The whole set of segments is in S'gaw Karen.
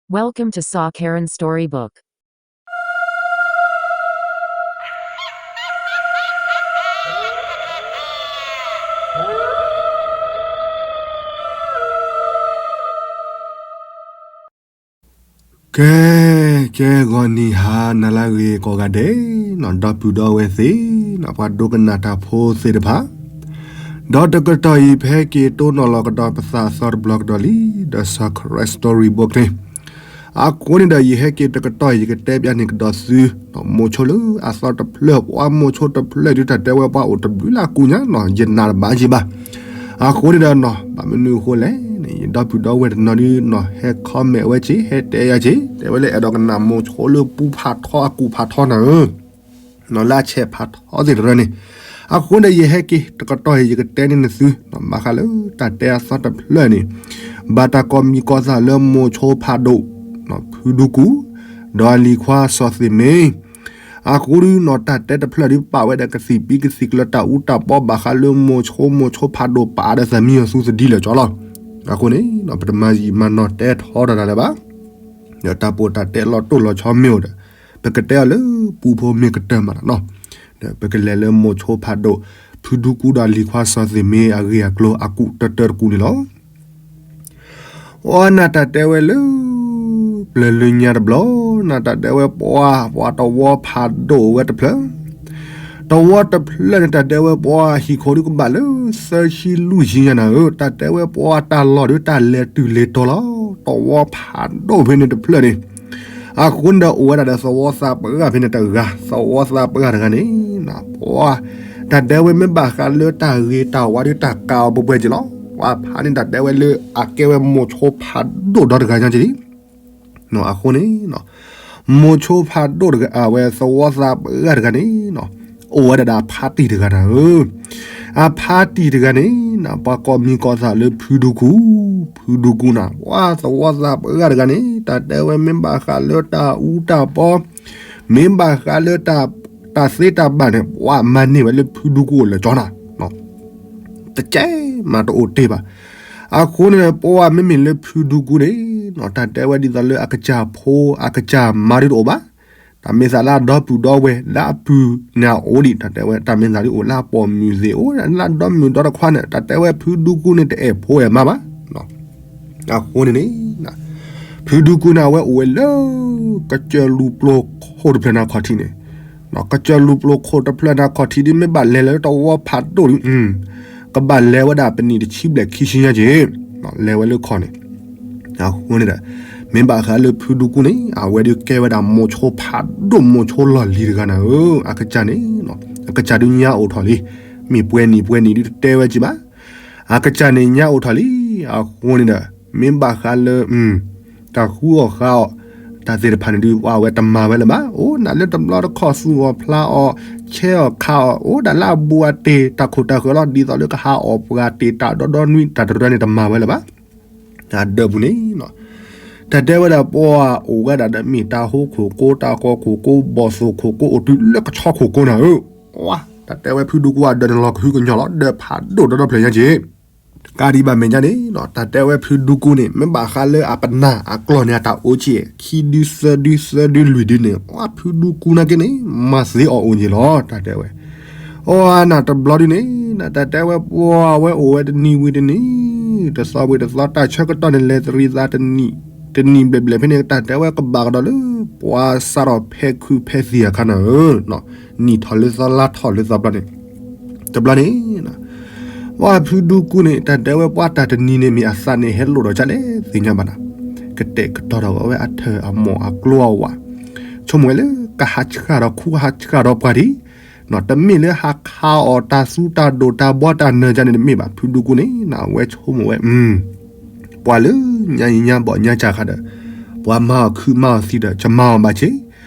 Welcome to Sa Karen Storybook. ကဲ, ကဲဂီၤနံၤဟါနၤလၢအဂ့ၤကိးဂၤဒဲး, ဒီပုၢ်ဒီဝဲၢ်သ့ၣ်, ပှၤဒိကနၣ်တၢ်ဖိသ့ၣ်တဖၣ်, ဒီးတကတီၢ်အံၤ ပဟဲက့ၤတိၢ်နီၣ်လီၤကဒီးပသးအသီတဘျီကဒီးလံ, ဒီး Sa Karen Storybook န့ၣ်, အဃိန့ၣ်ဒီး ယဟဲက့ၤတကတီၢ်အံၤ ယကတဲပျးန့ၢ်ကဒီးသု, မိၤဆိလၢအသီတဖျၢၣ်, ပှၤမိၤဆိတဖျၢၣ်ဒုး တၢ်တဲဝဲပှၤအိၣ်တဘျုးလၢအကူညါနီၤ, ယနာ်တဘၣ်ယံၤဘၣ်. အဃိန့ၣ်ဒီးနီၤ, ဘၣ်မနုၤအဃိလဲၣ်န့ၣ်, ယဒီပုၢ်ဒီဝဲၢ်တနီၤဒုးနီၤ, ဟဲ comment ဝဲက့ၤ, ဟဲတဲယၤက့ၤ, တဲဝဲလၢအဲၣ်ဒိးကနၣ်မိၤဆိလၢပူဖးထီအကူဖးထီနၤဧၢ, နီၤလၢအဆဲးဖးထီသ့ၣ်တဖၣ်န့ၣ်, အဃိန့ၣ်ဒီး ယဟဲက့ၤတကတီၢ်အံၤ ယကတဲန့ၢ်နသု, ဘၣ်ဃးလၢတၢ်တဲအသီတဖျၢၣ်န့ၣ်, ဘၣ်တၢ်ကိးမံၤကိးသးလၢမိၤဆိဖးဒိၣ်, ဖုဒူကူ, ဒီးအလံၤခွါစီၤသ့ၣ်မ့, အဃိဒုးနီၤ တၢ်တဲတဖျၢၣ်ဒုး ပာ်ဝဲဒီးကသံၣ်ပံကသံၣ်ကျၢၤ တၢ်အူတၢ်ပီ ဘၣ်ဃးလၢမိၤဆိ မိၤဆိဖးဒိၣ် ပာ်ဒီးသးမံအီၤသူသဒံလၢာ်ကၠီလီၤ. အဃိန့ၣ် ပတမၤယံာ်မၤနီၢ်တဲထီတၢ်ဒၣ်လၢၤဘၣ်. ဒီးတၢ်ပိာ်တၢ်တဲလီၤတိၢ်လီၤဆီမ့ၢ်အိၣ်ဒီး ပကတဲအီၤလၢပူဖိမ့ၢ်ကတၢၢ်မးနီၤ. ဒီးပကလဲၤလၢမိၤဆိဖးဒိၣ် ဖုဒူကူဒီးလံၤခွါစီၤသ့ၣ်မ့ အဂ့ၢ်အကျိၤ အကူးတၢတၢတကူးန့ၣ်လီၤ. အိၣ်နၤ တၢ်တဲဝဲလၢ ပျၢၤလၢညါတဘျီ, နၤ တၢ်တဲဝဲပှၤ, ပှၤတဝီဖးဒိၣ်ဝဲတဖျၢၣ်, တဝီတဖျၢၣ်န့ၣ် တၢ်တဲဝဲပှၤ ဟံၣ်ခိၣ်ဒုးကဘၣ်လၢသၢဆံလွံၢ်ဆံညါနၤဧၢ, တၢ်တဲဝဲပှၤ တၢ်လီၢ်ဒုးတၢ်လဲၤတုၤလဲၤတီၤလီၤ. တဝီဖးဒိၣ်ဖဲန့ၣ်တဖျၢၣ်န့ၣ်, အဃိန့ၣ်ဒီးအိၣ်ဝဲဒၣ်ဒီးသဝီသးပှၢ်ဖဲန့ၣ်တဂၤ, သဝီသးပှၢ်တဂၤန့ၣ်, ပှၤ တၢ်တဲဝဲမ့ၢ်ဘၣ်ဃးလၢတၢ်ဂ့ၤတၢ်ဝါဒုးတၢ်ကးအီၤပှဲၤပှဲၤက့ၤလီၤ. ပှၤဖးန့ၣ် တၢ်တဲဝဲလၢအကဲဝဲမိၤဆိဖးဒိၣ်ဒီတဂၤညါက့ၤလံ. အဃိန့ၣ် မိၤဆိဖးဒိၣ်တဂၤ အဝဲသဝီသးပှၢ်တဂၤန့ၣ်, အိၣ်ဝဲဒၣ်ဒီးအဖါတံၢ်တဂၤနၤဧၢ, အဖါတံၢ်တဂၤန့ၣ်, ပှၤကိးမံၤကိးသးလၢဖုဒူကူ, ဖုဒူကူနၤ, ပှၤသဝီသးပှၢ်တဂၤန့ၣ် တၢ်တဲဝဲမ့ၢ်ဘၣ်ဃးလၢတၢ်အူတၢ်ပီ, မ့ၢ်ဘၣ်ဃးလၢ တၢ်သ့တၢ်ဘၣ်န့ၣ် ပှၤမၤန့ၢ်ဝဲလၢဖုဒူကူအိၣ်လၢာ်ကၠီနၤ, တကဲမးတအိၣ်တ့ၢ်ဘၣ်. အဃိန့ၣ် ပှၤမ့မ့ၢ်လၢဖုဒူကူန့ၣ်, တၢ်တဲဝဲဒ်သိးလၢအကစၢ်ဖိ အကစၢ်မါဒုးတအိၣ်ဘၣ်. တၢ်မ့ၢ်သးလၢအဒီပုၢ်ဒီဝဲၢ်လၢအပုၢ်န့ၣ်အအိၣ်ဒံး, တၢ်တဲဝဲတၢ်မ့ၢ်သးဒုးအိၣ်လၢအပိာ်မုၣ်သ့ၣ်အိၣ်, လၢအဒီမုၣ်ဒီတခွါန့ၣ်, တၢ်တဲဝဲဖုဒူကူန့ၣ် တအဲၣ်ဖိအဲၣ်မါဘၣ်. အဃိန့ၣ်န့ၣ်, ဖုဒူကူန့ၣ် အဝဲအိၣ်ဝဲလၢ ကစၢၢ်လူၤပျိၤခိၣ်တဖျၢၣ်န့ၣ်ခီၣ်ထံးန့ၣ်, ကစၢၢ်လူၤပျိၤခိၣ်တဖျၢၣ်န့ၣ်ခီၣ်ထံးဒ် မ့ၢ်ဘၣ်လဲၤလၢတဝီဖးဒိၣ်ဒုး, ကဘၣ်လဲၤဝဲဒၣ်ပနံၣ်တဆံဘျဲၣ်ခံဆံညါက့ၤ, လဲၤဝဲလၢခီၣ်န့ၣ်, အဃိန့ၣ်ဒီး, မ့ၢ်ဘၣ်ဃးလၢဖုဒူကူန့ၣ် အဝဲဒုးကဲဝဲဒၣ်မိၤဆိဖးဒိၣ်မိၤဆိလီၢ်လံၤတဂၤနၤဧၢ, အကစၢ်န့ၣ်, အကစၢ်ဒုးညါအိၣ်ထီၣ်လံ, မ့ၢ်ပှဲၤနံၣ်ပှဲၤနံၣ်ဒုးတတဲဝဲက့ၤဘၣ်. အကစၢ်န့ၣ်ညါအိၣ်ထီၣ်လံ, အဃိန့ၣ်ဒီး, မ့ၢ်ဘၣ်ဃးလၢ, တၢ်ဃုအီၣ်ဃါအီၣ်, တၢ်သ့ၣ်တဖၣ်န့ၣ်ဒုး ပှၤအဝဲတမၤဝဲလၢၤဘၣ်, အိၣ်နၤလၢတဘျီတခီၣ်သူၣ်အီၣ်ဖျါအီၣ်, ဆဲးအီၣ်ခးအီၣ်, အိၣ်ဒၣ်လၢအဘူးအတံၢ်တၢ်ခိၣ်တၢ်ဃၢၤလီၤ, ဒ်သိးလၢကဟးအီၣ်ပှၤတ့ၢ်တၢ်ဒီဒီနွံ တၢ်တရၢန့ၣ်တမၤဝဲလၢၤဘၣ်. အဒၢးပူၤန့ၣ်, တၢ်တဲဝဲဒၣ်ပှၤအိၣ်ဝဲဒၣ်ဒီးမ့ၢ်တၢ်ဟိခိၣ်ကိ တၢ်ကီခိၣ်ကိ ဘီၣ်သိၣ်ခိၣ်ကိ အိၣ်တုၤလၢကဆီခိၣ်ကိနၤဧၢ, တၢ်တဲဝဲဖုဒူကူအဒၢးန့ၣ်လီၤကဟုကညီၢ်လီၤ, ဒၢးဖးဒိၣ်ဒီဒီဖျၢၣ်ညါက့ၤ ကးဒံးဘၣ်မဲာ်ညါန့ၣ်, တၢ်တဲဝဲဖုဒူကူန့ၣ် မ့ၢ်ဘၣ်ဃးလၢအပနၢ်အကျီၢ်န့ၣ် အတၢ်အိၣ်က့ၤ ခံဒုသၢဒုသၢဒုလွံၢ်ဒုန့ၣ်, ပှၤဖုဒူကူနာ်က့န့ၣ် မၤသ့အီၤအိၣ်က့ၤလီၤ, တၢ်တဲဝဲ, အိၣ်နၤတဘျီဒုန့ၣ်, တၢ်တဲဝဲပှၤဝဲအိၣ်ဝဲတနံၤဝံၤတနံၤ, တသီဝံၤတသီ တၢ်ဆၢကတီၢ်န့ၣ် လဲၤတရံးသးတနံၤ, တနံၤဘျဲၣ်ဘျဲၣ်ဖဲန့ၣ် တၢ်တဲဝဲကဘၣ်ကဒီးလၢ ပှၤစးထီၣ်ဖဲခုးဖဲသံၣ်အခါနၤဧၢ, နံၣ်ထီၣ်လၢသီလါထီၣ်လၢသီဘျီန့ၣ်, တဘျီန့ၣ် ပှၤဖုဒူကူန့ၣ် တၢ်တဲဝဲပှၤတၢ်တနံၤန့ၣ် မ့ၢ်အသးန့ၣ်ဟဲလိာ်ဒီးကလဲၣ်သ့ၣ်ညါဘၣ်နၤ, ကတဲာ်ကတီၤထီၣ်ဝဲအထၢၣ်အမိၢ်အကျိအဝၤ, ဆိကမိၣ်ဝဲလၢ ကဟးဆှၣ်ဒီးခူဟးဆှၣ်ဒီးပှၤဒံး, တမ့ၢ်လၢဟးခးအီၣ်တၢ်သူတၢ်ဒိၣ်တၢ်ဘီတၢ်နၢၤကန့ၣ်တမ့ၢ်ဘၣ်, ဖုဒူကူန့ၣ် အဝဲဆိကမိၣ်ဝဲ ပှၤလၢညါအံၤညါဘီၣ်ညါစၢ်ခါဒီး, ပှၤမၤအီၣ်ခုမၤအီၣ်သံဒီး ယမၤအီၣ်ဘၣ်က့ၤ,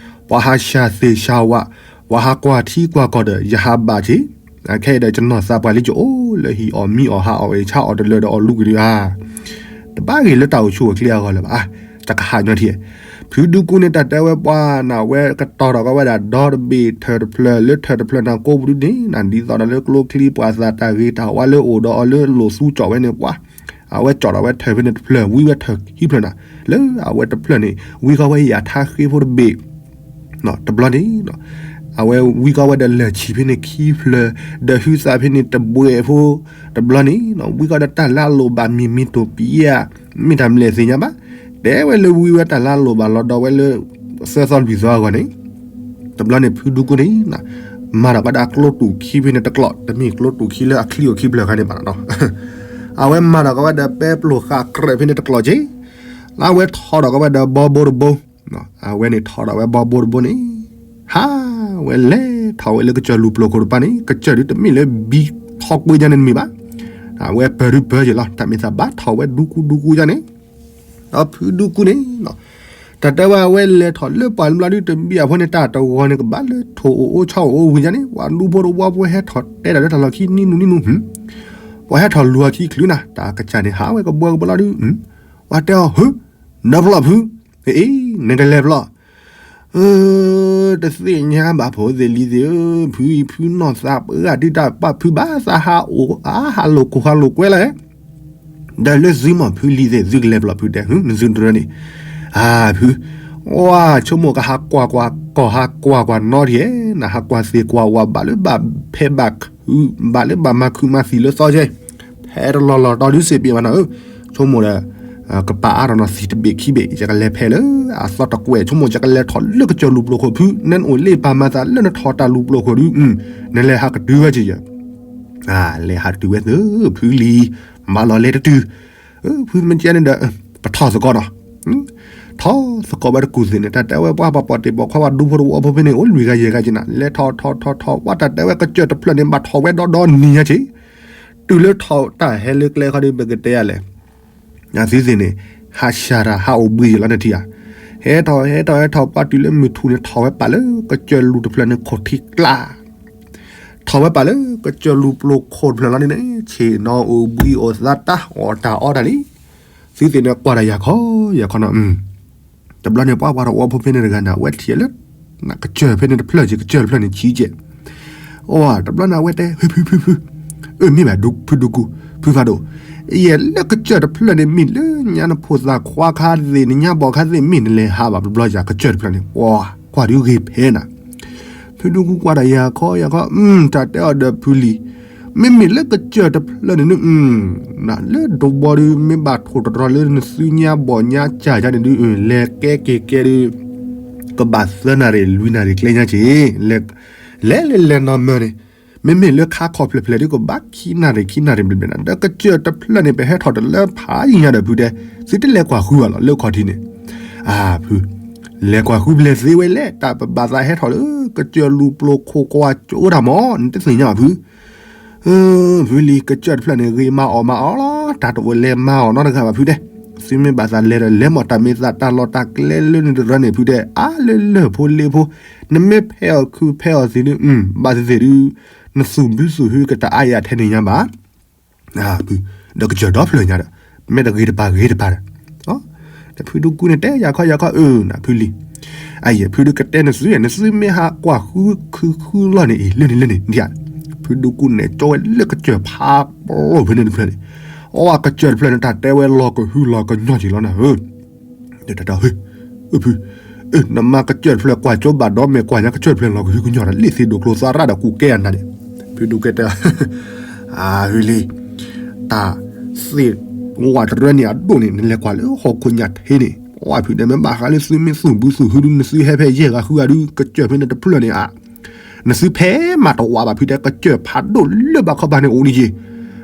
ပှၤဟးဆှၣ်သ့ၣ်ဆှၣ်ဝါ, ပှၤဟးကွၢ်ထံကွၢ်ကီၢ်ဒီး ယဟးဘၣ်က့ၤ, အခဲအံၤဒီး ယနီၢ်သးပှၢ်လံ ယအိၣ်လၢဟံၣ်အီၣ်မံအီၣ်ဟးအီၣ်အ့ၣ်ဆါအီၣ်တလၢာ်ဒီးအီၣ်လူကွံာ်ဒံးဧါ, တဘၣ်ဂ့ၤလၢတၢ်အိၣ်ဆူၣ်အိၣ်ချ့အဂီၢ်လၢၤဘၣ်, တကဟးညီထံၣ်, ဖုဒူကူန့ၣ် တၢ်တဲဝဲပှၤနၢ်ဝဲကတီၤထီၣ်ကီးဝဲဒၣ် ဒီတဘ့ၣ်ထၢၣ်တဖျၢၣ်လၢထၢၣ်တဖျၢၣ်နၤကိးပူၤဒုန့ၣ် နဒ်သိးဒီးလၢကျိချံပှၤသးတၢ်ဂ့ၤတၢ်ဝါလၢအိၣ်ဒီးအီၤလၢလိာ်သူကၠီၣ်ဝဲန့ၣ် ပှၤ အဝဲကၠီၣ်ထီၣ်ဝဲထၢၣ်ဖဲန့ၣ်တဖျၢၣ် ဝံဝဲထၢၣ်ခံဖျၢၣ်နၤ, လၢအဝဲတဖျၢၣ်န့ၣ် ဝံကီၢ်ဝဲယၤထါဃ့ဖိတဘ့ၣ်, တဘျီန့ၣ် အဝဲဝံကီၢ်ဝဲဒီးလၢၢ်ဆံဖဲန့ၣ်ခံဖျၢၣ်, ဒီးဟုသးဖဲန့ၣ်တဘှဲးဖိ, တဘျီန့ၣ် ဝံကီၢ်ဒီးတၢ်လၢအလိၣ်ဘၣ်မံၤမံၤတိၢ်ပံယဲၢ်, မ့ၢ်တၢ်မလဲၣ်သ့ၣ်ညါဘၣ်, တဲဝဲလၢဝံဝဲတၢ်လၢအလိၣ်ဘၣ်လီၤဒီးဝဲလၢ သၢသီလွံၢ်သီအဂီၢ်န့ၣ်, တဘျီန့ၣ် ဖုဒူကူန့ၣ် မၤထီၣ်ကဒီးကျိတူာ်ခံဖဲန့ၣ်တကျိာ်, တမ့ၢ်ကျိတူာ်ခံလၢအချံအိၣ်ခံဖျၢၣ်ခါန့ၣ်ဘၣ်နီၤ, အဝဲမၤထီၣ်ကဝဲဒီးပဲပျိၢ်ဃာ်ကြၢးဖဲန့ၣ်တကျိာ်က့, လၢအဝဲထီၣ်ဒီးကဝဲဒီးဘီဘိတဘိ, အဝဲန့ၣ်ထီၣ်ဒီးဝဲဘီဘိတဘိန့ၣ်, ဟးဝဲလဲၤထီၣ်ဝဲလၢကစၢၢ်လူၤပျိၢ်ခိၣ်တပၤန့ၣ်, ကစၢၢ်ဒုတမ့ၢ်လၢဘံထီၣ်ကွ့ညါန့ၣ်တမ့ၢ်ဘၣ်, အဝဲပၢၤဒုပၢၤက့ၤလီၤ, တၢ်မ့ၢ်သးဘၣ်ထီၣ်ဝဲဒူကူဒူကူညါန့ၣ်, ဒီးဖုဒူကူန့ၣ် တၢ်တဲဝဲအဝဲလဲၤထီၣ်လၢပှၤလၢဘျီဒုတဘံအဖိန့ၣ် တၢ်တဂီၤန့ၣ်ကဘၣ်လၢထိၣ်အိၣ်အိၣ်ဆီအိၣ်အိၣ်ဝံၤညါန့ၣ် ပှၤဒူဖိတဝီဖိဟဲထီၣ်တဲတၢ်လၢတၢ်လီၢ်ခံနံၣ်နူနံၣ်နူ, ပှၤဟဲထီၣ်လူၤအခံချုးနၤ, တၢ်ကစၢ်န့ၣ် ဟးဝဲကဘှီကဘှီလီၤဒု, ပှၤတဲအီၤ ဟု, နဖျီၣ်ဖု, အ့ နကလဲၤဖျီၣ် တသ့ၣ်ညါဘၣ်ဖိသ့ၣ်လံၤသ့ၣ်ဧၢ, ဖုအံၤဖုနီၢ်သးပှၢ်ဒုတၢ်ပာ်ဖုဘၣ်သးဟးအိၣ် ဟးလိာ်ခိၣ်ဟးလိာ်ကွဲလီၤ, ဒီးလၢသုမီၢ်ဖုလံၤသ့ၣ် သုကလဲၤဖျီၣ်ဖုတဲ နသုတရၢန့ၣ်, အၢ ဖု, ဝါ ဆိကမိၣ်ကဟးကွၢ်ကွၢ် ကီၢ်ဟးကွၢ်ကွၢ်နီတယဲၢ်, နဟးကွၢ်သ့ၣ်ကွၢ်ဝါ ဘၣ်လၢဘၣ်ဖဲးဘၣ်ခုး ဘၣ်လၢဘၣ်မၤခုးမၤသံၣ်လၢသီကဲ ထဲတလီၢ်လီၢ်တီဒုစ့ၢ်ပ့ၤဘၣ်နီၤဧၢ, ဆိကမိၣ်ဒီး ကပာ်အါထီၣ်နီၤသံၣ်တဘ့ၣ်ခံဘ့ၣ် ယကလဲၤဖဲလၢအသီတကွဲး ဆိကမိၣ်ယကလဲၤထီၣ်လၢကစၢၢ်လူၤပျိၢ်ခိၣ်ဖု နအိၣ်လၢပာ်မၤသးလၢနထီၣ်တၢ်လူၤပျိၢ်ခိၣ်ဒု, နလဲၤဟးကတုၤဝဲက့ၤယၤ, လဲၤဟးတုၤဝဲသ့ၣ် ဖုလံၤ, မၤလီၤလဲၤတတုၤ, ဖုမ့ၢ်ကဲန့ၣ်ဒီး ပထီၣ်သကိးနီၤ ထီၣ်သကိးဝဲတကူၢ်သ့ၣ်န့ၣ် တၢ်တဲဝဲပှၤပှၤပိာ်တ့ၢ်ပိာ်ခွါဝဲဒူဖိတဝီဖိဖဲန့ၣ် အိၣ်လွံၢ်ဂၤယဲၢ်ဂၤက့ၤနၤ လဲၤထီၣ်ထီၣ်ထီၣ်ထီၣ် ပှၤတၢ်တဲဝဲကစၢၢ်တဖျၢၣ်န့ၣ် ဘၣ်ထီၣ်ဝဲဒီဒီနံၤညါက့ၤ, တုၤလၢထီၣ်တၢ်ဟဲလၢကျဲခီဒီး ပကတဲယၤလဲၣ်, သုသ့ၣ်န့ၣ် ဟးဆှၢတၢ်ဟးအိၣ်ဘှံးယံၤလီၤနထံၣ်ဧါ, ဟဲထီၣ်ဟဲထီၣ်ဟဲထီၣ် ပှၤတုၤလၢမုၢ်ထူၣ်န့ၣ် ထီၣ်ဝဲပာ်လၢကစၢၢ်လူၤတဖျၢၣ်န့ၣ် ခိၣ်ထံကျါ ထီၣ်ဝဲပာ်လၢကစၢၢ်လူၤပျိၢ်ခိၣ်တဖျၢၣ်လီၤန့ၣ်န့ၣ် ဆ့ၣ်နီၤအိၣ်ဘှံးအိၣ်သါတၢ်အီၣ်တၢ်အီတၢ်လံ, သုသ့ၣ်န့ၣ်ကွၢ်တၢ်ယၤခီယၤခီနီၤ, တဘျီန့ၣ် ပှၤပှၤတဝီဖိဖဲန့ၣ်တဂၤန့ၣ် အဝဲထံၣ်လၢ ကစၢၢ်ဖဲန့ၣ်တဖျၢၣ်က့ၤ ကစၢၢ်တဖျၢၣ်န့ၣ်ဆံးကဲး, အိ တဘျီန့ၣ် အဝဲတဲ ဖု ဖု ဖု ဖု အၢ မ့ၢ်ဘၣ် ဖုဒူကူ ဖုဖးဒိၣ်, ယဲလၢကစၢၢ်တဖျၢၣ်န့ၣ် မ့ၢ်လၢညါနဖိသၣ်ခွါခါသ့ၣ် နညါဘီၣ်ခါသ့ၣ် မ့ၢ်နလဲၤဟးဘၣ်တဘျီယၤ ကစၢၢ်တဖျၢၣ်န့ၣ် ပှၤကွၢ်ဒုဂ့ၤဖဲနၤ, ဖုဒူကူကွၢ်တၢ်ယၤခီယၤခီ တၢ်တဲအီၤဒီးဖုလံၤ, မ့မ့ၢ်လၢကစၢၢ်တဖျၢၣ်န့ၣ်ဒု လၢတဘီဒု မ့ၢ်ဘၣ်ထိၣ်တရီၤလၢနသုညါဘီၣ်ညါစၢ်ယါန့ၣ်ဒု လဲၤကဲက့ၤကဲဒု ကဘၣ်သၢနၣ်ရံၣ်လွံၢ်နၣ်ရံၣ်ကျဲညါက့ၤ, လဲၤလဲၤလဲၤနီၢ်မၢန့ၣ်, မ့မ့ၢ်လၢခါခီၣ်ဖျၢၣ်ဖျၢၣ်ဒု ကဘၣ်ခံနၣ်ရံၣ်ခံနၣ်ရံၣ်ဘျဲၣ်ဘျဲၣ်နၤ ဒီးကစၢၢ်တဖျၢၣ်န့ၣ် ပဟဲထီၣ်တလၢဖးယံၤညါဒီးဖုတဲ, သုတလဲၤကွၢ်ဃုဘၣ်လီၤ လၢခီၣ်ထံးန့ၣ်, အၢ ဖု လဲၤကွၢ်ဃုဘျဲၣ်သ့ဝဲလဲၣ် တၢ်ပဘၣ်သးဟဲထီၣ်လၢ ကစၢၢ်လူၤပျိၢ်ခိၣ်ကွၢ်ကၠိတၢ်မီၤ နတသ့ၣ်ညါဘၣ်ဖု ဖုလံၤ ကစၢၢ်တဖျၢၣ်န့ၣ် ဂ့ၤမၤအီၣ်မၤအီလီၤ တၢ်တအိၣ်လဲၤမၤအီၣ်နီတဂၤဘၣ်ဖုတဲ, သုမ့ၢ်ဘၣ်သးလဲၤဒီးလဲၤမီၢ် တၢ်မ့ၢ်သးတၢ်လီၢ်တၢ်ကျဲလၢနတရၢန့ၣ်ဖုတဲ အါလၢလၢၢ်ဖိလ့ဖိ, နမ့ၢ်ဖဲးအီၣ်ခုဖဲးအီၣ်သ့ၣ်ဒု ဘၣ်သ့ၣ်သ့ၣ်ဒု နသူၣ်ဘုသူၣ်ဟုကတၢ်အါယၤထဲန့ၣ်ညါဘၣ် ဒီးကစၢၢ်ဒီဖျၢၣ်ညါဒီး မ့ၢ်တဂ့ၤတပၤဂ့ၤတပၤဒီး ဒီးဖုဒူကူန့ၣ်တဲယၤခီယၤခီအၢ နဖုလံၤ, အယဲၢ်ဖုဒုကတဲနသု နသုမ့ၢ်ဟးကွၢ်ဃုခုဃုလီၢ်န့ၣ် အံၤ လၢန့ၣ်လၢန့ၣ်ဒ် ဖုဒူကူန့ၣ် ကၠီဝဲလၢကစၢၢ်ဖးပျိၢ်ဖဲန့ၣ်တဖျၢၣ်န့ၣ်, အီ ကစၢၢ်တဖျၢၣ်န့ၣ် တၢ်တဲဝဲလီၤကဟုလီၤကညီၢ်က့ၤလီၤနၤဧၢ ဒီးတၢ်တဲ ဖု နမါကစၢၢ်တဖျၢၣ်ကွၢ်ကၠိဘၣ်ဒီးမဲာ်ကွၢ်ညါကစၢၢ်တဖျၢၣ်လီၤကဟုကညီၢ်ဒီး လ့ၣ်သ့ၣ်ဒိၣ်ကျိၤသးရၣ်ဒီးကူကဲအနၤန့ၣ်, ဖုဒူကဲတဲ အၢ လံၤ တၢ်သ့ၣ်ဝးတရၢန့ၣ်အဒိၣ်န့ၣ် နလဲၤကွၢ်လၢဟီၣ်ခိၣ်ညၣ်ထ့န့ၣ်, ဝဲဖုတဲ မ့ၢ်ဘၣ်ဃးလၢသုမ့ၢ်သူၣ်ဘုသူၣ်ဟုဒု နသုဟဲဖဲယဲၢ်ဂၤဃုဂၤဒု ကစၢၢ်ဖဲန့ၣ်တဖျၢၣ်န့ၣ်ဧါ နသုဖဲးမးတဝးဘၣ်ဖုတဲ ကစၢၢ်ဖးဒိၣ်လၢဘၣ်ခီဘၣ်န့ၣ်အိၣ်န့ၣ်ယ့ၢ်,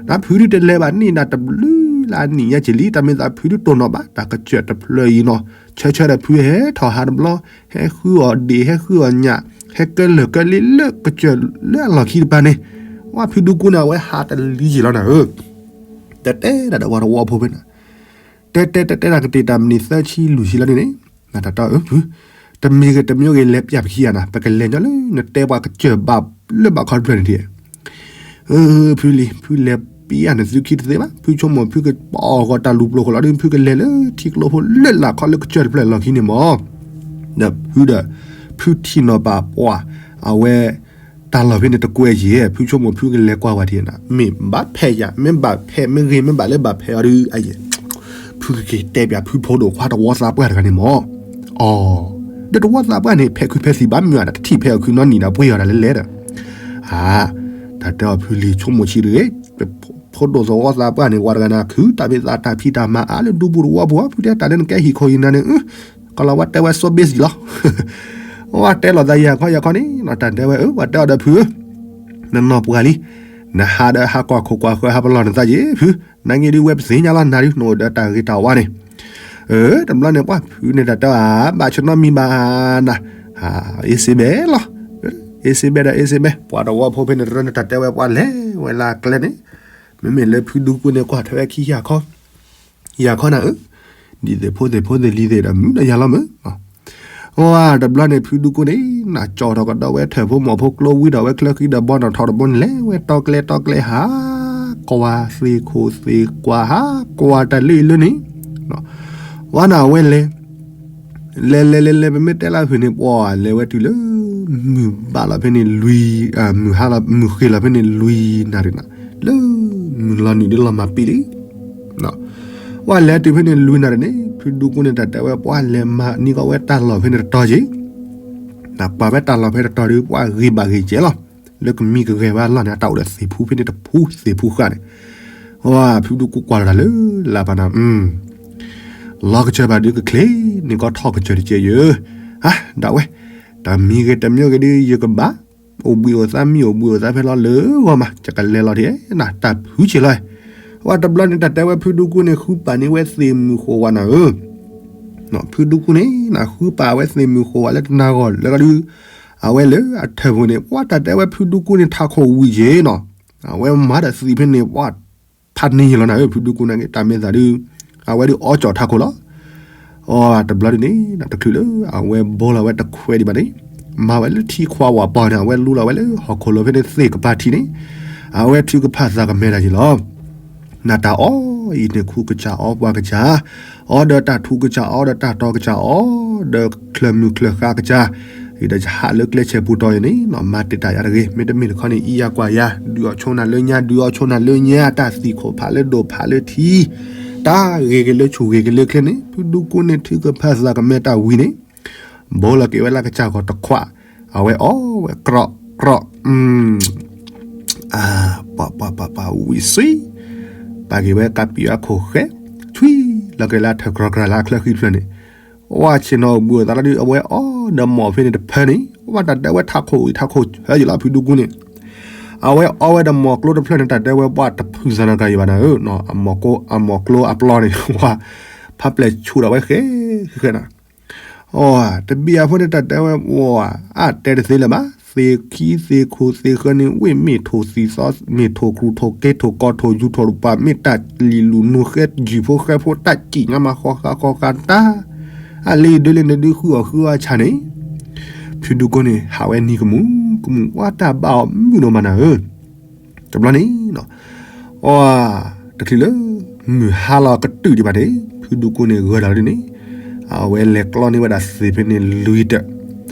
ဒီးဖုဒုတလဲၤဘၣ်န့ၣ်ဒၣ်တဘျုးလၢအနံၣ်ညါက့ၤလံ တၢ်မ့ၢ်သးဖုဒုတိၢ်နီၣ်ဘၣ် တၢ်ကစၢၢ်တဖျၢၣ်အံၤနီၤ ဆၢဆၢဒီးဖုဟဲထီၣ်ဟးတဘျီ ဟဲဃုအီၣ်ဒ့ၣ် ဟဲဃုအီၣ်ညၣ် ဟဲကဲလၢာ်ကဲလ့လၢကစၢၢ်လၢအလီၢ်ခံတပၤန့ၣ်, ဝဲဖုဒူကူန့ၣ် အဝဲဟးတလံၤယ့ၢ်လီၤနၤဧၢ တတဲဒၣ်ဒီးပှၤတဝီဖိဖဲန့ၣ်, တဲတဲတဲတဲတၢ်ကတ့ၢ်တၢ်မံးနံးသၢဆံလွံၢ်ဆံလီၤန့ၣ်န့ၣ်, တၢ်တဲအၢ ဖု, တမံၤဂ့ၤတမံၤဂ့ၤ လဲၤပျၢ်ပခံဂၤနၤ ပကလဲၤညီလၢ နတဲပှၤကစၢၢ်ဘၣ်လၢဘၣ်ခီတဖျၢၣ်န့ၣ်ဒ်, အၢ ဖုလံၤ ဖုလဲၤပျၢ်နသုခံတသ့ဘၣ် ဖုဆိကမိၣ်ဖုကပီၢ်ဂီၤတၢ်လူၤပျိၢ်ခိၣ်လီၤဒီး ဖုကလဲၤလၢထံကျိဖိလၢလာ်ခီလၢကစၢၢ်တဖျၢၣ်လီၢ်ခံန့ၣ်မး ဒီးဖုဒီး ဖုထံၣ်နီၤပာ်ပှၤ အဝဲ တၢ်လီၢ်ဖဲန့ၣ်တကွဲးယဲၢ် ဖုဆိကမိၣ်ဖုကလဲၤကွၢ်ဝဲဒၣ်နၤ မ့ၢ်ဘၣ်ဖဲးယၤ မ့ၢ်ဘၣ်ဖဲး မ့ၢ်ဂ့ၤ မ့ၢ်ဘၣ်လၢဘၣ်ဖဲးအီၤဒီး အယဲၢ် ဖုကက့ၤတဲပၠး ဖုဖိဒိၣ်ခွါတဝီသးပှၢ်တဂၤန့ၣ်မၢ်, အီၤ ဒီးတဝီသးပှၢ်န့ၣ် ဖဲးခုဖဲးသံၣ်ဘၣ်မုာ်အတထံၣ်ဖဲးအီၤခုနီတနံၤဒီး ပှ့ၤအီၤဒၣ်လဲၤလဲၤဒီး, အါ တၢ်တဲအီၤဖုလံၤဆိကမိၣ်ဆံးတဂ့ၤ, ဖိဒိၣ်သဝီသးပှၢ်န့ၣ် ဝဲတဂၤန့ၣ် ခုတၢ်ဖံးသးတၢ်ဖံးတၢ်မၤအါလၢဒူပူၤတဝီပူၤ ဖုတဲတၢ်လၢနကဲဟံၣ်ခိၣ်ဟံၣ်နၤန့ၣ် ကလီၤဝဲတဲဝဲ so busy လီၤ. ဝဲတဲလိာ်သးယၤခီယၤခီန့ၣ် တၢ်တဲဝဲ ဝဲတဲအီၤဒီးဖုဧၢ, နနီၢ်ပှၢ်လံ, နဟးဒီးဟးကွၢ်ခိၣ်ကွၢ်ဃၢၤ ဟးပလီၢ်နသးယ့ၣ်ဖု, နာ်က့ဒုးဝဲပသ့ၣ်ညါလီၤနၤဒုး နအိၣ်ဒီးတၢ်ဂ့ၤတၢ်ဝါန့ၣ်, အၢ တဘျီန့ၣ် ပှၤဖုန့ၣ်တၢ်တဲအီၤ ဘၣ်ဆနီမံၤဘၣ်နၤ, အ့စ့ဘဲလီၤ, အ့စ့ဘဲဒီးအ့စ့ဘဲ ပှၤတဝီဖိဖဲန့ၣ်တရၢန့ၣ် တၢ်တဲဝဲပှၤလဲၤဝဲလၢကျဲန့ၣ်, မ့မ့ၢ်လၢဖုဒူကိန့ၣ် ကွၢ်ထွဲဝဲခံယၤခီ ယၤခီနၤဧၢ, ဒ်သိးဖိသ့ၣ်ဖိသ့ၣ်လံၤသ့ၣ်ဒီးမုၢ်ဒီးယၤလီၤမၢ်, အတဘျီန့ၣ် ဖုဒူကိန့ၣ် နကၠီၣ်ထီၣ်ကဒီးဝဲထၢၣ်ဖိမီၢ်ဖိကျိဝံၤဒီးဝဲချၢဃံဒီးဘီနီၣ်ထီၣ်တဘိန့ၣ် လဲၤဝဲတီကျဲတီကျဲဟး, ကွၢ်သ့ၣ်ခိၣ်သ့ၣ်ကွၢ်ဟး, ကွၢ်တၢ်လၢအံၤလၢန့ၣ်, ဝဲနၤဝဲလဲၤ လဲၤလဲၤလဲၤလဲၤ ပမ့ၢ်တဲလၢဖုန့ၣ် ပှၤလဲၤဝဲတုၤလၢ မုၢ်ဘၣ်လီၤဖဲန့ၣ်လွံၢ်, မုၢ်ဟါလီၤ မုၢ်ဃ့ၢ်လီၤဖဲန့ၣ်လွံၢ်နၣ်ရံၣ်နၤ, လၢမုၢ်လီၤနုာ်ဒ်လီၤမၢ်ပံလံ, ပှၤလဲၤတုၤဖဲန့ၣ်လွံၢ်နၣ်ရံၣ်န့ၣ် ဖုဒူကိန့ၣ် တၢ်တဲဝဲပှၤလဲၤမၤန့ၢ်ကီးဝဲတၢ်လီၢ်ဖဲန့ၣ်တတီၤက့ၤ, နကွၢ်ဝဲတၢ်လီၢ်ဖဲတတီၤဒီး ပှၤဂ့ၤဘၣ်ဂ့ၤကဲလီၤ, လၢကမံကဂဲၤဝဲအလီၢ်န့ၣ် အတၢ်အိၣ်ဒီးသ့ၣ်ဖူဖဲန့ၣ်တဖူသ့ၣ်ဖူဃာ်န့ၣ်, ဝဲဖုဒူကိကွၢ်လီၤတၢ်လၢလၢ်ပာ်နၤ လီၤကစၢၢ်ဘၣ်ဒုးကချ့ၣ်န့ၢ်ကီးထီၣ်ကစၢၢ်တကဲယဲၢ်, ဒၣ်ဝဲ, တမံၤဂ့ၤတမံၤဂ့ၤဒုး ယကဘၣ်အိၣ်ဘှံးအိၣ်သါ မံအိၣ်ဘှံးအိၣ်သါဖဲလီၤလၢဂီၢ်မး ယကလဲၤလီၤဒ်နၤ တၢ်ဖုးဆ့ၣ်လီၤ, ဝဲတဘျီန့ၣ် တၢ်တဲဝဲဖုဒူကိန့ၣ် ဃုပာ်န့ၢ်ဝဲသ့ၣ်မုၢ်ဃိးဝဲနၤဧၢ, ဖုဒူကိန့ၣ် နဃုပာ်ဝဲသ့ၣ်မုၢ်ဃိးဝဲလၢတနၤဂီၢ်လၢကဒုး, အဝဲလၢအထၢၣ်ပူၤန့ၣ် ပှၤတၢ်တဲဝဲဖုဒူကိန့ၣ် ထးခိၣ်ဝံၤက့ၤနီၤ, အဝဲမၤဒီးသံးဖဲန့ၣ် ပှၤဖးန့ၢ်ယံာ်လီၤနၤဧၢ ဖုဒူကိန့ၣ် တၢ်မ့ၢ်သးဒုး, အဝဲဒုးအီကၠီၣ်ထးခိၣ်လီၤ, အတဘျီဒုးန့ၣ် တချုးလၢအဝဲဘိလီၤဝဲတခွဲဒံးဘၣ်န့ၣ်, မၤဝဲလၢထံခွါဝၤပီၤန့ၣ် အဝဲလူလီၤဝဲလၢဟီၣ်ခိၣ်လိၤဖဲန့ၣ်သ့ၣ်ကပၤထံးန့ၣ်, အဝဲထုကဖၣ်သးကမဲၤတၢ်ယံာ်လီၤ နတၢ်အီၣ်အံၤန့ၣ် ခူကစၢ်အီပှၤကစၢ်, အီဒီးတၢ်ထူကစၢ် အီဒီးတၢ်တီၤကစၢ် အီဒီးချၢၣ်မုၢ်ချၢၣ်ဃါကစၢ်, အံၤဒီးယဟးလၢကျဲဆဲးပူၤတီၤအံၤန့ၣ်နီၤ မၤတ့ၢ်တၢ်ယၤတဂ့ၤ, မ့တမ့ၢ်တခီန့ၣ် အံၤယၤကွၢ်ယၤ ဒုးအီၣ်ဆိနၤလၢညါ ဒုးအီၣ်ဆိနၤလၢညါ တၢ်သံၣ်ခိၣ်ဖးလၢဒိၣ်ဖးလၢထံ, တၢ်ဂ့ၤက့ၤလၢဆူၣ်ဂ့ၤက့ၤလၢချ့န့ၣ် ဖုဒူကိန့ၣ်ထုကဖၣ်သးကမဲၤတၢ်ဝံၤန့ၣ် ဘိလီၤက့ၤဝဲလၢကစၢ်ဂီၤတခွး, အဝဲအီၣ်ဝဲကြီကြီ, အါ, ပှၤပှၤပှၤပှၤဝံၤစံ, ပာ်က့ၤဝဲကးပံာ်အခိၣ်ဃဲ, ဆွံလီၤက့ၤလၢထၢၣ်ကြီကြီလၢအချၢဃံတဖျၢၣ်န့ၣ်, ဝဲဆ့ၣ်နီၤအိၣ်ဘှံးအိၣ်သါလီၤဒုး အဝဲအီၣ်ဒီးမီၢ်ဖဲန့ၣ်တဖၢန့ၣ်, ဝဲတၢ်တဲဝဲထးခိၣ်အံၤထးခိၣ်ဆၢယံာ်လီၤ ဖုဒူကိန့ၣ်, အဝဲအီၣ်ဝဲဒီးမီၢ်ကျိတဖျၢၣ်န့ၣ် တၢ်တဲဝဲပှၤတဖုသးနီတဂၤအံၤဘၣ်နၤဧၢ, အမီၢ်ကျိအပျီန့ၣ် ဝဲ ဖးပျဲၢ်ဆူၣ်ဒီးဝဲဃဲဃဲဃဲနၤ အတဘံၣ်အဃိန့ၣ် တၢ်တဲဝဲ အါ တဲတသ့လၢၤဘၣ်, သ့ၣ်ခံသ့ၣ်ခိၣ်သ့ၣ်ဃၢန့ၣ် ဝ့ၢ်မ့ၢ်ထိၣ်သံၣ်သီ မ့ၢ်ထိၣ်ကြူၢ်ထိၣ်က့ထိၣ်ကီထိၣ်ယူၤထိၣ်တပၤ မ့ၢ်တၢ်လံၣ်လူၢ်နူၤဃဲ ယုၢ်ဖိဃဲဖိ တၢ်စံၣ်ညါမးဃီဃါဃီဃါတၢ်, အလံဒုးလၢနဒုးဃုအီၣ်ဃုအီၣ်ဆၣ်န့ၣ်, ဖုဒူကိန့ၣ် ဟးဝဲနံၤကမူၣ်ကမူၣ် ဝဲတၢ်ဘၣ်အီၤမုာ်နီၢ်မးနၤဧၢ တဘျီန့ၣ်, အီ, တချုးလၢ မုၢ်ဟါလီၤကတုာ်ဒံးဘၣ်န့ၣ် ဖုဒူကိန့ၣ်ဂၢၢ်ဒၣ်လီၤဒ်န့ၣ်, အဝဲလဲၤကျီန့ၢ်ဝဲဒၣ်သ့ၣ်ဖဲန့ၣ်လွံၢ်တၢၢ်,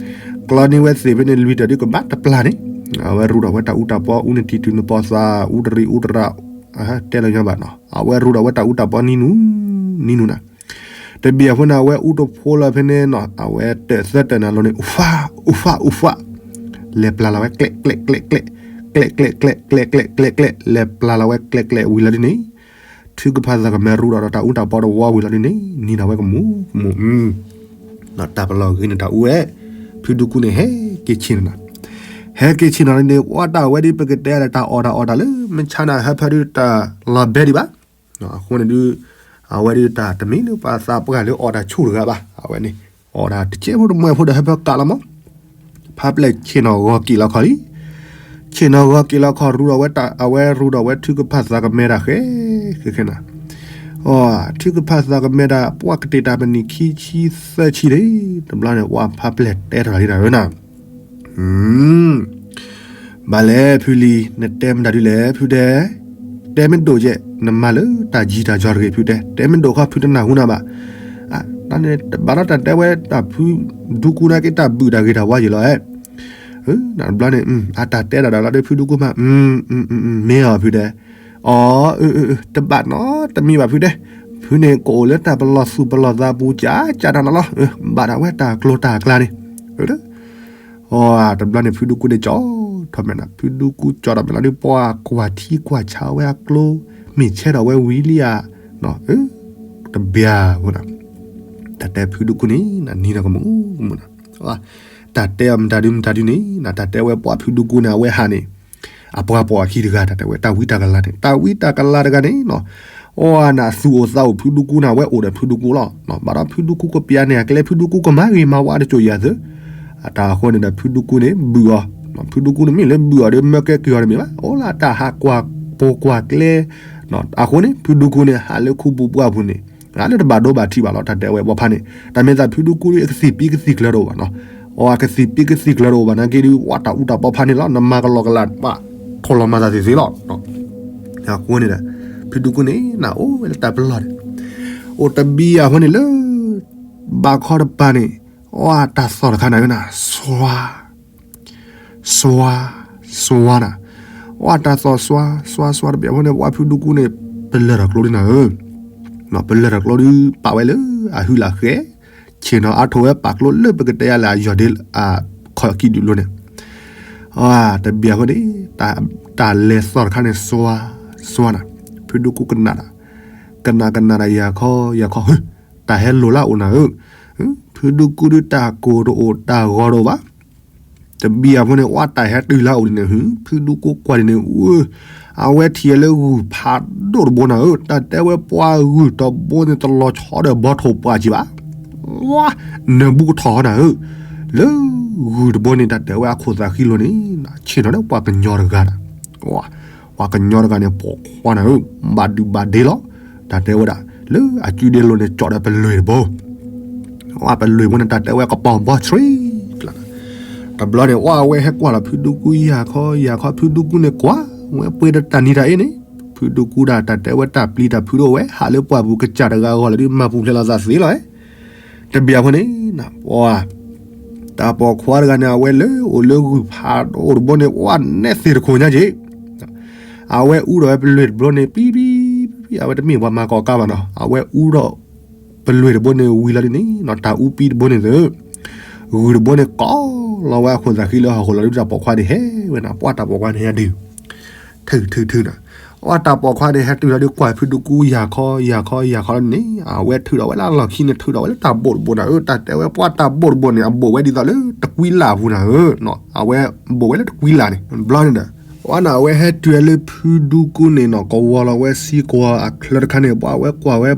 ကျီန့ၢ်ဝဲသ့ၣ်ဖဲန့ၣ်လွံၢ်တၢၢ်ဒ်ကဘၣ်တပျၢ်န့ၣ်, အဝဲရူးထီၣ်ဝဲတၢ်အူတၢ်ပီ အူနတံၤတုၤနပီသး အူတရံးအူတရၣ်, တဲလီၤညီဘၣ်နီၤ အဝဲရူးထီၣ်ဝဲတၢ်အူတၢ်ပီနံၤနူၤ, နံၤနူၤနၤ တဘံၣ်အဃိန့ၣ် အဝဲအူတဖိလီၤဖဲန့ၣ်နီၤ အဝဲတၢၢ်သၢတၢၢ်နၤလီၤန့ၣ် အူဖး အူဖး အူဖး, လဲၤပျၢ်လီၤဝဲကျဲးကျဲးကျဲးကျဲး, ကျဲးကျဲးကျဲးကျဲးကျဲးကျဲးကျဲး လဲၤပျၢ်လီၤဝဲကျဲးကျဲးဝံၤလီၤဒ်န့ၣ်, ထုကဖၣ်သးကမဲၤရူးဒီးတၢ်အူတၢ်ပီတဝီဝံၤလီၤဒ်န့ၣ် နံၤနၤဝဲကမူၣ်ကမူၣ်, တၢ်ပလီၢ်ဂ့ၤန့ၣ်တၢ်အူဝဲ, ဖုဒူကိန့ၣ်ဟဲက့ၤဆ့ၣ်နီၤနၤ, ဟဲက့ၤဆ့ၣ်နီၤန့ၣ် ပှၤတၢ်ဝဲဒ်ပကတဲဒီးတၢ်အီၣ်တၢ်အီတၢ်လၢ မ့ၢ်ဆါနၤဟၢဖၢဒုးတၢ်လီၤဘဲဒံးဘၣ်, အဃိန့ၣ်ဒုး, အဝဲဒုးတၢ်တမ့ၢ်လၢပှၤသးပှၢ်လၢအီၣ်တၢ်ဆူၣ်တဂၤဘၣ်, အဝဲန့ၣ်, အီၣ်တၢ်တကဲဖိတမှဲဖိဒီးဟၢဖၢကးလီၤမး, ဖးပျဲၢ်ဆ့ၣ်နီၤဂီၤက့ၤလီၤခီလံ, ဆ့ၣ်နီၤဂီၤက့ၤလီၤခီရူးဒီးဝဲတၢ် အဝဲရူးဒီးဝဲထုကဖၣ်သးကမဲၤတၢ်ဃဲ, ဃဲဃဲနၤ, အီ, ထုကဖၣ်သးကမဲၤတၢ် ပှၤကတ့ၢ်တၢ်ပနံၣ်ခံဆံသၢဆံန့ၣ်, တဘျီန့ၣ် ပှၤဖးပျဲၢ်တဲထီၣ်လံတၢ်ဝဲနၤ ဘၣ်လဲၣ်ဖုလံၤ နတဲမတၤဒုလဲၣ် ဖုတဲ, တဲမ့ၢ်ဒိၣ်ကဲး နမၤလၢတၢ်ယံၤတၢ်ယီၤတဂ့ၤ ဖုတဲ, တဲမ့ၢ်ဒိၣ်ခီ ဖုတနၢ်ဟူနၤဘၣ်, တၢ်န့ၣ် တဘၣ်ဒီးတၢ်တဲဝဲတၢ်ဖုဒူကူနာ်က့ တၢ်ဘုၣ်တၢ်ဂ့ၤတၢ်ဝါယံာ်လီၤဧါ, တဘျီန့ၣ် အတၢ်တဲဒၣ်ဒီးလီၤဒီး ဖုဒူကူမး မ့ၢ်အီၤဖုဒဲး, အီၤ တဘၣ်နီတမံၤဘၣ်ဖုဒဲး, ဖုန့ၣ် ကအိၣ်လၢတၢ်ပလီၢ်သူၣ်ပလီၢ်သးပူၤ ကကတၢ်နၤလီၤ, ဘၣ်ဒၣ်ဝဲတၢ်ကျိၤတၢ်ကျဲန့ၣ် အီၤ တဘျီန့ၣ် ဖုဒူကူန့ၣ် ကၠီထီၣ်မဲာ်နၤ, ဖုဒူကူကၠီထီၣ်မဲာ်လီၤဒီး ပှၤကွၢ်ထံကွၢ်ဆးဝဲအကျိ မ့ၢ်ဆဲထီၣ်ဝဲဝံၤလံဧါ, တဘျီအဃိ တၢ်တဲဖုဒူကူန့ၣ် နနံၤဒီးကမူၣ်ကမူၣ်နၤ, တၢ်တဲအီၤမတၤဒုမတၤဒုန့ၣ် တၢ်တဲဝဲပှၤဖုဒူကူန့ၣ် အဝဲဟးန့ၣ် အပှၤပိာ်အခံတဂၤ တၢ်တဲဝဲ တၢ်ဝံတၢ်ကလၤန့ၣ် တၢ်ဝံတၢ်ကလၤတဂၤန့ၣ်နီၤ, အီၤနၤသူၣ်အိၣ်သးအိၣ်ဖုဒူကူန့ၣ် အဝဲအိၣ်ဒီးဖုဒူကူလီၤ, ဘၣ်ဒီးဖုဒူကူကပျးန့ၢ်အကျဲ ဖုဒူကူကမၤဂ့ၤမၤဝါတစိၤယၤသု, အတၢ်အဃိန့ၣ်ဒီး ဖုဒူကူန့ၣ် ဘုၣ်အီၤ, ဖုဒူကူန့ၣ်မ့ၢ်လၢဘုၣ်အီၤဒီး မၢကဲကုၢ်အီၤတမ့ၢ်ဘၣ်, အိၣ်လၢတၢ်ဟးကွၢ်ပိာ်ကွၢ်ကျဲ, အဃိန့ၣ် ဖုဒူကူန့ၣ် ဟးလၢခူပူၤပှၢ်ပူၤန့ၣ် လၢတဘၣ်ဒိဘၣ်ထံးဘၣ်လီၤ တၢ်တဲဝဲဘီဖးန့ၣ်, တၢ်မ့ၢ်သးဖုဒူကူ ကသံၣ်ပံကသံၣ်ကျၢၤတအိၣ်ဘၣ်နီၤ, အကသံၣ်ပံကသံၣ်ကျၢၤတအိၣ်ဘၣ်နာ်က့ဒီး ဝဲတၢ်အူတၢ်ပီဖးန့ၣ်လီၤ, နမၤကလီကလး ပှၤထိၣ်လီၤမၤသးသ့သ့လီၤ, အဃိန့ၣ်ဒီး ဖုဒူကူန့ၣ် နအိၣ်ဝဲလၢတၢ်ပလီၢ်န့ၣ်, အိၣ်တဘံအဃိန့ၣ်လၢ ဘးခီတပၤန့ၣ်, အီၣ်တၢ်သီၣ်တခါန့ၣ်နၤ, စွါ စွါ စွါနၤ, အီၣ်တၢ်သီၣ်စွါ စွါ စွါတဘံအဃိန့ၣ် ပှၤဖုဒူကူန့ၣ် ပလၢၢ်ထီၣ်ကျိဒ်နၤဧၢ, ပလၢၢ်ထီၣ်ကျိဒီး ပာ်ဝဲလၢအဟုလၢအဃဲ, ဆ့ၣ်နီၤအါထိၣ်ဝဲပာ်ကျိလၢပကတဲယၤလၢအယီၢ်ဒ့ အခီၣ်ကံၣ်ဒုးလိၤန့ၣ်, တဘံအဃိန့ၣ် တၢ်လဲၤသီၣ်တခါန့ၣ် စွါ စွါနၤ, ဖုဒူကူကနၣ်ဒီး ကနၣ်ကနၣ်ဒီး ယၤခီ ယၤခီ တၢ်ဟဲလိာ်လၢအအိၣ်နၤဧၢ, ဖုဒူကူဒီးတၢ်ကိၢ်တအိၣ်တၢ်ဂီၤတအိၣ်ဘၣ်, တဘံအဃိန့ၣ် အီၣ်တၢ်ဟဲတုၤလၢအအိၣ်ဒ်န့ၣ် ဖုဒူကူကွၢ်ဒ်န့ၣ် အဝဲထံၣ်လၢဂုၢ်ဖးဒိၣ်တဘိနၤဧၢ, တၢ်တဲဝဲပှၤဂုၢ်တဘိန့ၣ် တလီၤဆီဒီးဘီထိၣ်ပှၢ်ကံဘၣ်, နၢ်ဘူးကထီၣ်နၤဧၢ, လၢဂုၢ်တဘိန့ၣ် တၢ်တဲဝဲအခိၣ်သးဃံလိၤန့ၣ် ဆ့ၣ်နီၤလၢပှၤကညီတဂၤနၤ ပှၤကညီတဂၤန့ၣ် ပိာ်ခွါနၤဧၢ, ဘၣ်ဒုးဘၣ်ဒ့လီၤ, တၢ်တဲဝဲဒၣ် လၢအကုဒ့လိၤန့ၣ် ကၠီၣ်ဒီးပလွ့ၢ်တဘိ, ပလွ့ၢ်ဘိန့ၣ် တၢ်တဲဝဲကပီၤဘီဆှံ, တဘျီန့ၣ် အီၣ်ဝဲဟဲကွၢ်လီၤဖုဒူကူ ယၤခီ ယၤခီ ဖုဒူကူန့ၣ်ကွၢ်ဝဲပှဲၤဒီးတၢ်နံၤတၢ်အ့န့ၣ်, ဖုဒူကူဒၣ် တၢ်တဲဝဲတၢ်ပျံၤတၢ်ဖုးဒိၣ်ဝဲ ဟးလၢပှၢ်ပူၤကစၢ်တဂၤအဂီၢ်လၢဒုး မၤပူၤဖျဲးလီၤသးသ့လီၤ, တဘံအဃိန့ၣ် ပှၤ တၢ်ပိာ်ခွါတဂၤန့ၣ် အဝဲလၢအိၣ်လၢဂုၢ်ဖးဒိၣ်တဘိန့ၣ် အီၣ်နဲၣ်သ့ၣ်တခိၣ်ညါက့ၤ, အဝဲအူထီၣ်ဝဲပလွ့ၢ်တဘိန့ၣ် ပံပံပံပံ အဝဲတမ့ၢ်ပှၤမၤကီၢ်ကါဘၣ်နီၤ, အဝဲအူထီၣ်ပလွ့ၢ်တဘိန့ၣ်ဝံၤလီၤဒ်န့ၣ်နီၤ, တၢ်အူပံတဘိန့ၣ်သ့ၣ်, ဂုၢ်တဘိန့ၣ် ကီလီၤဝဲအခိၣ်သးဃံလၢဟီၣ်ခိၣ်လီၤဒုး တၢ်ပိာ်ခွါန့ၣ်ဟဲဝဲနၤ, ပှၤတၢ်ပိာ်ခွါန့ၣ်ဟဲဒုး ထုးထုးထုးနၤ, အီၣ်တၢ်ပိာ်ခွါန့ၣ် ဟဲတုၤလီၤဒုးကွၢ်ဖုဒူကူ ယၤခီ ယၤခီ ယၤခီန့ၣ်, အဝဲထုးထီၣ်ဝဲလၢအလီၢ်ခံန့ၣ် ထုးထီၣ်ဝဲလၢတၢ်ဘိၣ်တဘိနၤဧၢ, တၢ်တဲဝဲပှၤတၢ်ဘိၣ်တဘိန့ၣ် အဘိၣ်ဝဲဒ်သိးလၢတကွံလၢ်အပူၤနၤဧၢ, အဝဲဘိၣ်ဝဲလၢတကွံလၢ်န့ၣ် ဘျီန့ၣ်ဒီး ပှၤနၤ အဝဲဟဲတုၤလၢဖုဒူကူန့ၣ်နီၤ, ကဝီၤလီၤဝဲစံကဝီၤအချၢတခါန့ၣ် ပှၤဝဲကွၢ်ဝဲ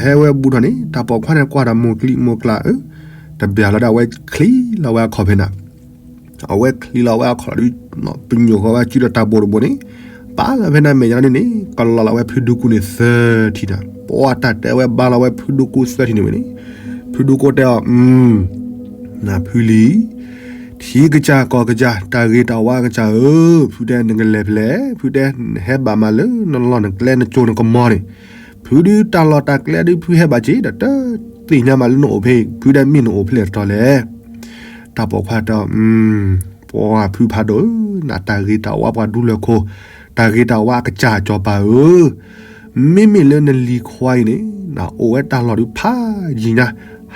ဟဲဝဲဘူးထီၣ်န့ၣ် တၢ်ပိာ်ခွါန့ၣ်ကွၢ်ဒီးမိၢ်ကျံမိၢ်ကျါဧၢ, တဘျီလီၤဒီး အဝဲချံလီၤဝဲအခီၣ်ဖဲနၤ အဝဲချံလီၤဝဲအခီၣ်လီၤဒုး ပညိၣ်ဃီၤဝဲစုဒီးတၢ်ဘိၣ်တဘိန့ၣ်, ပာ်လီၤဖဲနၤမဲာ်ညါဒ်န့ၣ် ကလီၤလီၤဝဲဖုဒူကူန့ၣ်သၢထံၣ်နၤ, ပှၤတၢ်တဲဝဲဘါလီၤဝဲဖုဒူကူသၢထံၣ်န့ၣ်ဝဲန့ၣ်, ဖုဒူကူတဲအီၤ နဖုလံၤ ထံကစၢ်ကီၢ်ကစၢ် တၢ်ဂ့ၤတၢ်ဝါကစၢ်ဧၢ, ဖုတဲနကလဲၤဖဲလဲၣ်, ဖုတဲနဟဲဘၣ်မးလၢနလီၢ်နကျဲနကၠိနကမီၤန့ၣ်, ဖုဒုးတၢ်လီၢ်တၢ်ကျဲဒုး ဖုဟဲဘၣ်က့ၤဒီး တသ့ၣ်ညါမးလၢနအိၣ်ဖဲအံၤ, ဖုတဲမ့ၢ်နအိၣ်ဖဲလဲၣ်တတီၤလဲၣ်. တၢ်ပိာ်ခွါတဲအီၤ ပှၤဖုဖးဒိၣ်ဧၢ, နတၢ်ဂ့ၤတၢ်ဝါပှၤဒူလၢၢ်ခိၣ်, တၢ်ဂ့ၤတၢ်ဝါအကစၢ်စီၤပၤဧၢ, မ့မ့ၢ်လၢနလံၤခွါအံၤန့ၣ် နအိၣ်ဝဲတၢ်လီၢ်ဒုးဖးယံာ်ညါ,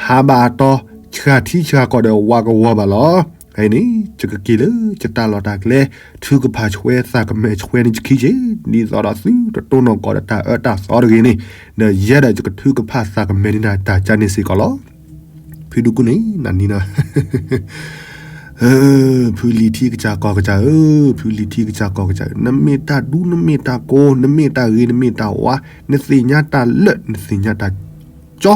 ဟးဘၣ်အတီၤ ဆှၣ်ထံဆှၣ်ကီၢ်ဒီးဝါကဝီၤဘၣ်လီၤ. အံၤန့ၣ် ယကက့ၤလၢယတၢ်လီၢ်တၢ်ကျဲ ထုကဖၣ်ဆွဲသးကမဲာ်ဆွဲန့ၣ်ယခံက့ၤ, ဒ်သိးဒီးသုတတိၢ်နီၣ်ကီၢ်ဒီးတၢ်အၢတၢ်သီတဂ့ၤန့ၣ်, ဒီးယဲဒၣ်ယကထုကဖၣ်သးကမဲာ်န့ၣ်တၢ်ကန့ၣ်စ့ၢ်ကီးလီၤ. ဖုဒူကူန့ၣ် နနံၤနၤ ဖုလံၤထံကစၢ်ကီၢ်ကစၢ်ဧၢ, ဖုလံၤထံကစၢ်ကီၢ်ကစၢ်ဧၢ, နမ့ၢ်တၢ်ဒူ နမ့ၢ်တၢ်ကိၢ် နမ့ၢ်တၢ်ဂ့ၤ နမ့ၢ်တၢ်ဝါ, နသ့ၣ်ညါတၢ်လၢာ် နသ့ၣ်ညါတၢ်ကၠီ,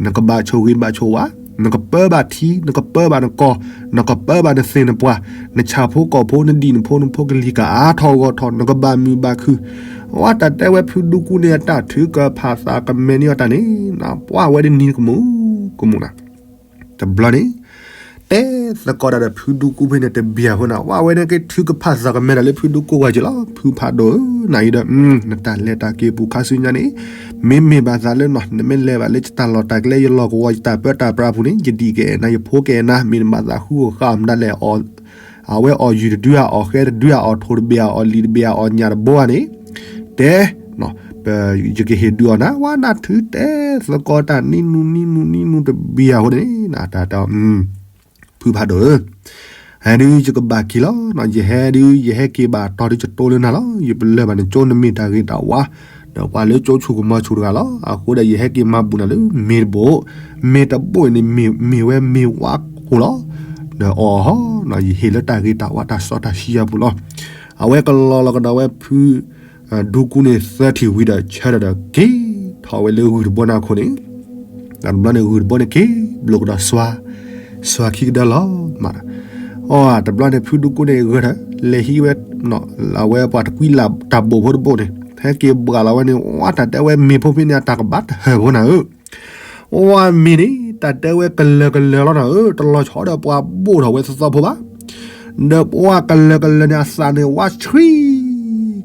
နကဘၣ်ဆိၣ်ဂ့ၤဘၣ်ဆိၣ်ဝါ, နကပၢဘၣ်ထံ နကပၢဘၣ်နကီၢ်, နကပၢဘၣ်နသ့ၣ်နပှၢ်, နဆၣ်ဖိကီၢ်ဖိ နဒံၣ်နဖိ နဖိကလံၤ ကအါထီၣ်ဂီၢ်ထီၣ် နကဘၣ်မုာ်ဘၣ်ခုၣ်, အဝဲတၢ်တဲဝဲဖုဒူကူန့ၣ် အတၢ်ထုကဖၣ်သးကမဲာ်န့ၢ်အီၤတၢ်န့ၣ် ပှၤဝဲဒ်နံၤကမူၣ်ကမူၣ်နၤ တဘျီန့ၣ် တဲသကိးတၢ်ဒီးဖုဒူကူဖဲန့ၣ်တဘျီအဃိန့ၣ် ပှၤဝဲန့ၣ်က့ၤထုကဖၣ်သးကမဲာ်တၢ်လၢဖုဒူကူဝဲက့ၤလီၤ. ဖုဖးဒိၣ်ဧၢ နၤအံၤဒီး နတၢ်လဲၤတၢ်က့ၤပူၤခါဆူညါန့ၣ် မ့မ့ၢ်ဘၣ်သးလၢနီၤ နမ့ၢ်လဲၤဘၣ်လၢယတၢ်လီၢ်တၢ်ကျဲ ယလီၢ်ကဝီၤ ယတၢ်ပၢတၢ်ပြးပူၤန့ၣ် ယဒံၣ်ကအဲၣ်နၤ ယဖိကအဲၣ်နၤ မ့ၢ်နဘၣ်သးဃုအီၣ်ဃုအီၣ်မတၤလဲၣ်အီၣ် အဝဲအီၣ်ယုၢ်တဒုဧါ အီၣ်ဃဲတဒုဧါ အီၣ်ထိၣ်တဘ့ၣ်ဧါ အီၣ်လံာ်တဘ့ၣ်ဧါ အီၣ်ညၣ်တဘိဧါန့ၣ်, တဲ, ယကဟ့ၣ်ဒုးအီၣ်နၤ ဝဲနၢ်ထုတဲသကိးတၢ် နံၤနုၤနံၤနုၤနံၤနုၤတဘ့ၣ်ဧါအဃိန့ၣ် နတၢ်တဲအီၤ ဖုဖးဒိၣ်ဧၢ, ဟဲဒုးယကဘၣ်က့ၤလီၤ, ယဟဲဒုး ယဟဲက့ၤဘၣ်တီၤဒုး ယတိလၢနၤလီၤ, ယပလၢၢ်ဘၣ်နကၠိ နမ့ၢ်တၢ်ဂ့ၤတၢ်ဝါ, ဒီးပှၤလၢကၠိဆူၣ်ကမီၤဆူၣ်တဂၤလီၤ, အဃိဒီးယဟဲက့ၤမၤဘူးနၤလၢမ့ၤတဘိ, မ့ၤတဘိန့ၣ် မ့ၢ်ဝဲမ့ၤဝါခိၣ်လီၤ, ဒီးအီၣ်ဟီ, ယဟ့ၣ်လၢတၢ်ဂ့ၤတၢ်ဝါတၢ်စီတၢ်ဆှံအပူၤလီၤ, အဝဲကလီၤလီၤကဒီးဝဲဖု ဒူကူန့ၣ်သၢထံၣ်ဝံၤဒီး ဆၢထၢၣ်ဒီးက့ၤထီၣ်ဝဲလၢဂုၢ်တဘိန့ၣ်အခိၣ်န့ၣ်, တဘျီန့ၣ်ဂုၢ်တဘိန့ၣ်က့ၤဘျိးကဒီးစွါ, စွါခံကဒါလီၤမး, အီၣ်တဘျီန့ၣ် ဖုဒူကူန့ၣ်ဂဲၤထၢၣ် လဲၤဟံးဝဲ, အဝဲပှၤတကွံလၢတၢ်ဘိၣ်ဖိတဘိန့ၣ် ဟဲက့ၤဘှၣ်လီၤဝဲန့ၣ် ဝါတၢ်တဲဝဲမ့ၤဖိဖဲန့ၣ် အတၢ်ကဘၣ်တဟၢၣ်ဖိနၤဧၢ ဝါမ့ၤန့ၣ် တၢ်တဲဝဲကလၢၤကလၢၤလီၤနၤဧၢ, တလီၤဆီဒီးပှၤဘိၣ်ထီၣ်ဝဲသီသီဖိဘၣ်, ဒီးပှၤကလၢၤကလၢၤန့ၣ် အသးန့ၣ်ဝါဆှံ,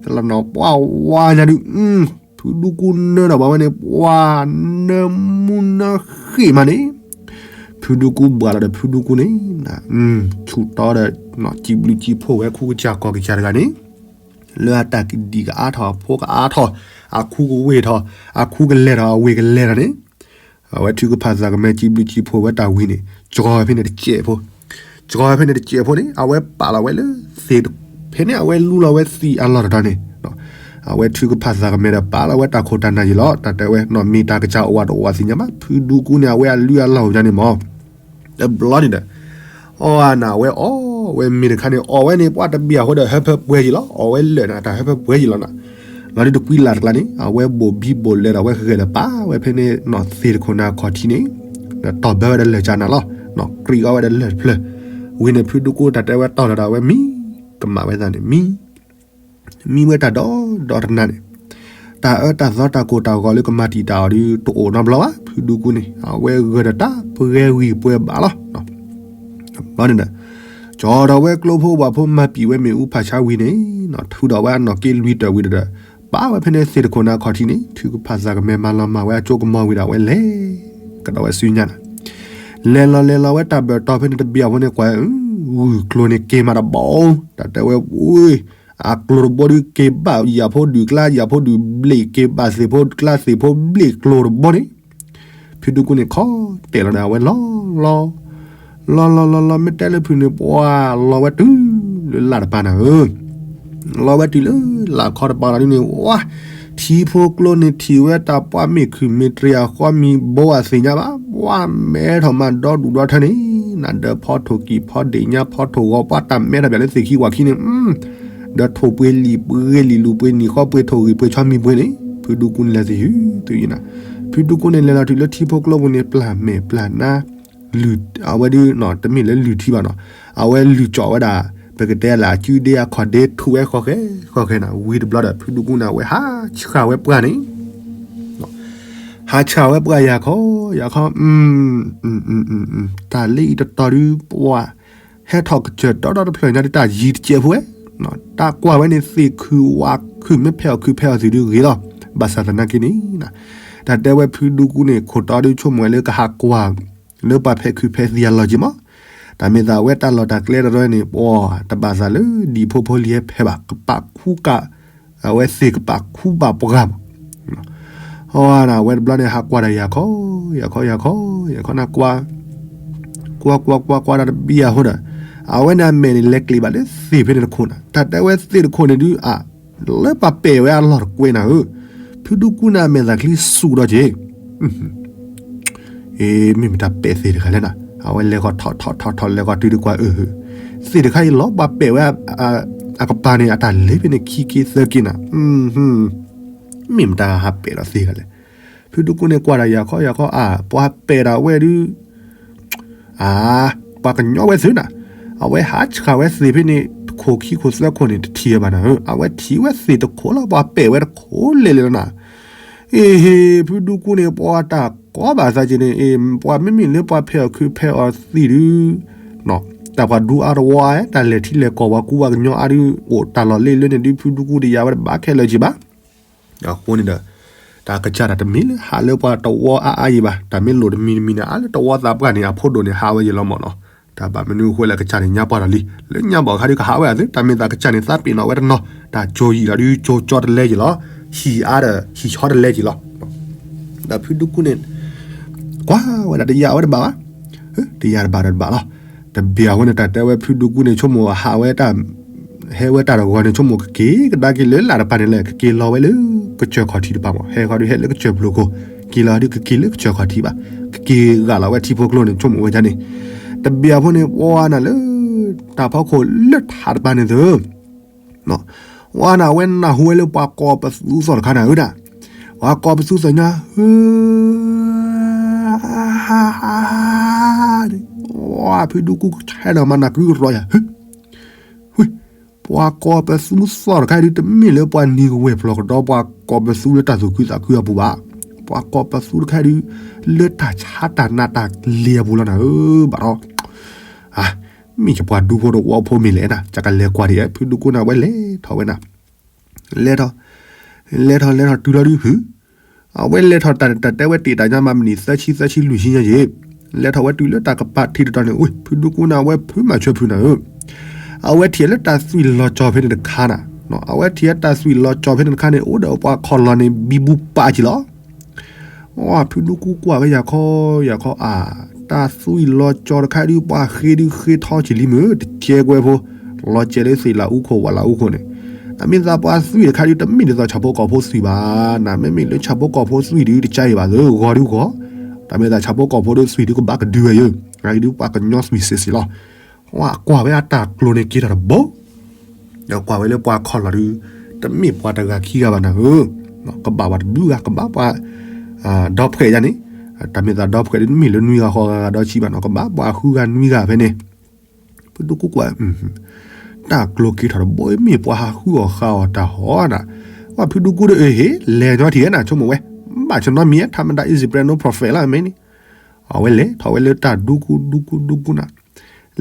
ကလီၤနီၤ ပှၤဝါညါဒုး, ဖုဒူကူနၢဒီးဘၣ်ဝဲန့ၣ် ပှၤနၢမူနၢဃ့ၣ်မးန့ၣ်, ဖုဒူကူဘှၣ်လီၤဒီးဖုဒူကူန့ၣ်, ဆူၣ်တီဒီး စံးဘျုးစံးဖှိၣ်ဝဲခူကစၢ်ကီၢ်ကစၢ်တဂၤန့ၣ် လၢအတၢ်ကဒံၣ်ကအါထီၣ် အဖိကအါထီၣ်, အခူကဝ့ၢ်ထီၣ်, အခူကလဲၤထီၣ် အဝ့ၢ်ကလဲၤထီၣ်န့ၣ်, အဝဲထုကဖၣ်သးကမဲ စံးဘျုးစံးဖှိၣ်ဝဲတၢ်ဝံၤန့ၣ် ကၠီၤဝဲဖဲန့ၣ်တစဲးဖိ, ကၠီၤဝဲဖဲန့ၣ်တစဲးဖိန့ၣ် အဝဲပာ်လီၤဝဲလၢသ့ၣ်, ဖဲန့ၣ်အဝဲလူလီၤဝဲသံးအလီၢ်တတီၤန့ၣ်, အဝဲထုကဖၣ်သးကမဲဒီးပာ်လီၤဝဲတၢ်ခိၣ်တၢ်နၢ်ယံၤလီၤ, တၢ်တဲဝဲနီၢ်မ့ၢ်တၢ်ကစၢ်အိၣ်ဝးတအိၣ်ဝးသ့ၣ်ညါဘၣ်, ဖုဒူကူန့ၣ် အဝဲအလုၢ်အလၢ်အိၣ်ညါန့ၣ်မး တဘျီန့ၣ်ဒီး, အီၣ်နၤ အဝဲအီၣ်ဝဲမ့ၤတခါန့ၣ် အီၣ်ဝဲန့ၣ် ပှၤတဘ့ၣ်အဃိဒီး ဟၢဖၢပှဲၤယံၤလီၤ, အီၣ်ဝဲလၢာ်န့ၣ် တၢ်ဟၢဖၢပှဲၤယံၤလီၤနၤ, လီၤဒုးတကွံလၢ်တကျါန့ၣ် အဝဲဘိၣ်ဘံဘိၣ်လဲဒီး အဝဲဂဲၤဒီးပာ်ဝဲဖဲန့ၣ်နီၢ်သ့ၣ်တခိၣ်န့ၣ်အခီၣ်ထံးန့ၣ်, ဒီးတီၢ်ဘၢဝဲဒီးလၢာ်ကၢနၤလီၤ, နီၢ်ကြံးအီၣ်ဝဲဒီးလၢာ်တဖျၢၣ်, ဝံၤန့ၣ် ဖုဒူကူတၢ်တဲဝဲတီၢ်လီၤဒီး အဝဲမံ, ကမၣ်ဝဲသးန့ၣ်မံ မံဝဲတၢ်ဒီဒီတနၤန့ၣ်, တၢ်အၢတၢ်သီတၢ်ကိၢ်တၢ်ဂီၤလၢကမၤတံာ်တာ်အီၤဒုး တအိၣ်နီတဘျီဘၣ်, ဖုဒူကူန့ၣ် အဝဲဂဲၤဒီးတၢ်ပှဲၤဂံၢ်ပှဲၤဘါလီၤ, ဘျီန့ၣ်ဒီး, ကၠီၤဒီးဝဲကျိဖိဝၣ်ဖိမၤပံာ်ဝဲမ့ၣ်အူဖးဆါဝံၤန့ၣ်, ထုးဒီးဝဲအနီၢ်က့လွံၢ်တၢၢ်ဝံၤဒီး, ပာ်ဝဲဖဲန့ၣ်သ့ၣ်တခိၣ်န့ၣ်အခီၣ်ထံးန့ၣ် ထုကဖၣ်သးကမဲမၤလီၤမၢ်ဝဲအကၠိကမီၤဝံၤဒီး အဝဲလဲၤကဒီးဝဲဆူညါနၤ လဲၤလီၤလဲၤလီၤဝဲတၢ်ဘၢၣ်တီၢ်ဖဲန့ၣ်တဘ့ၣ်အဃိန့ၣ် ကွၢ်, ဂုၢ်ကျိၤန့ၣ်က့ၤမးတဘီ, တၢ်တဲဝဲဝ့ၢ်, အကျိၤတဘိဒုးက့ၤဘၣ်ယၣ်ဖိဒုးကျါ ယၣ်ဖိဒုးဘျ့ၣ် က့ၤဘၣ်သ့ၣ်ဖိကျါသ့ၣ်ဖိဘျ့ၣ်ကျိၤတဘိန့ၣ်, ဖုဒူကူန့ၣ်ခီတဲာ်လီၤဒီး အဝဲလီၤလီၤ လီၤလီၤလီၤလီၤ မ့ၢ်တဲလၢဖုန့ၣ် ပှၤလီၤဝဲတုၤလၢလၢ်တပၤနၤဧၢ လီၤဝဲတုၤလၢလၢ်ခီတပၤလီၤဒုးန့ၣ် ဝါ, ထံဖိကျိန့ၣ်ထံၣ်ဝဲတၢ်ပှၢ်မ့ၢ်ခုၣ်မ့ၢ်တြံၤအဃီမံၤဘိအသ့ၣ်ညါဘၣ်, ပှၤမဲထီၣ်မးဒီဒူၣ်ဒီထၢန့ၣ်, နဒီးဖီထိၣ်ကံၢ်ဖီဒ့ၣ်ညါဖီထိၣ်ဂီၤ ပှၤတၢ်မဲထီၣ်ပၠးလၢသ့ၣ်ခံဝၣ်ခံန့ၣ်, ဒီးထိၣ်ပှ့ၤလံာ်ပှ့ၤလံာ်လူၤပှ့ၤနံၣ်ဃီပှ့ၤထိၣ်ဂံၢ်ပှ့ၤဆီမံၤပှ့ၤန့ၣ် ဖုဒူကူန့ၣ်လဲၤသ့ၣ်ဟုသ့ၣ်ယံၤနၤ, ဖုဒူကူန့ၣ်လဲၤလီၤတုၤလၢထံဖိကျိပူၤန့ၣ် ပျၢ်မဲာ်ပျၢ်နါ လုၢ်, အဝဲဒုး တမ့ၢ်လၢလုၢ်ထံဘၣ်နီၤ, အဝဲလုၢ်ကၠီၣ်ဝဲဒၣ်, ပကတဲလၢအကုဒ့အခီၣ်ဒ့ထူးဝဲဃီဃဲဃီဃဲနၤ, ဝံၤတဘျီဒီး ဖုဒူကူန့ၣ် အဝဲဟးဆှၣ်ဝဲပှၢ်န့ၣ်, ဟးဆှၣ်ဝဲပှၢ်ယၤခီ, ယၤခီ, တၢ်လၢအံၤတတီၤဒုး ပှၤ ဟဲထီၣ်ကစၢၢ်တီတီတဖျၢၣ်ညါဒုး တၢ်ယံၤတစဲးဖိဝဲ, တၢ်ကွၢ်ဝဲန့ၣ် သ့ၣ်ခုၣ်ဝၣ်ခုၣ် မ့ၢ်ဖဲအီၣ်ခုၣ်ဖဲအီၣ်သ့ၣ်ဒုးဂ့ၤလီၤ, ဘၣ်ဆၣ်သနာ်က့န့ၣ် တၢ်တဲဝဲဖုဒူကူန့ၣ် ခိၣ်တီဒုးဆိကမိၣ်ဝဲလၢကဟးကွၢ် လၢပှၤဖဲးခုးဖဲးသံးအလီၢ်က့မး, တၢ်မ့ၢ်သးဝဲတၢ်လီၢ်တၢ်ကျဲတရၢန့ၣ် ပှၤတဘၣ်သးလၢဒံၣ်ဖိဖိလံၤဟဲဖဲးဘၣ် ကပာ်ခူကၣ်, အဝဲသ့ၣ်ကပာ်ခူဘၣ်ပှၢ်မး, အဝဲတဘျီန့ၣ် ဟးကွၢ်ဒီးယၤခီ, ယၤခီယၤခီ, ယၤခီနကွၢ် ကွၢ်ကွၢ်ကွၢ်ကွၢ်တၢ်တဘံၣ်အဃိဒီး, အဝဲန့ၣ်အမဲာ်န့ၣ် လဲၤကျံးဘၣ်လၢသ့ၣ်ဖဲန့ၣ်တခိၣ်နၤ, တၢ်တဲဝဲသ့ၣ်တခိၣ်န့ၣ်ဒုး အါ, လၢပှၤပဲာ်ဝဲအလီၢ်တကွဲနၤဧၢ, ဖုဒူကူန့ၣ်အမဲာ်သးချံစူၤဒီးက့ၤ အ့ မ့ၢ်မတၤပဲာ်သ့ၣ်တဂၤလဲၣ်နၤ, အဝဲလဲၤဃီထီၣ်ထီၣ်ထီၣ်ထီၣ်လဲၤဃီတုၤတကွၢ်အၢ, သ့ၣ်တခါအံၤလီၤ ပှၤပဲာ်ဝဲ အကပၤန့ၣ် အတၢ်လဲၤဖဲန့ၣ်ခံက့သၢက့နၤ, မ့ၢ်မတၤဟးပဲာ်ဒီးသ့ၣ်တဂၤလဲၣ်, ဖုဒူကူန့ၣ်ကွၢ်ဒီးယၤခီယၤခီ အါ ပှၤပဲာ်ဒၣ်ဝဲဒုး အါ, ပှၤကညီဝဲသုနၤ, အဝဲဟးဆှၣ်ဝဲသ့ၣ်ဖဲန့ၣ် တခိၣ်ခံခိၣ်သၢခိၣ်န့ၣ် တထံၣ်ဝဲဘၣ်နၤဧၢ, အဝဲထံၣ်ဝဲသ့ၣ်တခိၣ်လီၤ ပှၤပဲာ်ဝဲတခိၣ်လဲၣ်လဲၣ်လီၤနၤ, အ့ဟ့ၣ် ဖုဒူကူန့ၣ် ပှၤတၢ်ကီဘၣ်သးက့ၤန့ၣ် အ့ ပှၤမ့မ့ၢ်လၢပှၤဖဲးအီၣ်ခုးဖဲးအီၣ်သံးဒုး တၢ်ပှၤဒူအါတဝီအါ တၢ်လဲၤထံလဲၤကီၢ်ပှၤကူပှၤကညီအါဒုး အိၣ်တၢ်လီၢ်လၢလၢန့ၣ်ဒုး ဖုဒူကူတယၤဝဲတဘၣ်ခဲလၢာ်က့ၤဘၣ် အဃိန့ၣ်ဒီး တၢ်ကစၢ်တၢ်တမ့ၢ်လၢဟးလၢပှၤတဝီအါအါယံၤဘၣ်, တၢ်မ့ၢ်လိၣ်တမံၤတမံၤန့ၣ် အါလၢတဝီသးပှၢ်န့ၣ် အဖိဒိၣ်န့ၣ် ဟးဝဲယံၤလီၤမၢ်နီၤ, တၢ် တၢ်ဘၣ်မနုၤအဃိလဲၣ် ကစၢ်န့ၣ်ညါပှၢ်ဒီးလံ, လၢညါဘၣ်အခါဒုးကဟးဝဲအသ့, တၢ်မ့ၢ်သးကစၢ်န့ၣ်သးပ့ၤနီၣ်ဝဲတနီၤ, တၢ်ကၠိယံာ်လီၤဒုးကၠိကၠီတလဲယံာ်လီၤ, ဟံၣ်အါဒီးဟံၣ်ဆီတလဲယံာ်လီၤ. ဒီးဖုဒူကူန့ၣ် ကွၢ်ဝဲဒၣ်တယၤဝဲတဘၣ်ဘၣ်, တယၤတဘၣ်ဒီးတဘၣ်လီၤ. တဘျီအဃိန့ၣ် တၢ်တဲဝဲဖုဒူကူန့ၣ် ဆိကမိၣ်ဟးဝဲတၢ် ဟဲဝဲတၢ်တဂီၤန့ၣ် ဆိကမိၣ်ကက့ၤကဒါက့ၤလၢလာ်တပၤန့ၣ်လဲၣ်, ကက့ၤလီၤဝဲလၢကစၢၢ်ခီၣ်ထံးတပၤမး, ဟဲဃီဒုးဟဲလၢကစၢၢ်ဖျိခိၣ်, က့ၤလီၤဒုးကက့ၤလၢကစၢၢ်ခီၣ်ထံးဘၣ်, ကက့ၤဂာ်လီၤဝဲထံဖိကျိန့ၣ် ဆိကမိၣ်ဝဲဒ်န့ၣ်. တဘျီအဃိန့ၣ် ပှၤနၤလၢ တၢ်ဖီခိၣ်လၢထးတပၤန့ၣ်သၢ ပှၤနၤဝဲနၢ်ဟူဝဲလၢပှၤကိးပသူသီၣ်တခါနၤဧၢဒၣ်, ပှၤကိးပသူသီၣ်ညါ ဟၢ ဖုဒူကူကဆဲးဒီးမၤနၢ်ကုကရီယၤ, ဟၢ ပှၤကိးပသူသီၣ်တခါဒုး တမ့ၢ်လၢပှၤနံၤကဝဲၢ်ဖျိးကဒီး ပှၤကိးပသူလၢတၢ်သူၣ်ခုသးခုအပူၤဘၣ်, ပှၤကိးပသူတခါဒုး လၢတၢ်ဆါတၢ်နာ်တၢ်လ့ၤအပူၤလီၤနၤဧၢ, ဘၣ်ဒီး မ့ၢ်ယပှၤဒူဖိတဝီဖိမ့ၢ်လဲၣ်နၤ, ယကလဲၤကွၢ်ဒံးဧါ, ဖုဒူကူန့ၣ် အဝဲလဲၤထီၣ်ဝဲနၤ, လဲၤထီၣ် လဲၤထီၣ်လဲၤထီၣ်တုၤလီၤဒုးဖု အဝဲလဲၤထီၣ်တၢ်န့ၣ် တၢ်တဲဝဲတ့ၢ်တၢ်ညါမး မံးနံးသၢဆံ သၢဆံလွံၢ်ဆံညါယ့ၣ်, လဲၤထီၣ်ဝဲတုၤလၢတၢ်ကပၤထံးတတီၤန့ၣ် အိ ဖုဒူကူန့ၣ် အဝဲဖုမၤဆၢဖုနၤဧၢ, အဝဲထံၣ်လၢတၢ်သွံၣ်လီၤကၠီၤဖဲန့ၣ်တခါနၤ, အဝဲထံၣ်လၢတၢ်သွံၣ်လီၤကၠီၤဖဲန့ၣ်တခါန့ၣ် အိၣ်ဒီးပှၤခီၣ်လီၤန့ၣ် ဘံဘူပာ်ကံလီၤ. အိ ဖုဒူကူကွၢ်ဝဲယၤခီ ယၤခီအါ, တၢ်သွံၣ်လီၤကၠီၤတခါဒုး ပှၤဃ့ဒုးဃ့ထီကံလံမုၢ် တကဲကွဲဖိ, လီၤကဲလၢသ့ၣ်လၢအူခိၣ်ဝးလၢအူခိၣ်န့ၣ်, အမ့ၢ်သးပှၤသွံၣ်တခါဒုး တမ့ၢ်ဒ်သိးဆၣ်ဖိကီၢ်ဖိသွံၣ်ဘၣ်, နမ့မ့ၢ်လၢဆၣ်ဖိကီၢ်ဖိသွံၣ်ဒုး တကါအံၤဘၣ်သၢဂီၤဒုးဂီၤ, တၢ်မ့ၢ်သးဆၣ်ဖိကီၢ်ဖိဒုးသွံၣ်ဒုးကဘၣ်ကဒုဝဲယၢ, အဂ့ၢ်ဒုးပှၤကညီသွံၣ်စ့ၢ်စ့ၢ်လီၤ. ကွၢ်ဝဲအတၢ်ကျိၤန့ၣ်က့ၤထီၣ်တဘိ ဒီးကွၢ်ဝဲလၢပှၤခီၣ်လီၤဒုး, တမ့ၢ်ပှၤတဂၤခံဂၤဘၣ်နၤဧၢ, ကဘၣ်ပှၤတဘျုးဂၤ ကဘၣ်ပှၤ ဒီဖှဲးယါန့ၣ်, တၢ်မ့ၢ်သးဒီဖှဲးဒုး တမ့ၢ်လၢနွံဂၤဃိးဂၤဒီးဆံးဘၣ်နီၤ, ကဘၣ်ပှၤဃုဂၤနွံဂၤဖဲန့ၣ်, ဖုဒူကူကွၢ် တၢ်ကျိၤက့ၤထီၣ်တဘိ မ့ၢ်ပှၤဟးဃုအီၣ်ဃုအီတၢ်ဟီနၤ, ပှၤဖုဒူကူဒီးအဟ့ၣ် လဲၤညီထံၣ်နၤ ဆိကမိၣ်ဝဲ, ဘၣ်ဆၢနီတမံၤ ထးမတၤ easy bread no profit လီၤ မ့ၢ်န့ၣ်, အဝဲလဲၤထီၣ်ဝဲလၢတၢ်ဒူကူဒူကူဒူကူနၤ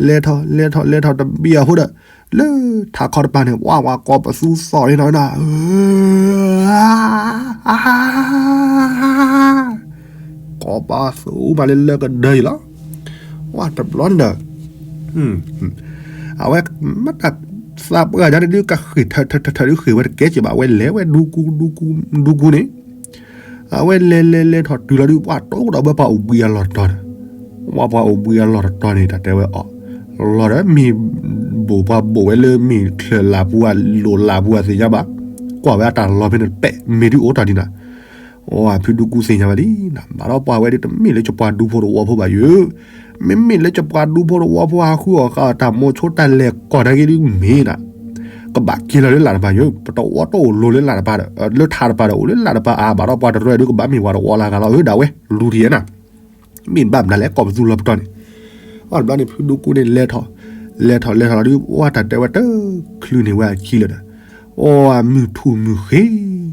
လဲၤထီၣ်လဲၤထီၣ်လဲၤထီၣ်တဘျီအဃိဒီး, လၢထးခီတပၤန့ၣ် ပှၤပှၤကိးပသူသီၣ်န့ၣ်နီၤနၤ, ကိးပသူမးလၢလၢကဒၢယံၤလီၤ, ဝဲတဘျီန့ၣ်ဒီး အဝဲမ့ၢ်တၢ်သးပှၢ်ဒၣ်န့ၣ်ဒုး ကဃ့ၢ်ထၢထၢထၢထၢဒုးဃ့ၢ်ဝဲတကဲက့ၤဘၣ်, အဝဲလဲၤဝဲဒူကူဒူကူဒူကူန့ၣ် အဝဲလဲၤလဲၤလဲၤထီၣ်တုၤလီၤဒုး ပှၤတိၢ်ကဒီးဝဲပှၤအိၣ်ဘှံးအလီၢ်တတီၤန့ၣ်, ဝဲပှၤအိၣ်ဘှံးအလီၢ်တတီၤန့ၣ် တၢ်တဲဝဲအီၤ, လီၤဒီးမ့ၢ်ဘိၣ်ပှၤဘိၣ်ဝဲလၢမ့ၢ်ချၢၣ်လၢ်ပူၤ လိၣ်လၢ်ပူၤအသ့ၣ်ညါဘၣ်, ကွၢ်ဝဲအတၢ်လီၤဖဲန့ၣ်တပဲာ် မ့ၢ်ဒုးအိၣ်တ့ၢ်ဒံးနၤ အိ ဖုဒူကူသ့ၣ်ညါဝဲလံနၤ, ဘၣ်ဒီးပှၤဝဲဒုးတမ့ၢ်လၢယပှၤဒူဖိတဝီဖိဘၣ်ယၢ, မ့မ့ၢ်လၢယပှၤဒူဖိတဝီဖိဟးဃုအီၣ်ဃုအီတၢ်မိၤဆိတၢ်လဲၤကိၢ်နာ်က့ဒုးမ့ၢ်နၤ, ကဘၣ်က့ၤလီၤလၢလာ်တပၤယၢ, ပတဝီတအိၣ်လိၤလၢလာ်တပၤဒီး လၢထးတပၤဒီး အိၣ်လၢလာ်တပၤအါ, ဘၣ်ဒီးပှၤတရၢဒုးကဘၣ်မ့ၢ်ပှၤတဝီလၢ်ဂၤလီၤဧၢဒၣ်ဝဲ, လူၤထံၣ်နၤ မ့ၢ်ဘၣ်မနုၤလဲၣ် ကိးပသူလီၤပတီၢ်န့ၣ်, အီၣ်တဘျီန့ၣ် ဖုဒူကူန့ၣ်လဲၤထီၣ်, လဲၤထီၣ်လဲၤထီၣ်လီၤဒုး အိ တၢ်တဲဝဲတချုးန့ၢ်ဝဲအခံလၢာ်ဒီး, အိ မုၢ်ထူၣ်မုၢ်ဃ့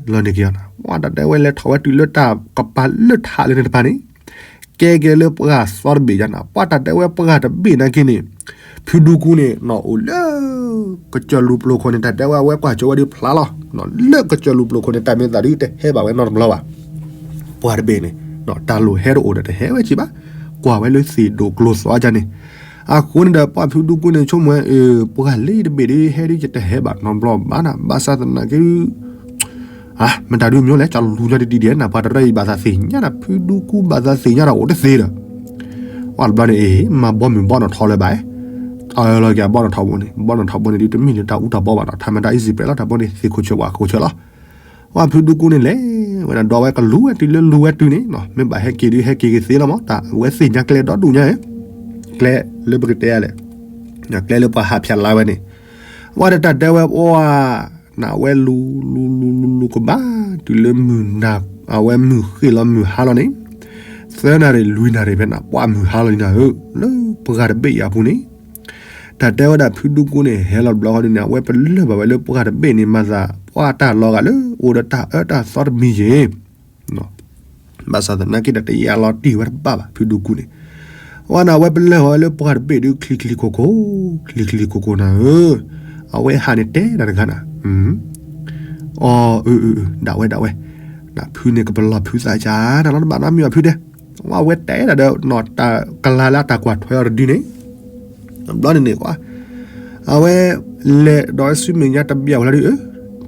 လီၤန့ၣ်က့ၤအီၤနၤ, အိ တၢ်တဲဝဲလဲၤထီၣ်ဝဲတုၤလၢတၢ်ကပၤလၢထးလၢန့ၣ်တပၤန့ၣ်, ကဲက့ၤလၢပှၤသီတဘ့ၣ်ယါနၤ, ပှၤတၢ်တဲဝဲပှၤတဘ့ၣ်နာ်က့န့ၣ်, ဖုဒူကူန့ၣ် အိၣ်လၢ ကစၢၢ်လူၤပျိၤခိၣ်န့ၣ် တၢ်တဲဝဲအဝဲကွၢ်ကၠိဝဲဒုးဖျါလီၤ, လၢကစၢၢ်လူၤပျိၤခိၣ်န့ၣ် တၢ်မ့ၢ်သးဒုးတဟဲဘၣ်ဝဲနီတဘျီဘၣ် ပှၤတဘ့ၣ်န့ၣ်, တၢ်လိၣ်ဟဲတအိၣ်ဒီးတဟဲဝဲက့ၤဘၣ်, ကွၢ်ဝဲလၢသ့ၣ်ဒိၣ်ကျိၤသွါဒ်န့ၣ်, အဃိန့ၣ်ဒီး ပှၤဖုဒူကူန့ၣ် ဆိကမိၣ်ဝဲ ပှၤလၢတဘ့ၣ်ဒုး ဟဲဒုးယတဟဲဘၣ်နီတဘျီဘၣ်နၤ, ဘၣ်ဆၣ်သနာ်က့ဒုး မတၤဒုးမ့ၢ်လဲၣ် ကလူၤညီတဒံဒံးနၤ, ပှၤတရၢအံၤဘၣ်သးသ့ၣ်ညါနၤ, ဖုဒူကူဘၣ်သးသ့ၣ်ညါဒီးအိၣ်တသ့ဒီး, အီၣ်တဘျီန့ၣ် အ့ၣ် မၤဘီမုၢ်ဘီနီၣ်ထီလၢၤဘၣ်, အၢၣ်လီၤက့ၤအဘီနီၣ်ထီဘိန့ၣ်, ဘီနီၣ်ထီဘိန့ၣ်ဒုး တမ့ၢ်လၢတၢ်အူတၢ်ဘီဘၣ်ဒီး ထးမတၤ easy bread လီၤ, တၢ်ဘိန့ၣ် သ့ၣ်ခိၣ်ဆၢဝၣ်ခိၣ်ဆၢလီၤ. ပှၤဖုဒူကူန့ၣ်လဲၤဝဲဒၣ်ဒီး အဝဲကလူၤဝဲတုၤလၢလူၤဝဲတုၤန့ၣ်, မ့ၢ်ဘၣ်ဟဲက့ၤဒုး ဟဲက့ၤကသ့လီၤမး, တၢ်အဝဲသ့ၣ်ညါကျဲဒီဒူၣ်ညါ, ကျဲလၢပကတဲလဲၣ်, ကျဲလၢပှၤဟးဖၠးလါဝဲန့ၣ်, အဝဲတၢ်တဲဝဲပှၤ နဝဲလူၤလူၤလူၤလူၤလူၤကဘၣ် တုၤလၢမုၢ်နၤ, အဝဲမုၢ်ဃ့ၢ်လီၤမုၢ်ဟါလီၤန့ၣ်, သၢနၣ်ရံၣ်လွံၢ်နၣ်ရံၣ်ဖဲန့ၣ် ပှၤမုၢ်ဟါလီၤန့ၣ်နၤဧၢ, လၢပှၤတဘ့ၣ်အံၤအပူၤန့ၣ်, တၢ်တဲဝဲဒၣ်ဖုဒူကူန့ၣ် ဟဲလီၤတဘျီဃီဒုးန့ၣ် အဝဲပလၢၢ်ဘၣ်ဝဲလၢပှၤတဘ့ၣ်န့ၣ် မၤသး ပှၤတၢ်လီၤဂာ်လၢအိၣ်ဒီးတၢ်အၢတၢ်သီတမံၤယ့ၣ် ဘၣ်ဆၣ်သနာ်က့ဒီး တယာ်လီၤတံၢ်ဝဲတဘၣ်ဘၣ် ဖုဒူကူန့ၣ်, အဝဲန့ၣ် အဝဲပလၢၢ်ဘၣ်ဝဲလၢပှၤတဘ့ၣ်ဒုး ချံချံခိၣ်ခိၣ်, ချံချံခိၣ်ခိၣ်နၤဧၢ, အဝဲဟးန့ၣ်တဲဒၣ်တဂၤနၤ, အီ အၢ အၢ ဒၣ်ဝဲဒၣ်ဝဲ, နဖုန့ၣ်ကပလီၢ်ဖုသးကၢ်နၤလီၤတဘၣ်နီတမံၤဘၣ်ဖုတဲ, အဝဲတဲဒၣ်ဒီး ကလါလၢအတၢ်ကွၢ်ထွဲအီၤတဒုန့ၣ် ဘျီန့ၣ်န့ၣ်ကွၢ် အဝဲ လဲၤဒီးဝဲဆူမဲာ်ညါတဘျီဝဲလီၤဒုး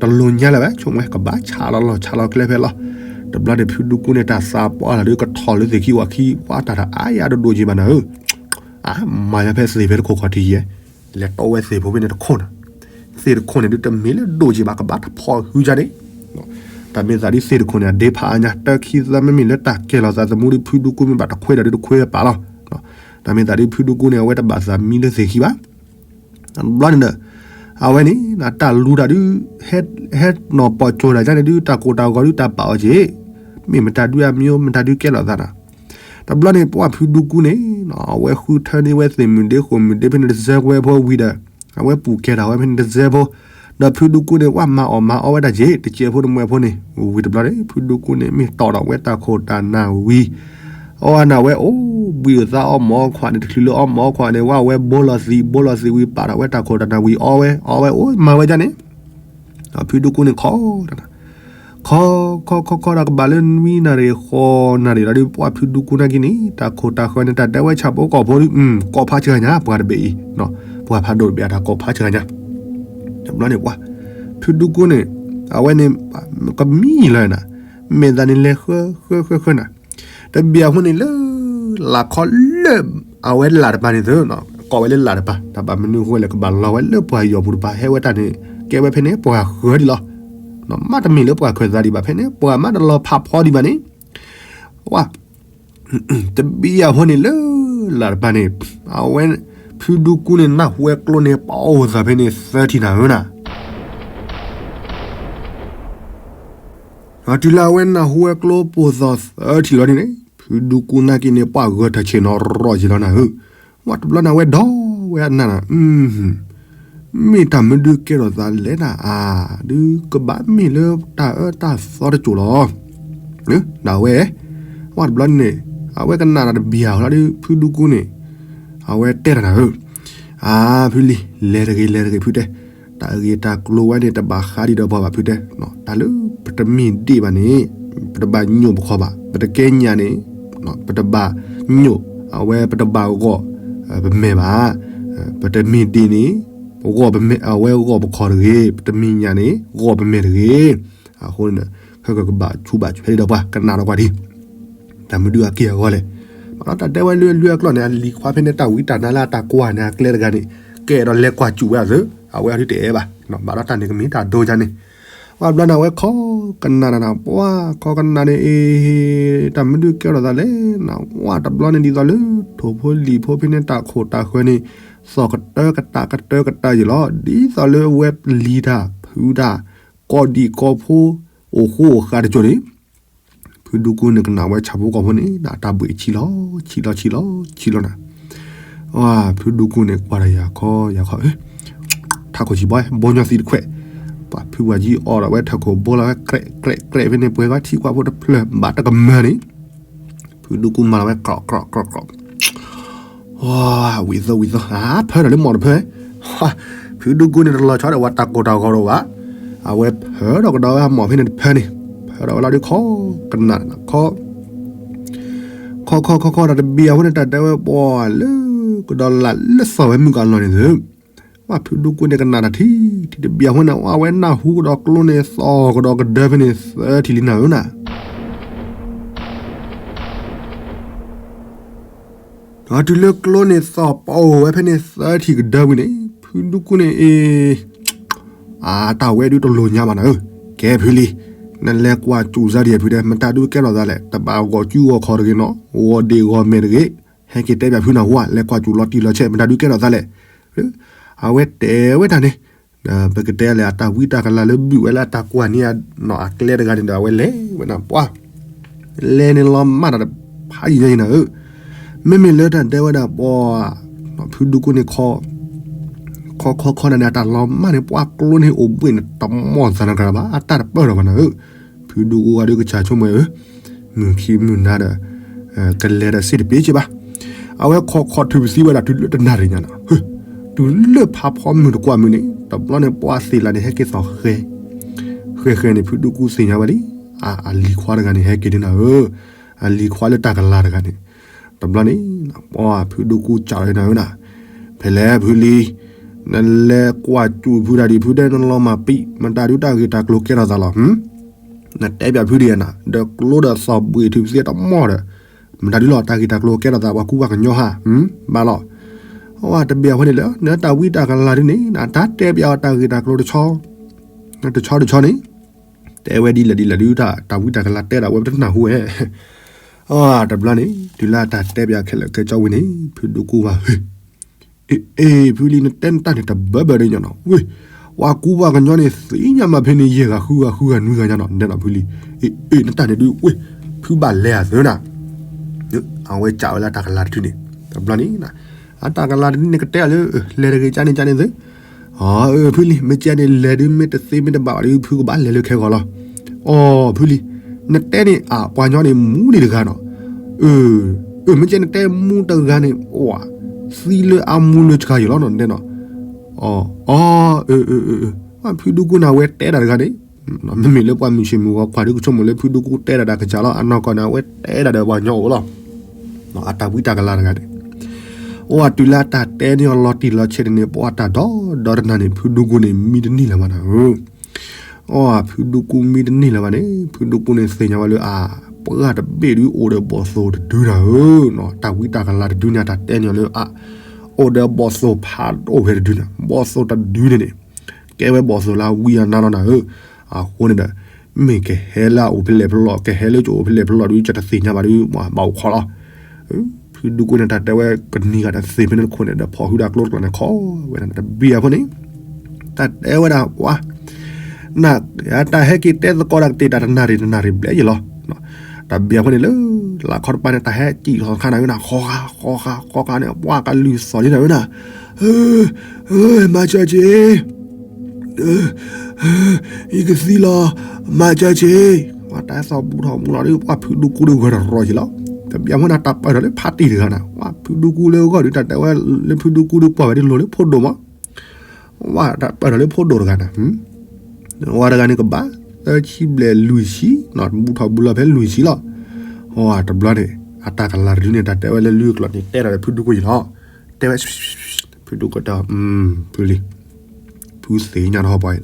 တလိၣ်ညါလၢၤဘၣ် ဆိကမိၣ်ဝဲ ကဘၣ်ဆးလီၤလီၤဆးလီၤကျဲဖဲလီၤ. တဘျီန့ၣ် ဖုဒူကူန့ၣ် တၢ်သးပှၢ်လီၤဒုး ကထီၣ်လၢသ့ၣ်ခံဝၤခံ ပှၤတၢ်တအါယၤဒိၣ်ဒိၣ်က့ၤဘၣ်နၤဧၢ. အါ မၤယၤဖဲသ့ၣ်ဖဲတခိၣ်ခီၣ်ထံးယဲ လဲၤတီဝဲသ့ၣ်ဖိဖဲန့ၣ်တခိၣ်နၤ သ့ၣ်တခိၣ်န့ၣ်ဒုး တမ့ၢ်လၢဒိၣ်က့ၤဘၣ် ကဘၣ်တဖီၣ်ဟုကါန့ၣ် တၢ်မ့ၢ်သးဒ်သ့ၣ်တခိၣ်န့ၣ် အဒ့ဖးအါညါ တၢ်ခံသၢမ့မ့ၢ်လၢတၢ်ကဲလီၤသးသမူဒ် ဖုဒူကူမ့ၢ်ဘၣ်တခွဲဒီးဒုးတခွဲပာ်လီၤ. တၢ်မ့ၢ်သးဒ်ဖုဒူကူန့ၣ် အဝဲတဘၣ်သးမံလၢသ့ၣ်ခံဘၣ်. ဘျီန့ၣ်ဒီး အဝဲန့ၣ် တၢ်လူၤတၢ်ဒုး ဟဲနီၢ်ပီၢ်ကၠိၤတၢ်ယါန့ၣ်ဒုး တၢ်ကိၢ်တၢ်ဂီၤဒုး တၢ်ပာ်အီၤက့ၤ မ့ၢ်မတၤဒုးအမံၤ မတၤဒုးကဲလီၤသးနၤ. တဘျီန့ၣ် ပှၤဖုဒူကူန့ၣ် အဝဲဃုထၢန့ၢ်ဝဲသ့ၣ်မုၢ်ဒ့ဃိၣ်မုၢ်ဒ့ဖဲန့ၣ်တစဲးဝဲဖိဝံၤဒီး အဝဲပူၤကဲထီၣ်ဝဲဖဲန့ၣ်တစဲးဖိ ဒီးဖုဒူကူန့ၣ် ဝဲမၤအီၣ်မၤအီဝဲတၢ်က့ၤ တစဲးဖိတမှဲဖိန့ၣ် ဝံၤတဘျီန့ၣ် ဖုဒူကူန့ၣ် မ့ၢ်တီၣ်ဒီးဝဲတၢ်ခိၣ်တၢ်နၢ်ဝံၤ အီၣ်ဝဲနၢ်ဝဲအိၣ်ဘှံးအသးအီၣ်မၤအီခွးန့ၣ် တချုးလၢအီၣ်မၤအီခွးန့ၣ် ဝဲအဝဲဘိလီၤသံး ဘိလီၤသံးဝံၤ ပာ်ထီၣ်ဝဲတၢ်ခိၣ်တၢ်နၢ်ဝံၤ အီၣ်ဝဲ အီၣ်ဝဲအိၣ်မၤဝဲဒ်န့ၣ် ဖုဒူကူန့ၣ်ခီ ခီ ခီ ခီ ခီဒီးကဘၣ်လၢနွံနၣ်ရံၣ် ဃိးနၣ်ရံၣ်လီၤဒီး ပှၤဖုဒူကူနာ်က့န့ၣ် တၢ်ခိၣ်တၢ်ဃၢၤန့ၣ် တၢ်ဒဲဝဲဆၣ်ဖိကီၢ်ဖိဒီး ကိးဖးဆှၢညါ ပှၤတဘ့ၣ်အံၤ ပှၤဖးဒိၣ်တဘ့ၣ်အတၢ်ကိးဖးဆှၢညါ တဘျီန့ၣ်ပှၤ ဖုဒူကူန့ၣ် အဝဲန့ၣ် ကမံလီၤနၤ မဲာ်သးန့ၣ်လဲၤဃၢ ဃၢ ဃၢ ဃၢနၤ တဘျီအဃိန့ၣ်လၢ လၢ်ခီလၢ အဝဲလၢ်တပၤန့ၣ်သု ကိးဝဲလၢလၢ်တပၤ တၢ်ဘၣ်မနုၤအဃိလဲၣ် ကဘၣ်လီၤဝဲလၢပှၤယီၤပူၤတပၤ ဟဲဝဲတၢ်န့ၣ် ကဲဝဲဖဲန့ၣ် ပှၤဃၢၤဒံးလီၤ. မ့တမ့ၢ်လၢပှၤခၢၤသးဒံးဘၣ် ဖဲန့ၣ် ပှၤမ့ၢ်တလီၤဖးဖီဒံးဘၣ်န့ၣ် ဝဲ တဘျီအဃိန့ၣ်လၢ လၢ်တပၤန့ၣ် အဝဲ ဖုဒူကူန့ၣ် နၢ်ဟူဝဲကျိန့ၣ် ပအိၣ်သးဖဲန့ၣ်သၢထံၣ်နၤဧၢနၤ တုၤလၢအဝဲနၢ်ဟူဝဲကျိပိၢ်သီၣ်သၢထံၣ်လီၤန့ၣ်န့ၣ် ဖုဒူကူနာ်က့န့ၣ် ပှၤဂၢၢ်ထၢၣ်ဆ့ၣ်နီၤရီၣ်ယံၤလီၤနၤဧၢ. ဝဲတဘျီန့ၣ်အဝဲဒီးဝဲအနၢ်နၤ မ့ၢ်တၢ်မနုၤဒုးကဲထီၣ်သးလဲၣ်နၤဧါ ဒုးကဘၣ်မ့ၢ်လၢတၢ်အၢတၢ်သီတစိၤလီၤ. ဒၣ်ဝဲ ဝဲတဘျီန့ၣ် အဝဲကနၣ်တၢ်တဘျီအဃိလီၤဒုး ဖုဒူကူန့ၣ် အဝဲတဲတၢ်နၤဧၢ အါ ဖုလံၤ လဲၤတဂ့ၤ လဲၤတဂ့ၤ ဖုတဲ, တၢ်ဂ့ၢ်တၢ်ကျိၤဝဲန့ၣ် တဘၣ်ဃးဒံးဒီးပှၤဘၣ် ဖုတဲ, တၢ်လၢပတမ့ၢ်ဒ့ၣ်ဘၣ်န့ၣ် ပတဘၣ်ညိၣ်ပခီၣ်ဘၣ်, ပတကဲညၣ်န့ၣ် ပတဘၣ်ညိၣ်, အဝဲပတဘၣ်ဂီၢ်ပမဲာ်ဘၣ်, ပတမ့ၢ်ဒ့ၣ်န့ၣ် ဂီၢ်ပမဲာ်, အဝဲဂီၢ်ပခီၣ်တဂ့ၤ, ပတမ့ၢ်ညၣ်န့ၣ် ဂီၢ်ပမဲာ်တဂ့ၤ. အဃိန့ၣ် ဟဲကကဘၣ်ဆူးဘၣ်ဆဲးဒံးဒီးပှၤ ကနၣ်ဒီးကွၢ်ဒံး တၢ်မနုၤအက့ၢ်အဂီၤလဲၣ်. ဘၣ်ဒီးတၢ်တဲဝဲလွံၢ်အလွံၢ်အကျိၤန့ၣ် အလံၤခွါဖဲန့ၣ် တၢ်ဝံတၢ်နါလၢအတၢ်ကွၢ်န့ၣ် အကျဲတဂၤန့ၣ် ကအဲၣ်ဒိးလဲၤကွၢ်စူၣ်ဝဲအသး, အဝဲအဒုးတအဲၣ်ဘၣ်. ဘၣ်ဒီးတၢ်န့ၣ်ကမ့ၢ်တၢ်ဒိကါန့ၣ်, ဝဲဘျီန့ၣ် အဝဲခီကနၣ်နၤနၤ ပှၤခီကနၣ်န့ၣ် အ့ တၢ်မနုၤကဲထီၣ်သးလဲၣ်နၤ, ဝဲတဘျီန့ၣ် ဒ်သိးလၢ ထိၣ်ဖိလံၣ်ဖိဖဲန့ၣ် တၢ်ခိၣ်တၢ်ဃၢၤန့ၣ် သီၣ်ကတၢၢ်ကတၢၢ်ကတၢၢ်ကတၢၢ်ယံၤလီၤ. ဒ်သိးလၢအဝဲပလံၤတၢ်ဖုတၢ် ကိးဒံးကိးဖိ အိၣ်ဃူအိၣ်ဃါတစိၤန့ၣ် ဖုဒူကူန့ၣ် ကနၣ်ဝဲဆၣ်ဖိကီၢ်ဖိန့ၣ် အတၢ်ဘှံးဆံးလီၤ ဆံးလီၤ ဆံးလီၤ ဆံးလီၤနၤ. အါ ဖုဒူကူန့ၣ် ကွၢ်ဒီးယၤခီ ယၤခီ ထးခိၣ်ဆံးဘီ ဘီညီသံတခွဲး, ပှၤဖုဝၤကံအီၣ်ဒီးဝဲထးခိၣ်ဘိလီၤဝဲ ကြဲးကြဲးကြဲးဖဲန့ၣ် ပှဲၤဂီၤထံကွၢ်ဖိတဖျၢၣ် ဘၣ်တကမၢၢ်န့ၣ် ဖုဒူကူမၤလီၤဝဲ ကြီးကြီးကြီးကြီး ဝံၤသီဝံၤသီ ဖၢဒီးလၢမီၢ်တဖၢ, ဖုဒူကူန့ၣ် တလီၤဆီဒီးဝဲတၢ်ကိၢ်တၢ်ဂီၤဒီးဘၣ်, အဝဲဖၢဒီးကဒီးဝဲမီၢ်ဖဲန့ၣ်တဖၢန့ၣ်, ဖၢဒီးဝဲလီၤဒုးခီ ကနၣ် ခီ ခီခီခီခီဒီးတဘျီအဃိန့ၣ် တၢ်တဲဝဲပှၤလၢ ကဒီးလၢလၢသီၣ်ဝဲမုၣ်ကအလီၢ်န့ၣ်သု, ဝဲဖုဒူကူန့ၣ် ကနၣ်တၢ်ထံထံတဘျီအဃိန့ၣ် ဝဲနၢ်ဟူကဒီးကျိန့ၣ်သီၣ်ကဒီးကဒၢဖဲန့ၣ်သၢထံၣ်လံနၤဧၢနၤ ဒီးတုၤလၢကျိန့ၣ်သီၣ်ပီၣ်ဝဲ ဖဲန့ၣ်သၢထံၣ်ကဒၢဝံၤန့ၣ် ဖုဒူကူန့ၣ်အ့ အတၢ်ဝဲဒုးတလိၣ်ညါဘၣ်နၤဧၢ, ကဲဖုလံၤ, နလဲၤကွၢ်စူၣ်စၢ်ဒံးဖုတဲ မတၤဒုးကဲထီၣ်သးလဲၣ်, တဘၣ်ဂီၤစုဂီၤခီၣ်တဂ့ၤနီၤ, ဂီၤဒ့ၣ်ဂီၤမဲာ်တဂ့ၤ, ဟဲက့ၤတဲဘၣ်ဖုနၢ်ဟူဧါ, လဲၤကွၢ်စူၣ်လီၤတံၢ်လီၤဆဲး မတၤဒုးကဲထီၣ်သးလဲၣ်. အဝဲတဲဝဲတၢ်န့ၣ် ပကတဲလဲၣ် အတၢ်ဝံတၢ်ကလၤလၢဘုးဝဲလၢအတၢ်ကွၢ်န့ၢ်အကျဲတဂၤန့ၣ်ဒီး အဝဲလဲၤဝဲနၤပှၤ လဲၤန့ၣ်လီၤမၢ်တၢ်တဖးယံာ်ညါအံၤနၤဧၢ, မ့မ့ၢ်လၢတၢ်ဒဲဝဲဒၣ်ပှၤ ဖုဒူကူန့ၣ်ခီ ခီခီခီနၤန့ၣ် အတၢ်လီၤမၢ်န့ၣ် ပှၤကျိန့ၣ်အိၣ်ဘှံးန့ၣ် တမီၢ်သးနၤကြၢးဘၣ် အတၢ်တပၢၢ်ထီၣ်ဘၣ်နၤဧၢ, ဖုဒူကူဂၤဒုးကစၢ်ဆိကမိၣ်ဧၢ မုၢ်ခံမုၢ်နၤဒီး ကလဲၤဒီးစ့တပ့ၤက့ဘၣ်. အဝဲခီခီထုးပသံဝဲဒၣ်တုၤလၢတနၣ်ရံၣ်ညါနီၤ, တုၤလၢဖးဖီမုၢ်တကွၢ်မုၢ်န့ၣ် တဘျီန့ၣ် ပှၤသ့ၣ်လၣ်န့ၣ် ဟဲက့ၤသီၣ်ဃဲ ဃဲဃဲန့ၣ် ဖုဒူကူသ့ၣ်ညါဝဲလံ, အလံၤခွါတဂၤန့ၣ် ဟဲက့ၤဒ်နၤဧၢ, အလံၤခွါလၢတၢ်ကလၤတဂၤန့ၣ်, တဘျီန့ၣ် ပှၤဖုဒူကူစးထီၣ်ဒ်နၤဧၢနၤ, ဖဲလဲၣ်ဖုလံၤ, နလဲၤကွၢ်စူၣ်ဖုတၢ်ဒံး ဖုဒဲနလီၤမၢ်ပံး မတၤဒုးတၢ်ဂ့ၢ်တၢ်ကျိၤကဲထီၣ်သးလီၤ. နတဲပၠးဖုဒံးနၤ ဒီးကျိဒီးသီၣ်ဘှံးထုးပသ့တမီၢ်ဒီး မတၤဒုးလီၤတၢ်ဂ့ၢ်တၢ်ကျိၤကဲထီၣ်သး ပှၤကူပှၤကညီဟါ, ဘၣ်လီၤ. အဝဲတဘ့ၣ်အဃိန့ၣ်လၢ နတၢ်ဝံတၢ်ကလၤဒုန့ၣ် နတၢ်တဲပၠးအီၤတၢ်ဂ့ၢ်တၢ်ကျိၤတဆီ တဆီတဆီန့ၣ် တဲဝဲဒ်လဲၣ်ဒ်လဲၣ်ဒုး တၢ်ဝံတၢ်ကလၤတဲဒၣ်ဝဲပတနၢ်ဟူဝဲ အတဘျီန့ၣ် တုၤလၢတၢ်တဲပၠးခဲလၢာ်ခဲဆ့ဝံၤန့ၣ် ဖုဒူကူဝဲ အ့ အ့ ဖုလံၤ နတဲနတၢ်န့ၣ်တဘၢဘၢဒ်ညါနီၤ ဝ့ၢ် ပှၤကူပှၤကညီန့ၣ် သ့ၣ်ညါမးဖဲန့ၣ် ယဲၢ်ဂၤဃုဂၤဃုဂၤနွံဂၤညါနီၤ နတဲနီၤဖုလံၤ အ့ အ့ နတၢ်န့ၣ်ဒုး ဝ့ၢ် ဖုဘၣ်လဲၤဧါသၢနၤ အဝဲစံးဝဲလၢတၢ်ကလၤတထံၣ်န့ၣ် တဘျီန့ၣ် အတၢ်ကလၤတထံၣ်န့ၣ်ကတဲအီၤလၢ လဲၤတဂ့ၤကန့ၣ်ကန့ၣ်သ့ အၢ ဖုလံၤ မ့ၢ်ကဲန့ၣ် လဲၤဒုးမ့ၢ်တသ့မ့ၢ်တဘၣ်ဘၣ်ဒုး ဖုကဘၣ်လဲၤလၢခဲဂီၤလီၤ. အီ ဖုလံၤ နတဲန့ၣ် အပှၤကညီန့ၣ် မူန့ၣ်တဂၤနီၤ. အၢ အၢ မ့ၢ်ကဲနတဲမူတဂၤန့ၣ် အဝဲ သံလၢအမူလၢဆှါယံၤလီၤနီၤ နတဲနီၤ. အီ အီ အၢ အၢ အၢ ဖုဒူကူန့ၣ် အဝဲတဲဒၣ်တဂၤန့ၣ် မ့မ့ၢ်လၢပှၤမုၢ်ဆ့ၣ်မုၢ်ဂီၤကွၢ်ဒုးကဆိကမိၣ်လၢဖုဒူကူတဲဒၣ်တၢ်ကစၢ်လီၤ အနီၢ်ကီၢ်န့ၣ် အဝဲတဲဒၣ်ဒီးပှၤကညီအိၣ်လီၤ. အတၢ်ဝံတၢ်ကလၤတဂၤန့ၣ် အဝဲတုၤလၢအတၢ်တဲန့ၢ်အီၤလီၤတံၢ်လီၤဆဲးန့ၣ်န့ၣ် ပှၤတၢ်ဒီဒီတနၤန့ၣ် ဖုဒူကူန့ၣ် မံတန့ၢ်လၢၤဘၣ်နၤဧၢ. အီ ဖုဒူကူမံတန့ၢ်လၢၤဘၣ်န့ၣ် ဖုဒူကူန့ၣ်သ့ၣ်ညါဝဲလၢအ ပှၤတဘ့ၣ်ဒုးအိၣ်ဒီးဘီၣ်သိၣ်တဒုနၤဧၢ. တၢ်ဝံတၢ်ကလၤတဒုန့ၣ် အတၢ်တဲန့ၢ်အီၤလၢအ အိၣ်ဒီးဘီၣ်သိၣ်ဖးဒိၣ်ဖဲတဒုန့ၣ် ဘီၣ်သိၣ်တဒုန့ၣ်န့ၣ် ကဲဝဲဘီၣ်သိၣ်လၢအဝံအနါလီၤနၤဧၢ. အဃိန့ၣ်ဒီး မ့ၢ်ကဟဲလၢအအိၣ်ဖဲလဲၣ်ဖဲလဲၣ် ကဟဲလၢကအိၣ်ဖဲလဲၣ်ဖဲလဲၣ်ဒုး ကတသ့ၣ်ညါဘၣ်ဒုး ဘၣ်အိၣ်ခိးလီၤ. ဖုဒူကူန့ၣ် တၢ်တဲဝဲကနံၤဂၤတသ့ၣ်ဖဲန့ၣ်တခိၣ်န့ၣ်ဒီး ဖီၣ်ဟုဒၣ်ကျိတကျါန့ၣ် ခိးဝဲဒၣ်တဘ့ၣ်အဃိန့ၣ် တၢ်တဲဝဲဒၣ်ပှၤ န တၢ်ဟဲက့ၤတဲသကိးတၢ်ကတ့ၢ်တၢ်တနၣ်ရံၣ်တနၣ်ရံၣ်ဘျဲၣ်ယံၤလီၤ. တၢ်ဘ့ၣ်အဃိန့ၣ်လၢ လၢခီတပၤန့ၣ် တၢ်ဟဲစံၣ်ထီၣ်ခါနၤဝဲနၤ ဃီဃါဃီဃါဃီဃါန့ၣ် ပှၤကလုၢ်သီၣ်လံနၤဝဲနၤ မၤစၢၤက့ၤ ယကသံလီၤ မၤစၢၤက့ၤ ပှၤတၢ်သီၣ်ဘူးထီၣ်ဘူးလီၤဒီး ပှၤဖုဒူကူဒီးဂၢၢ်တရီယံၤလီၤ. တၢ်ဘ့ၣ်အဃိန့ၣ် တၢ်ပၢၢ်ထီၣ်လၢဖးတံၢ်တဂၤနၤ ပှၤဖုဒူကူလၢအဂီၢ်ဒီး တၢ်တဲဝဲလၢဖုဒူကူဒီးကွၢ်ဝဲဒ်လိၤလၢဖိဒိၣ်မး ဝဲတၢ်ပၢၢ်ထီၣ်လၢဖိဒိၣ်တဂၤနၤ ဝဲတဂၤန့ၣ်ကဘၣ် သၢဆံဘျဲၣ်လွံၢ်ဆံ ဘူးထီၣ်ဘူးလီၤဖဲလွံၢ်ဆံလီၤ. တဘျီန့ၣ် အတၢ်ကလၤတဒုန့ၣ် တၢ်တဲဝဲလၢလွံၢ်ကျီၢ်န့ၣ် တဲထီၣ်ဒီးဖုဒူကူယံၤလီၤ. တဲဝဲ ဖုဒူကူတဲ ဖုလံၤ ဖုသ့ၣ်ညါတဟီၣ်ပှၤအံၤန့ၣ်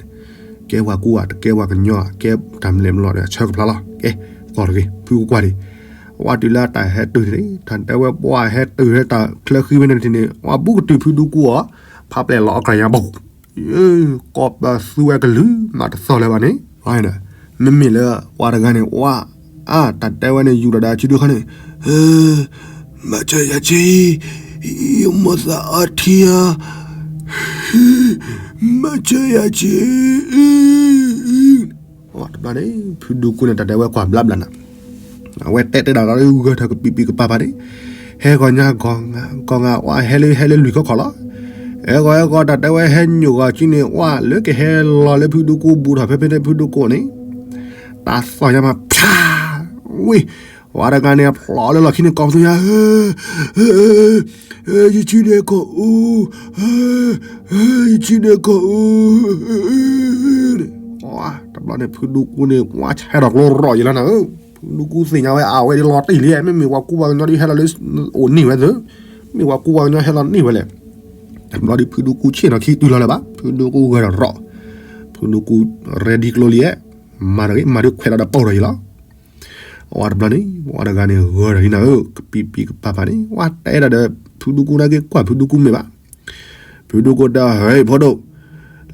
ကဲပှၤကူဧါ တကဲပှၤကညီဧါ ကဲတၢ်မလဲၣ်မလီၤဒီး ဆၢကဖျါလီၤ. ကဲ သီၣ်တဂ့ၤ ဖုကကွၢ်ဒံး ဝဲတုၤလၢတၢ်ဟဲတုၤန့ၣ် တၢ်တဲဝဲပှၤဟဲတုၤလၢတၢ်ချၢဃံဖဲန့ၣ်တထံၣ်န့ၣ် ဝဲဘူးကတုၤဖုဒူကူအီၤ ဖးပျဲၢ်လီၤအီၣ်ကြၢးညါဘၣ် ကိးပသူဝဲကလုၢ်မးတသီၣ်လၢၤဘၣ်န့ၣ် မ့မ့ၢ်လၢပှၤတဂၤန့ၣ် ဝဲ အါ တၢ်တဲဝဲန့ၣ် ယူၤဒီးဒၣ်စုဒုခီန့ၣ် မၤစၢၤယၤက့ၤ ယမိၢ်သးအီထံဧါ မၤစၢၤယၤက့ၤ တဘျီန့ၣ် ဖုဒူကူန့ၣ် တၢ်တဲဝဲကွၢ်ဘျါဘျါနၤ အဝဲတဲတဲဒၣ်ဒီးဂၢၢ်ထၢၣ်ကပံးပံးကပၤပၤန့ၣ် ဟဲဂီၤညါဂီၤ ဂီၤဂၤ ဝဲဟဲလၢဟဲလၢလွံၢ်ခီခီလီၤ. ဟဲဂီၤဟဲဂီၤ တၢ်တဲဝဲဟဲညိၣ်ဂီၤကံန့ၣ် ဝဲလၢကဟဲလီၤလၢဖုဒူကူ ဘူးထီၣ်ဖဲဖဲန့ၣ်ဖုဒူကူန့ၣ် တၢ်သီၣ်ညါမး ဖျါ ဝ့ၢ် ဝဲတဂၤန့ၣ် အဖျိးလၢလီၢ်ခံန့ၣ် ကိးပသူညါ ယစုန့ၣ်ကအိ ယစုန့ၣ်ကအိ တဘျီန့ၣ် ဖုဒူကူန့ၣ် ဝဲဆဲးထီၣ်ကျိရီၣ်ယံၤလီၤနၤဧၢ. ဖုဒူကူသ့ၣ်ညါဝဲ အဝဲဒ်လီၤတံၢ်လံ မ့မ့ၢ်ပှၤကူပှၤကညီဒ်ဟဲလီၤလၢ အိၣ်န့ၢ်ဝဲသ့ မ့ၢ်ပှၤကူပှၤကညီဟဲလီၤန့ၢ်ဝဲလဲၣ်. တဘျီဒ်ဖုဒူကူဆ့ၣ်နီၤခံတုၤလီၤလၢၤဘၣ် ဖုဒူကူဂၢၢ်ထီၣ်ရီၣ် ဖုဒူကူ ready ကျိလံ မၤတဂ့ၤ မၤဒုးခွဲးလီၤဒီးပိာ်ထီၣ်ယံၤလီၤ. အဝဲတဘျီန့ၣ် ဝဲတဂၤန့ၣ် ဂၢၢ်ထီၣ်လံနၤဧၢ ကပံးပံးကပၤပၤန့ၣ် ဝဲတဲဒၣ်ဒီး ဖုဒူကူနာ်က့ ကွၢ်ဖုဒူကူမ့ၢ်ဘၣ်. ဖုဒူကူတဲ ဟဲ ဖိဒိၣ်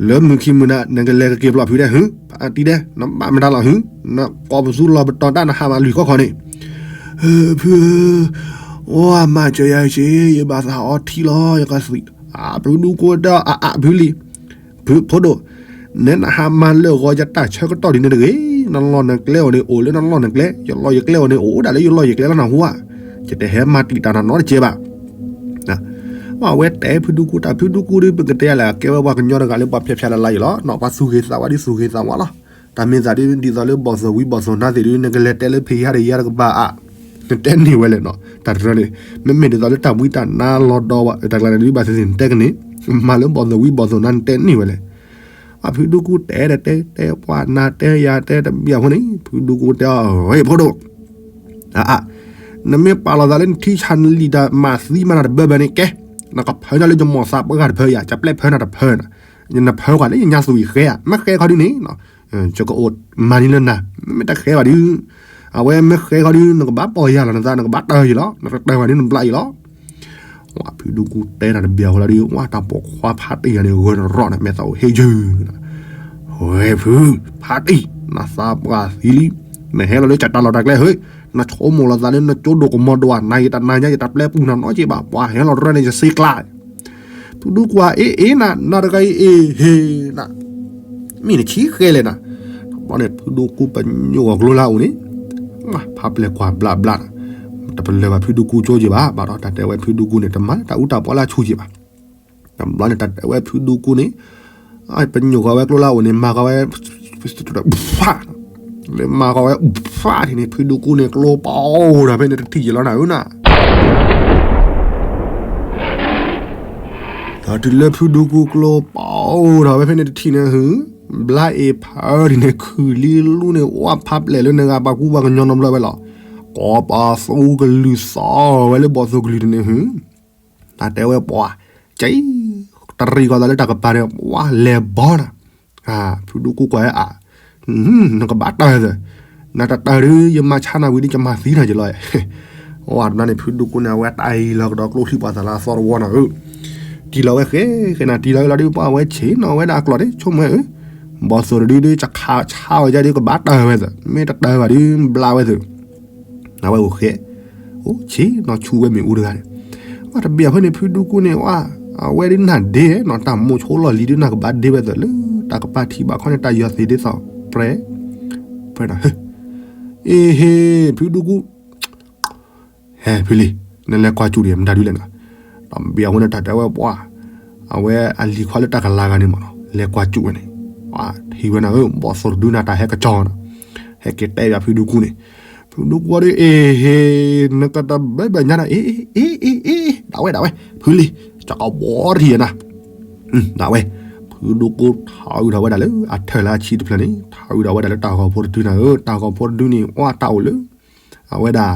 လၢမုၢ်ခံမုၢ်နၤ နကလဲၤကက့ၤပျီဖုဒဲး ဟါ ဖးတံၢ်ဒဲး နဘၣ်မတၤလီၤ ဟါ နကိးပသူလီၤပတီၢ်တၢ် နဟးမၤလွံၢ်ခီခီန့ၣ် ဖု ဝဲမၤစၢၤယၤက့ၤ ယဘၣ်သးအီထံလီၤ ယကသံၣ် ဖုဒူကူတဲ အါအါ ဖုလံၤ ဖု ဖိဒိၣ် နဲနဟးမၤလၢာ်ဂီၤယတၢ်ဆၢကတီၢ်ဒ်န့ၣ်တဂ့ၤ, နလီၢ်နကျဲအိၣ်န့ၣ် အိၣ်လၢနလီၢ်နကျဲ, ယလီၢ်ယကျဲအိၣ်န့ၣ် အိၣ်ဒၣ်လၢယလီၢ်ယကျဲလီၤနၢ်ဟူဧါ. ယတဟဲမၤတံာ်တာ်နၤနီတစဲးဘၣ်. အဝဲတဲဖုဒူကူ တၢ်ဖုဒူကူဒီး ပကတဲလဲၣ် ကဲဝဲပှၤကညီတဂၤလၢပှၤဖျဲးဖျဲးလၢ်လၢ်အံၤလီၤ. ပှၤသူၣ်ဂ့ၤသးဝါဒီးသူၣ်ဂ့ၤသးဝါလီၤ. တၢ်မ့ၢ်သးဒ်သိးလၢဘီၣ်သိၣ်ဝံဘီၣ်သိၣ်နါသ့ၣ်ဒီး နကလဲၤတဲလၢဖံးယါဒီးယါတကပၤအါ, နတဲန့ၢ်ဝဲလဲၣ်နီၤ. တၢ်တရၢန့ၣ် မ့မ့ၢ်ဒ်သိးလၢတၢ်ဘှံးတၢ်နါလီၤဒီး တၢ်ကျါန့ၣ်ဒ်ဘၣ်သ့ၣ်သ့ၣ် နတဲကန့ၣ်, မၤလၢဘီၣ်သိၣ်ဝံဘီၣ်သိၣ်နါ နတဲန့ၢ်ဝဲလဲၣ်. အဖုဒူကူတဲဒီးတဲ တဲပှၤနၤတဲယၤတဲတဘၣ်အဃိန့ၣ် ဖုဒူကူတဲအီၤ ဟဲ ဖိဒိၣ်, အါအါ, နမ့ၢ်ပာ်လီၤသးလၢနထံဆးနလံာ်တၢ်မၤသံမၤနၤတဘၢဘၢန့ၣ် ကဲ နကဖၢနၤလၢယမီၢ်သးပှၢ်တဖၢယၤ, ယပျဲၢ်ဖၢနၤတဖၢနၤ, နဖၢကွၢ်လၢယညါသူၣ်အံၤဃဲဧါ, မ့ၢ်ဃဲခီဒုန့ၣ် ယကအိၣ်မၤန့ၢ်လၢနၤ, မ့ၢ်တဃဲဘၣ်ဒုး, အဝဲမ့ၢ်ဃဲခီဒုး နကဘၣ်ပီၢ်ယၤလီၤ, နသးနကဘၣ်တၢၢ်ယၤလီၤ, နတတၢၢ်ဘၣ်ဒုး နဘျးယၤလီၤ. ဝဲဖုဒူကူတဲတၢ်တဘျီအဃိလီၤဒုး ဝဲတၢ်ပိာ်ခွါဖးတံၢ်ဂၤန့ၣ် ဂၢၢ်နရီၣ်န့ၣ် မဲာ်သၣ်အိၣ်ဟ့ၣ်ယုၢ် ဝဲဖု ဖးတံၢ် နသးပှၢ်သံလံ, နဟဲလီၤလၢကတၢ်လီၢ်တၢ်ကျဲဟ့, နဆိကမိၣ်လီၤသးလၢနကၠိဒိၣ်ကမီၤဒိၣ်ဧါ, နၤယတနာ်ညါ ယတပျဲပူၤနၤနီတက့ၢ်ဘၣ်, ပှၤဟဲလီၤရၢန့ၣ် ယစ့ကျါ. ဖုဒူကွၢ် အ့ အ့ နၤ, နၤတဂၤအံၤ အ့ ဟ့ နၤ, မ့ၢ်နဆံဃဲလဲၣ်နၤ. တဘျီန့ၣ် ဖုဒူကူပညိၣ်ဂီၤကျိလၢအအိၣ်န့ၣ်, ဖးပျဲၢ်ကွၢ်ဘျးဘျး, တပလၢၢ်ဘၣ်ဖုဒူကူကၠိက့ၤဘၣ်, ဘၣ်ဒီးတၢ်တဲဝဲဖုဒူကူန့ၣ် တမၤလၢတၢ်အူတၢ်ပီလၢအဆူၣ်က့ၤဘၣ်. တဘျီန့ၣ် တၢ်တဲဝဲဖုဒူကူန့ၣ်, ပညိၣ်ဃီဝဲကျိလၢအအိၣ်န့ၣ် မၤဃီဝဲ, ဖး, လၢမၤဃီဝဲ, ဖးထံၣ်န့ၣ် ဖုဒူကူန့ၣ် ကျိပီဒီးဖဲန့ၣ်တထံၣ်ယလီၤနၤဧၢနၤ. ဒီးတုၤလၢဖုဒူကူကျိပီဒီးဝဲဖဲန့ၣ်တထံၣ်န့ၣ်ဟု, ဘျါအ့ၣ်ဖးဒ်န့ၣ် ခုၣ်လံလူန့ၣ် ဝဲဖးပျဲၢ်လၢနဂၤပာ်ကူပှၤကညီနီတဘျီဝဲလီၤ. ကိးပသူကလုၢ်သီဝဲလၢဘီၣ်သိၣ်ကလုၢ်တန့ၣ်ဟု, တၢ်တဲဝဲပှၤ, ကဲ, တရံးကီးသးလၢတၢ်ကပၤန့ၣ် ပှၤလဲၤဘီနၤ. ဖုဒူကူကွၢ်ဝဲအါ, နကဘၣ်တၢၢ်သၢ, နတတၢၢ်ဒုး ယမၤဆါနၤဝံၤဒုး ယမၤသံနၤယလီၤ. ဝဲတဘျီန့ၣ် ဖုဒူကူန့ၣ် အဝဲတၢ်အံၤလီၤကဒီးကျိချံပှၤသးလၢအသီတဝီနၤဧၢ, တံၢ်လီၤဝဲဃဲဃဲနၤ တံၢ်လီၤဝဲလီၤဒုး ပှၤဝဲဆ့ၣ်နီၤဝဲဒၣ်အကျိာ်န့ၣ် ဆိကမိၣ်ဧၢ, ဘီၣ်သိၣ်တဒုဒုး ယခးဆါဝဲဒၣ်ဒုး ကဘၣ်တၢၢ်ဝဲသၢ, မ့ၢ်တတၢၢ်ဘၣ်ဒုး ဘျါဝဲသၢ. အဝဲအိၣ်ဃဲ, အိၣ်ဆ့ၣ်နီၤဆူဝဲမ့ၣ်အူတဂၤန့ၣ်, ဝဲတဘျီအဃိန့ၣ် ဖုဒူကူန့ၣ် ဝဲ, အဝဲဒုးနၢ်ဒ့နီၤ တၢ်မိၣ်ဆိလီၢ်လံၤဒုး နၢ်ကဘၣ်ဒ့ဝဲသၢလၢတၢ်ကပၤထံၣ်ဘၣ်ခီန့ၣ် တၢ်ယီၤသ့ၣ်ဒ်သိး ပြဲ, ပြဲဒီး ဟ့ၣ်, အ့ဟ့ၣ် ဖုဒူကူ ဟဲဖုလံၤ, နလဲၤကွၢ်စူၣ်ဒံး မတၤဒုလဲၣ်နီၤ. တဘျီအဃိန့ၣ် တၢ်တဲဝဲပှၤ, အဝဲအလံၤခွါလၢတၢ်ကလၤဂၤန့ၣ်မးနီၤ လဲၤကွၢ်စူၣ်ဝဲန့ၣ်, ထံၣ်ဝဲနၤဧၢ ဘီၣ်သိၣ်တဒုနၤ တၢ်ဟဲကစီၤနီၤ, ဟဲက့ၤတဲဘၣ်ဖုဒူကူန့ၣ်, ဖုဒူကူဒုး အ့ဟ့ၣ် နကတဘၢဘၢညါနၤ အ့ အ့ အ့ အ့ ဒၣ်ဝဲ ဒၣ်ဝဲ ဖုလံၤ, ကဘီထံၣ်နၤ ဒၣ်ဝဲ, ဖုဒူကူထးအုးထီၣ်ဝဲဒၣ်လၢအထၢၣ်လၢအဆံတဖျၢၣ်န့ၣ် ထးအုးထီၣ်ဝဲဒၣ်လၢတၢ်ဂီၤဖိတဒုနၤဧၢ, တၢ်ဂီၤဖိတဒုန့ၣ် အတၢ်အိၣ်လၢ အဝဲဒၣ်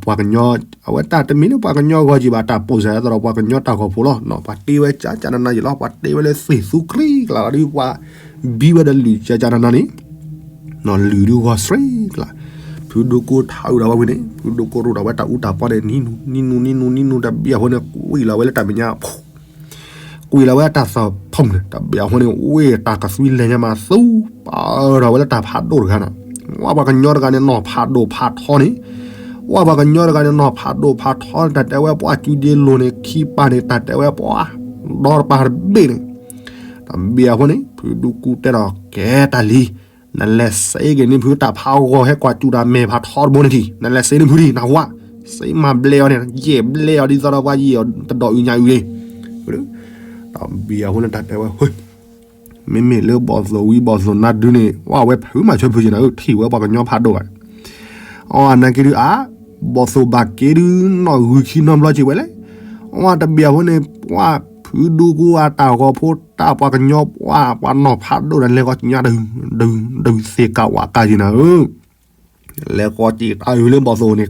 ပှၤကညီ, အဝဲတၢ်တမ့ၢ်လၢပှၤကညီဂီၤက့ၤဘၣ် တၢ်ပိာ်စၢၤသးဒီးပှၤကညီတၢ်ဂီၤဖိလီၤ. ပှၤတ့ဝဲကကနနၤယလီၤ, ပှၤတ့ဝဲလၢသ့ၣ်သူကြံကလးလီၤဒုး ပှၤဘံဝဲဒီးလုာ်ကကနနၤန့ၣ် လၢၢ်ဒုးဂီၤစှ့ကလး, ဖုဒိၣ်ကိထးအုးဒီးဝဲဝံၤန့ၣ် ဖုဒိၣ်ကိရိၣ်ဒီးဝဲတၢ်အူတၢ်ပီန့ၣ် နံၤနူၤ နံၤနူၤ နံၤနူၤ နံၤနူၤ တဘျီအဃိန့ၣ် ကွံာ်လီၤဝဲလၢတၢ်မဲာ်ညါ, ကွံာ်လီၤဝဲတၢ်သီၣ်ဖူန့ၣ် တဘျီအဃိန့ၣ် ဝ့ၢ်တၢ်ကသွံလဲၤညါမးသူ ပာ်ဒီးဝဲလၢတၢ်ဖးဒိၣ်တဂၤနီၤ, ဝဲပှၤကညီတဂၤန့ၣ် နီၢ်ဖးဒိၣ်ဖးထီန့ၣ် ဝဲပှၤကညီတဂၤန့ၣ် နီၢ်ဖးဒိၣ်ဖးထီန့ၣ် တၢ်တဲဝဲပှၤကၠူဒ့လိၤန့ၣ် ခံပၢ်န့ၣ် တၢ်တဲဝဲပှၤ ဒီတပၤတဘ့ၣ်န့ၣ်, တဘျီအဃိန့ၣ် ဖုဒူကူတဲဒီး ကဲတၢ်လံၤ, နလဲၤစ့က့ၤန့ၢ်ဖုတၢ်ဖးဂီၤ ဟဲကွၢ်စူၣ်တၢ်မဲာ်ဖးထီတဘိန့ၣ်ထံၣ်, နလဲၤစ့န့ၢ်ဖုဒံး နဟါ, စ့မၤဘျဲးအီၤန့ၣ် ယဲၢ်ဘျဲးအီၤဒ်သိးဒီးပှၤယဲၢ်အီၤတဒီးအုးညါအုးန့ၣ်, တဘျီအဃိန့ၣ် တၢ်တဲဝဲ မ့မ့ၢ်လၢဘီၣ်သိၣ်ဝံၤဘီၣ်သိၣ်နါဒုန့ၣ် ဝဲဝဲဖုမၤဆၢဖုက့ၤနၤဧၢ, ထံၣ်ဝဲပှၤကညီဖးဒိၣ်ဂၤ, အနာ်က့ဒုးအါ, ဘီၣ်သိၣ်ဘၣ်က့ဒုး နီၢ်ဂုာ်ခံနီတဘျီက့ၤဝဲလဲၣ်, အတဘျီအဃိန့ၣ် ပှၤဖုဒူကူအတၢ်ဂီၤဖိတၢ်ပှၤကညီပှၤ ပှၤနီၢ်ဖးဒိၣ်ဒီး လဲၤဃီၤကညါဒုး ဒုး ဒုးသ့ၣ်ကးဝးကးက့ၤနၤဧၢ လဲၤဃီၤက့ၤတၢ်အုးလၢဘီၣ်သိၣ်န့ၣ် ကးဒီးဘီၣ်သိၣ်န့ၣ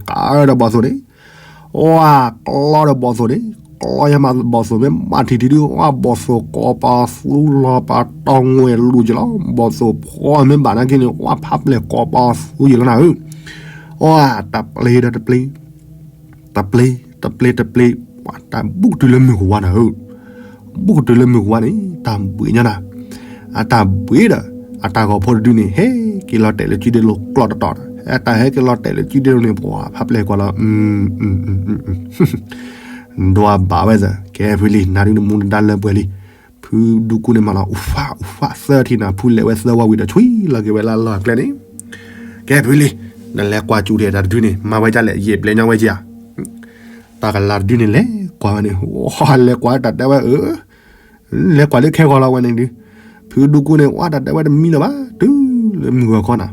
်, ဝဲကျီဒီးဘီၣ်သိၣ်န့ၣ်, ကျီယမးဘီၣ်သိၣ်မ့ၢ်ဘၣ်ထံၣ်ထံၣ်ဒုး ဝဲဘီၣ်သိၣ်ကိးပသူလီၤပာ်တီၢ်ငွဲၣ်လူၤက့ၤလီၤ, ဘီၣ်သိၣ်ဖီမ့ၢ်ဘၣ်နာ်က့န့ၣ် ဝဲဖးပျဲၢ်ကိးပသူယ့ၤလီၤနၤဧၢ, ဝဲတပျ့ၤဒီးတပျ့ၤ တပျ့ၤ တပျ့ၤတပျ့ၤ ပှၤတၢ်ဘူးကတုၤလၢမုၢ်ဝါနၤဧၢ, ဘူးကတုၤလၢမုၢ်ဝါန့ၣ် တၢ်ဘှံးညါနၤ, အတၢ်ဘှံးဒီး အတၢ်ဂီၤဖိတဒုန့ၣ် ဟဲက့ၤလီၤတဲာ်လၢကၠူဒ့လိၤကျီၢ်တတီၤ, အတၢ်ဟဲက့ၤလီၤတဲာ်လၢကၠူဒ့လိၤန့ၣ် ပှၤဖးပျဲၢ်ကွၢ်လီၤ ဒွးဘၣ်ဝဲသၢ, ကဲဖုလံၤ နၤဒုးနမူနဒါလၢပှဲၤလံ, ဖုဒူကူန့ၣ်မးလီၤ အူဖးအူဖးသၢထံၣ်နၤ ဖုလဲၤဝဲသၢဝီဝံၤဒီး ဆွံလီၤက့ၤဝဲလၢအလီၢ်အကျဲန့ၣ်, ကဲဖုလံၤ နလဲၤကွၢ်စူၣ်ဒံးတၢ်တဒုန့ၣ် မၤဝဲဒ်လဲၣ် ယဲၢ်ဘျဲၣ်ညီဝဲက့ၤဧါ တၢ်ကလၤတဒုန့ၣ် လဲၤကွၢ်ဝဲန့ၣ် လဲၤကွၢ်တၢ်တဲဝဲအၢ, လဲၤကွၢ်လၢခဲဂီၤလီၤဝဲန့ၣ်ဒုး, ဖုဒူကူန့ၣ် ဝဲတၢ်တဲဝဲတမံလၢၤဘၣ် တုၤလၢမုၢ်ဂီၤခီနၤ,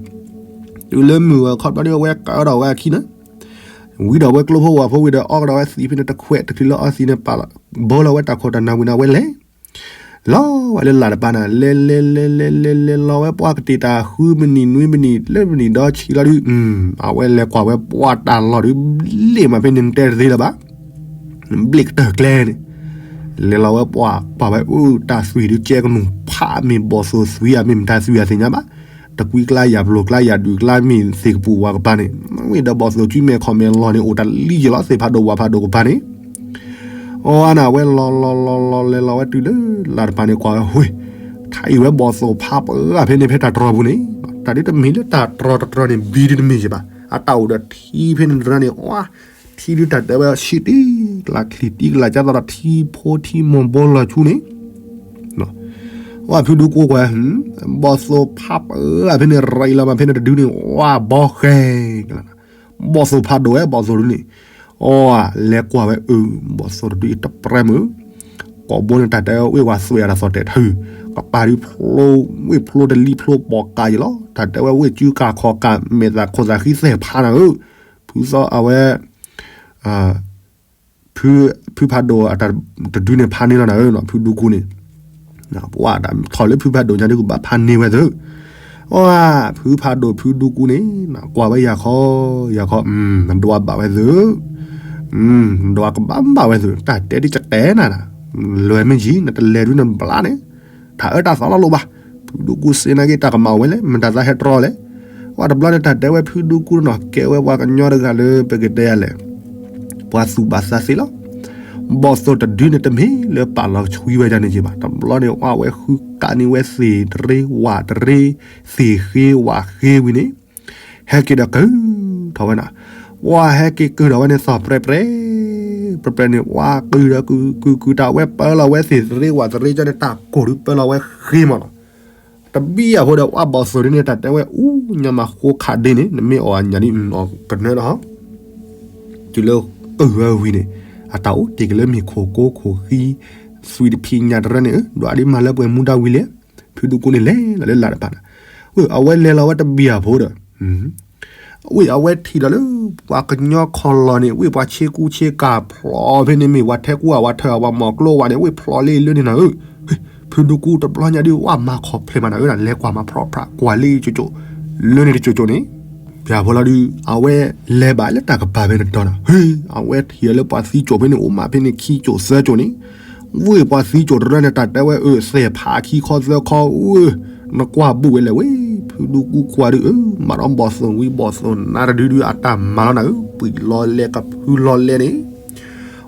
တုၤလၢမုၢ်ဂီၤခီဘျီဒုး အဝဲကးဒီးဝဲအခံနၤ, ဝံဒီးဝဲကျိဖိဝၤဖိဝံၤဒီး အီကဒီးဝဲသံးဖဲန့ၣ်တခွဲး တချုးလၢအီသံးန့ၣ် ပာ်ဘၢလီၤဝဲတၢ်ခိၣ်တၢ်နၢ်ဝံၤန့ၣ် အဝဲလဲၤ လီၤဝဲလၢလာ်တပၤနၤ လဲၤလဲၤလဲၤလဲၤလဲၤလီၤဝဲပှၤကတ့ၢ်တၢ်ဃုမနံၤနွံမနံၤလၢမနံၤဒီးဆံးလီၤဒုး, အဝဲလဲၤကွၢ်ဝဲပှၤတၢ်လီၢ်ဒုး ဘျ့ၣ်မးဖဲန့ၣ် နတဲတသ့လၢၤဘၣ်, ဘျ့ၣ်ကတၢၢ်ကျဲန့ၣ် လဲၤလီၤဝဲပှၤကွၢ်ဝဲအိၣ်တၢ်သွံၣ်ဒုးကဲကနူၤဖးမ့ၢ်ဘီၣ်သိၣ်သွံၣ်ဧါ မ့ၢ်မတၤသွံၣ်ဧါသ့ၣ်ညါဘၣ်. တကွံကျါယၤပျိၤကျါယၤဒုးကျါမ့ၢ်သ့ၣ်ကပူၤဝါကပၤန့ၣ် ဝံၤဒီးဘီၣ်သိၣ်ကွံမဲာ်ခီၣ်မဲာ်လီၤန့ၣ် အိၣ်တၢ်လံယဲလီၤ သ့ၣ်ဖးဒိၣ်ဝၣ်ဖးဒိၣ်ကပၤန့ၣ် အီနၤဝဲလီၤလီၤလီၤလီၤလဲၤလီၤဝဲတုၤလၢလၢ်တပၤန့ၣ် ကွၢ်ဝဲဟူး ထါအံၤဝဲဘီၣ်သိၣ်ဖးပၢအဖဲန့ၣ် ဖဲတၢ်တြီပူၤန့ၣ် တၢ်ဒုးတမ့ၢ်လၢတၢ်တြီတတြီန့ၣ် ဘံဒုးတမ့ၢ်ယဲဘၣ် အတၢ်အိၣ်ဒီးထံဖဲန့ၣ်တရၢန့ၣ် အီ ထံဒုးတၢ်တဲဝဲဆံးတံၢ်ကလးချံးတံၢ်ကလး ကၢ်သိးဒီးထံဖိထံမိၢ်ဘိလီၤဆူန့ၣ် အီ ဖုဒူကူကွၢ် ဘီၣ်သိၣ်ဖးပၢအဖဲန့ၣ် ရံးလီၤမးဖဲန့ၣ်တဒုန့ၣ် အီ ဘီဃဲ ဘီၣ်သိၣ်ဖးဒိၣ်ဝဲဘီၣ်သိၣ်ဒုန့ၣ် အီ လဲၤကွၢ်ဝဲအၢ ဘီၣ်သိၣ်တဒုအံၤတပြဲမုၢ် ကိာ်ဘိန့ၣ်တၢ်တဲဝဲဝ့ၢ်ဝၤသွဲၣ်အတၢ်သီၣ်တဲာ်ထု ကပၤဒုးဖျိ ဝ့ၢ်ဖျိတလံဖျိပိာ်ကးယံၤလီၤ တၢ်တဲဝဲဝ့ၢ်စုကၤခီၣ်ကး မဲာ်သၣ်ခိၣ်သၣ်ဃံသဲၣ်ဖးနၤဧၢ ဖုသီအဝဲ ဖုဖးဒိၣ်တဒုန့ၣ်ဖးန့ၢ်လီၤနၤဧၢ ဖုဒူကူန့ၣ် ပှၤတၢ်ထီၣ်လၢဖုဖးဒိၣ်ညါဒုကဘၣ်ဖးန့ၢ်ဝဲသု အီ ဖုဖးဒိၣ်ဖုဒူကူန့ၣ် ကွၢ်ဝဲယၤခီ ယၤခီ ဒွးဘၣ်ဝဲသု ဒွးကဘၣ်ဘၣ်ဝဲသု တၢ်တဲဒ်ကတဲနၤ လွဲမ့ၢ်ယံၤ နတလဲၤဒုနဘျါန့ၣ် တၢ်အၢတၢ်သီလီၤလိာ်ဘၣ် ဖုဒူကူစ့နာ်က့ တၢ်ကမၣ်ဝဲလဲၣ် မတၤသးဟဲတြီလဲၣ် ဝဲတဘျီန့ၣ် တၢ်တဲဝဲဖုဒူကူနီၤ ကဲဝဲပှၤကညီတဂၤလၢပကတဲယၤလဲၣ် ပှၤသူၣ်ဘၣ်သးသ့လီၤ ဘီၣ်သိၣ်တဒုန့ၣ်တမ့ၢ်လၢပာ်လီၤဆွံဝဲဒၣ်န့ၣ်က့ဘၣ် တဘျီန့ၣ် ဝဲဃုကးန့ၢ်ဝဲသ့ၣ်တရ့ဝၣ်တရ့ သ့ၣ်ဃ့ဝၣ်ဃ့ဝံၤန့ၣ် ဟဲက့ၤဒီးကုၢ်ထီၣ်ဝဲနၤ ဝဲဟဲက့ၤကုၢ်ထီၣ်ဝဲန့ၣ်သီၣ်ပြဲပြဲ ပြဲပြဲန့ၣ် ဝဲကုၢ်ဒီးကုၢ်ကုၢ်ကုၢ်တၢ်ဝဲပၢလီၤဝဲသ့ၣ်တရ့ဝၣ်တရ့ကၠီန့ၣ် တၢ်ကိၢ်ဒုးပၢလီၤဝဲဃ့မးနီၤ တဘံၣ်အဖိဒီး ဝဲဘီၣ်သိၣ်ဒ်န့ၣ် တၢ်တဲဝဲအူညါမးဃိခးဒ့န့ၣ် နမ့ၢ်အီၣ်အညၣ်ဒ် ကနၢဒီး တုၤလၢကုၢ်ဝဲဝံၤန့ၣ် အတၢ်အိၣ်တ့ၢ်က့ၤလၢမ့ၢ်ခိၣ်ကိခိၣ်ဃံ သွံၣ်တဖံးညၣ်တရၢန့ၣ် ဒွးဒ်မၤလၢပှဲၤမူဒါဝံၤလဲၣ် ဖုဒူကူန့ၣ်လဲၤလီၤလၢလၢ်တပၤန့ၣ် အဝဲလဲၤလီၤဝဲတဘံၣ်အဖိဒီး ဝံၤအဝဲထံၣ်ဒီးလၢ ပှၤကညီခီၣ်လီၢ်န့ၣ် ဝံၤပှၤဆ့ကူဆ့ကၤဖျိးဖဲန့ၣ်မ့ၢ် ပှၤထဲကူအဝၤထၢၣ်အဝၤမီၢ်ကျိဝဲန့ၣ် ဝံၤဖျိးလၢလၢန့ၣ်နၤဧၢ ဖုဒူကူတဘျီညါဒုး ဝဲမၤခီၣ်ဖျဲးမးနၤဧၢ လဲၤကွၢ်မးဖြီဖြး ကွၢ်လၢကၠိကၠိ လၢန့ၣ်တကၠိကၠိန့ၣ် ပှၤဖိလီၤဒုး အဝဲလဲၤဘၣ်လၢတၢ်ကပၤဖဲန့ၣ်တီၤနၤ ဟ့ အဝဲထံၣ်လၢပှၤသံကၠိၣ်ဖဲန့ၣ် အိၣ်မးဖဲန့ၣ်ခံကၠိၣ်သၢကၠိၣ်န့ၣ် ဝ့ၢ်ပှၤသံကၠိၣ်တရၢန့ၣ် တၢ်တဲဝဲအၢ သဲၣ်ဖးခံခီသၢခီဧၢ နကွၢ်ဘူးဝဲလဲၣ်ဝဲ ဖုဒူကူကွၢ်ဒုးအၢ မၤဒီးဘီၣ်သိၣ်ဝံၤဘီၣ်သိၣ်နါတဒုဒုး အတၢ်မၤလီၤနၤဧၢ ပှံာ်လီၤလဲကဖုလီၤလဲန့ၣ်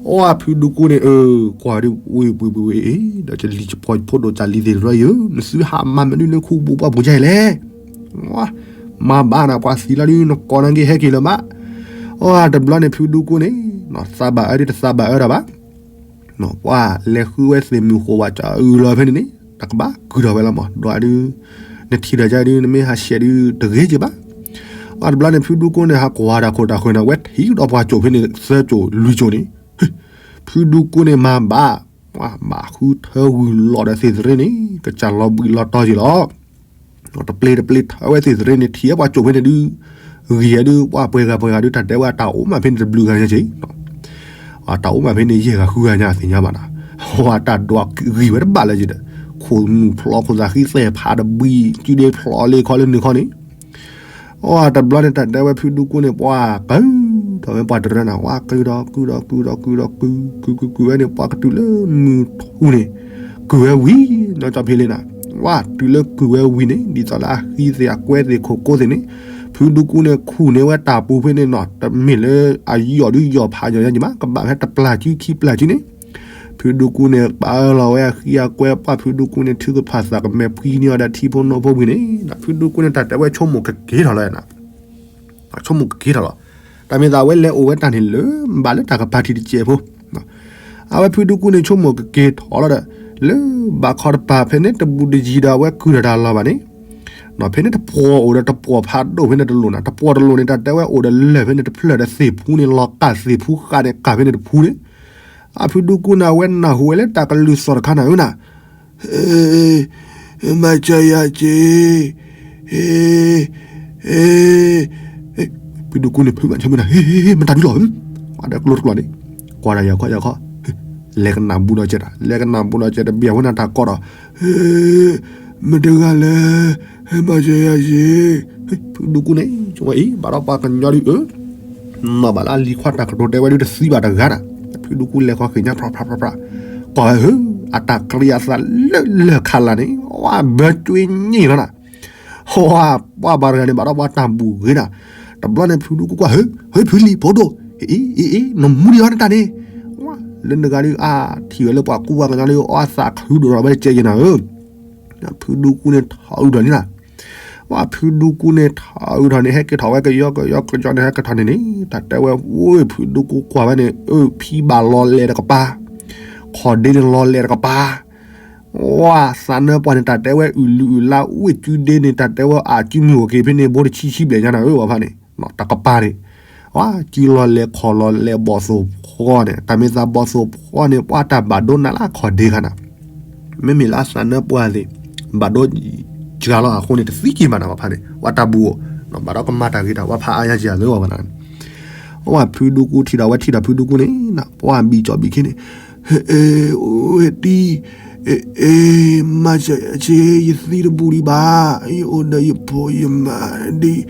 အီ ဖုဒူကူန့ၣ်အၢ ကွၢ်ဒုးဝ့ၢ်ပှ့ၤပှ့ၤဝဲအံၤ ဒီးကလံၤကဖီဖိဒိၣ်ကလံၤသ့ၣ်တရၢအံၤဧၢ နသုဟးမၤမနုၤလၢခူပူၤပှၢ်ပူၤယါအံၤလဲၣ် မၤဘၣ်နၤပှၤသံလီၤဒုး နကိးနၤက့ၤဟဲက့ၤလၢၤဘၣ် အီ တဘျီန့ၣ် ဖုဒူကူန့ၣ် သးဘၣ်အၢဒုးတသးဘၣ်အၢတၢ်ဘၣ် ပှၤလဲၤဃုဝဲသ့ၣ်မုၢ်ဃိၣ်ဝဲကၠီအုလီၤဖဲန့ၣ်န့ၣ် တၢ်ကဘၣ်ကုၢ်ထီၣ်ဝဲလီၤမး ဒွးဒုး နထံၣ်ဒီးယါဒုး နမ့ၢ်ဟးဆှဲးဒုးတဂ့ၤက့ၤဘၣ် အီ တဘျီန့ၣ် ဖုဒူကူန့ၣ် ဟးကွၢ်တၢ်ခိၣ်တၢ်ဃၢၤန့ၣ် ဝဲထံၣ်ဒီးပှၤကၠိၣ်ဖဲန့ၣ် သၢကၠိၣ်လွံၢ်ကၠိၣ်န့ၣ် ဖုဒူကူန့ၣ်မၤဘၣ် ပှၤဘၣ်ဃုထၢဝံၤလီၤဒီးသ့ၣ်တရ့န့ၣ် ကစၢ်လီၤဘှံးလီၤတီၤက့ၤလီၤ တပျ့ၤတပျ့ၤထၢဝဲသ့ၣ်တရ့န့ၣ် ထံၣ်ဝဲပှၤကၠိၣ်ဖဲန့ၣ်ဒုး ဂ့ၤဒုး ပှၤပှဲၤဂၤပှဲၤဂၤဒုး တၢ်တဲဝဲတၢ်အိၣ်မးဖဲန့ၣ်တဘျုးဂၤညါက့ၤ တၢ်အိၣ်မးဖဲန့ၣ် ယဲၢ်ဂၤဃုဂၤညါသ့ၣ်ညါဘၣ်နၤ ဝဲတၢ်ဒွးဂ့ၤဝဲတဘၣ်လၢၤက့ၤဒီး ခိၣ်မုၢ်ဖျိးခိၣ်သၣ်ဃံသဲၣ်ဖးတဘှံး စုဒ့ဖျိးလ့ခီလၢနုာ်ခီန့ၣ် အီ တဘျီန့ၣ် တၢ်တဲဝဲဖုဒူကူန့ၣ် ပှၤကုၢ်ထီၣ်ဝဲပှၤတရၢနၤ ဝဲကုၢ်ဒီးကုၢ်ဒီးကုၢ်ဒီးကုၢ်ဒီးကုၢ် ကုၢ်ကုၢ်ကုၢ်ဝဲန့ၣ် ပှၤကတုၤလၢမုၢ်ထူၣ်န့ၣ် ကုၢ်ဝဲဝံၤ နီၢ်ကၠီဖ့လ့နၤ ဝဲတုၤလၢကုၢ်ဝဲဝံၤန့ၣ် ဒ်သိးလၢအဃံသ့ၣ်အကွဲသ့ၣ်ခိၣ်ကိသ့ၣ်န့ၣ် ဖုဒူကူန့ၣ်ခူၣ်န့ၢ်ဝဲတၢ်ပူၤဖဲန့ၣ်နီၤ တမ့ၢ်လၢအယီၢ်ဒုးယီၢ်ဖးယီၢ်ညါက့ၤမး ကဘၣ်ဖဲတပျၢ်စုခံပျၢ်စုန့ၣ် ဖုဒူကူန့ၣ် ပာ်အၢလီၤဝဲအဃံအကွဲ ပှၤဖုဒူကူန့ၣ် ထုကဖၣ်သးကမဲာ်ဖှံန့ၢ်အီၤဒီးထံဖိနီၢ်ဖိဝံၤန့ၣ် ဖုဒူကူန့ၣ် တၢ်တဲဝဲဆိကမိၣ်ကက့ၤထီၣ်လီၤ ဆိကမိၣ်ကက့ၤထီၣ်လီၤ. တၢ်မ့ၢ်သးအဝဲလဲၤအိၣ်ဝဲတၢ်န့ၣ်လၢ ဘၣ်လၢတၢ်ကပၤထံၣ်တစဲးဖိ အဝဲဖုဒူကူန့ၣ် ဆိကမိၣ်ကက့ၤထီၣ်လီၤဒီး လၢဘၣ်ခီတပၤဖဲန့ၣ်တဘူးတယံၤဒီးအဝဲကုၢ်ထီၣ်တၢ်လီၤဘၣ်န့ၣ် ဖဲန့ၣ်တပှီၤအိၣ်ဒီးတပှီၤဖးဒိၣ်ဖဲန့ၣ်တလိၣ်နၤ တပှီၤတလိၣ်န့ၣ် တၢ်တဲဝဲအိၣ်ဒီးလၢၢ်ဖဲန့ၣ်တဖျၢၣ်ဒီးသ့ၣ်ဖူန့ၣ် လီၤကၢ်သ့ၣ်ဖူဃာ်န့ၣ် ကၢ်ဖဲန့ၣ်တဖူန့ၣ် အဖုဒူကူန့ၣ် အဝဲနၢ်ဟူဝဲလၢတၢ်ကလုၢ်သီၣ်တခါနၤဧၢနၤ မၤစၢၤယၤက့ၤ ဖုဒူကူန့ၣ် ဖုမၤဆၢမုၢ်နၤ မတၤဒုလီၤ ပှၤဒီးကျိတကျိန့ၣ် ကွၢ်ဒီးယၤခီယၤခီ လဲၤကနၣ်ဘူးနီၢ်ကဲတၢ် လဲၤကနၣ်ဘူးနီၢ်ကဲတဘျီဝဲနၤတၢ်ကီဒီး မတၤတဂၤလဲၣ် မၤစၢၤယၤက့ၤ ဖုဒူကူန့ၣ် ဆိဝဲအံၤ ဘၣ်ဒီးပှၤကညီဒုးအၢ နီၢ်ဘၣ်လၢအလံၤခွါတၢ်ကတိၤတဲဝဲဒုးတသံဘၣ်တဂၤနၤ ဖုဒူကူလဲၤခီဃ့ၢ်ညါဖြးဖြးဖြးဖြး ကွၢ်ဝဲဧၢ, အတၢ်ကရံအသးလၢလၢၢ်ခးလၢ်န့ၣ် ဝဲဘၢကွ့ညံၣ်လီၤနၤ, ဝဲပှၤဘၣ်တဂၤန့ၣ် ဘၣ်ဒီးပှၤတၢ်ဘူၣ်ဂ့ၤနၤ, တဘျီန့ၣ် ဖုဒူကူကွၢ်ဧၢ, ဟဲဖုလံၤဖိဒိၣ်, အ့ အ့ အ့ နမူဒံးအီၤနတၢ်န့ၣ်, လၢနဂၤဒုး အါထံၣ်ဝဲလၢပှၤကူပှၤကညီလၢအီၤအသးခုဒိၣ်ဒီးဝဲတကဲယဲနၤဧၢ, ဖုဒူကူန့ၣ်ထီၣ်အုးထီၣ်လံနၤ ဝဲဖုဒူကူန့ၣ်ထီၣ်အုးထီၣ်န့ၣ် ဟဲက့ၤထီၣ်ဝဲကယီကယီကယီန့ၣ် ဟဲက့ၤထီၣ်န့ၣ်န့ၣ် တၢ်တဲဝဲ ဝဲဖုဒူကူကွၢ်ဝဲန့ၣ် အၢ ဖံဘၣ်လီၤလဲၤတကပၤ, ခီၣ်ဒ့န့ၣ်လီၤလဲၤတကပၤ, ဝဲသးနၢပှၢ်န့ၣ် တၢ်တဲဝဲအုၣ်လုၢ်အုၣ်လါ ဝ့ၢ်ကုဒ့န့ၣ် တၢ်တဲဝဲအစုမုၢ်အိၣ်က့ၤဖဲန့ၣ် ဘိတဆံဆံဘျဲၣ်ညါနၤဧၢ ဝဲဖါန့ၣ် တကပၤန့ၣ် ဝဲစုလီၤလဲၤခီၣ်လီၤလဲၤဘီၣ်သိၣ်ဖီန့ၣ် တၢ်မ့ၢ်သးဘီၣ်သိၣ်ဖီန့ၣ် ပှၤတၢ်ဘၣ်ဒိနးလၢခီၣ်ဒ့ခါနၤ မ့မ့ၢ်လၢအသးနၢပှၢ်သ့ၣ် ဘၣ်ဒိစှၤလီၤအဃိန့ၣ် တသံက့ၤမးနၤ ပှၤဖါန့ၣ် ပှၤတၢ်ဘူၣ်အိၣ် ဘၣ်ဒီးကမၤတၢ်ဂ့ၤတၢ်ဝါဖးအါညါက့ၤအလၢအီၤဘၣ်နၤ ပှၤဖုဒူကူထံၣ်ဒီးဝဲထံၣ်ဒီးဖုဒူကူန့ၣ် ပှၤဘံၣ်ကၠီၣ်ဘံၣ်ခ့န့ၣ် ဟဲ အိၣ်ဟဲတံၢ် အ့ မၤစၢၤဆ့ ယသံတဘူၣ်ဒံးဘၣ် ယအိၣ်ဒီးယဖိယမါဒံး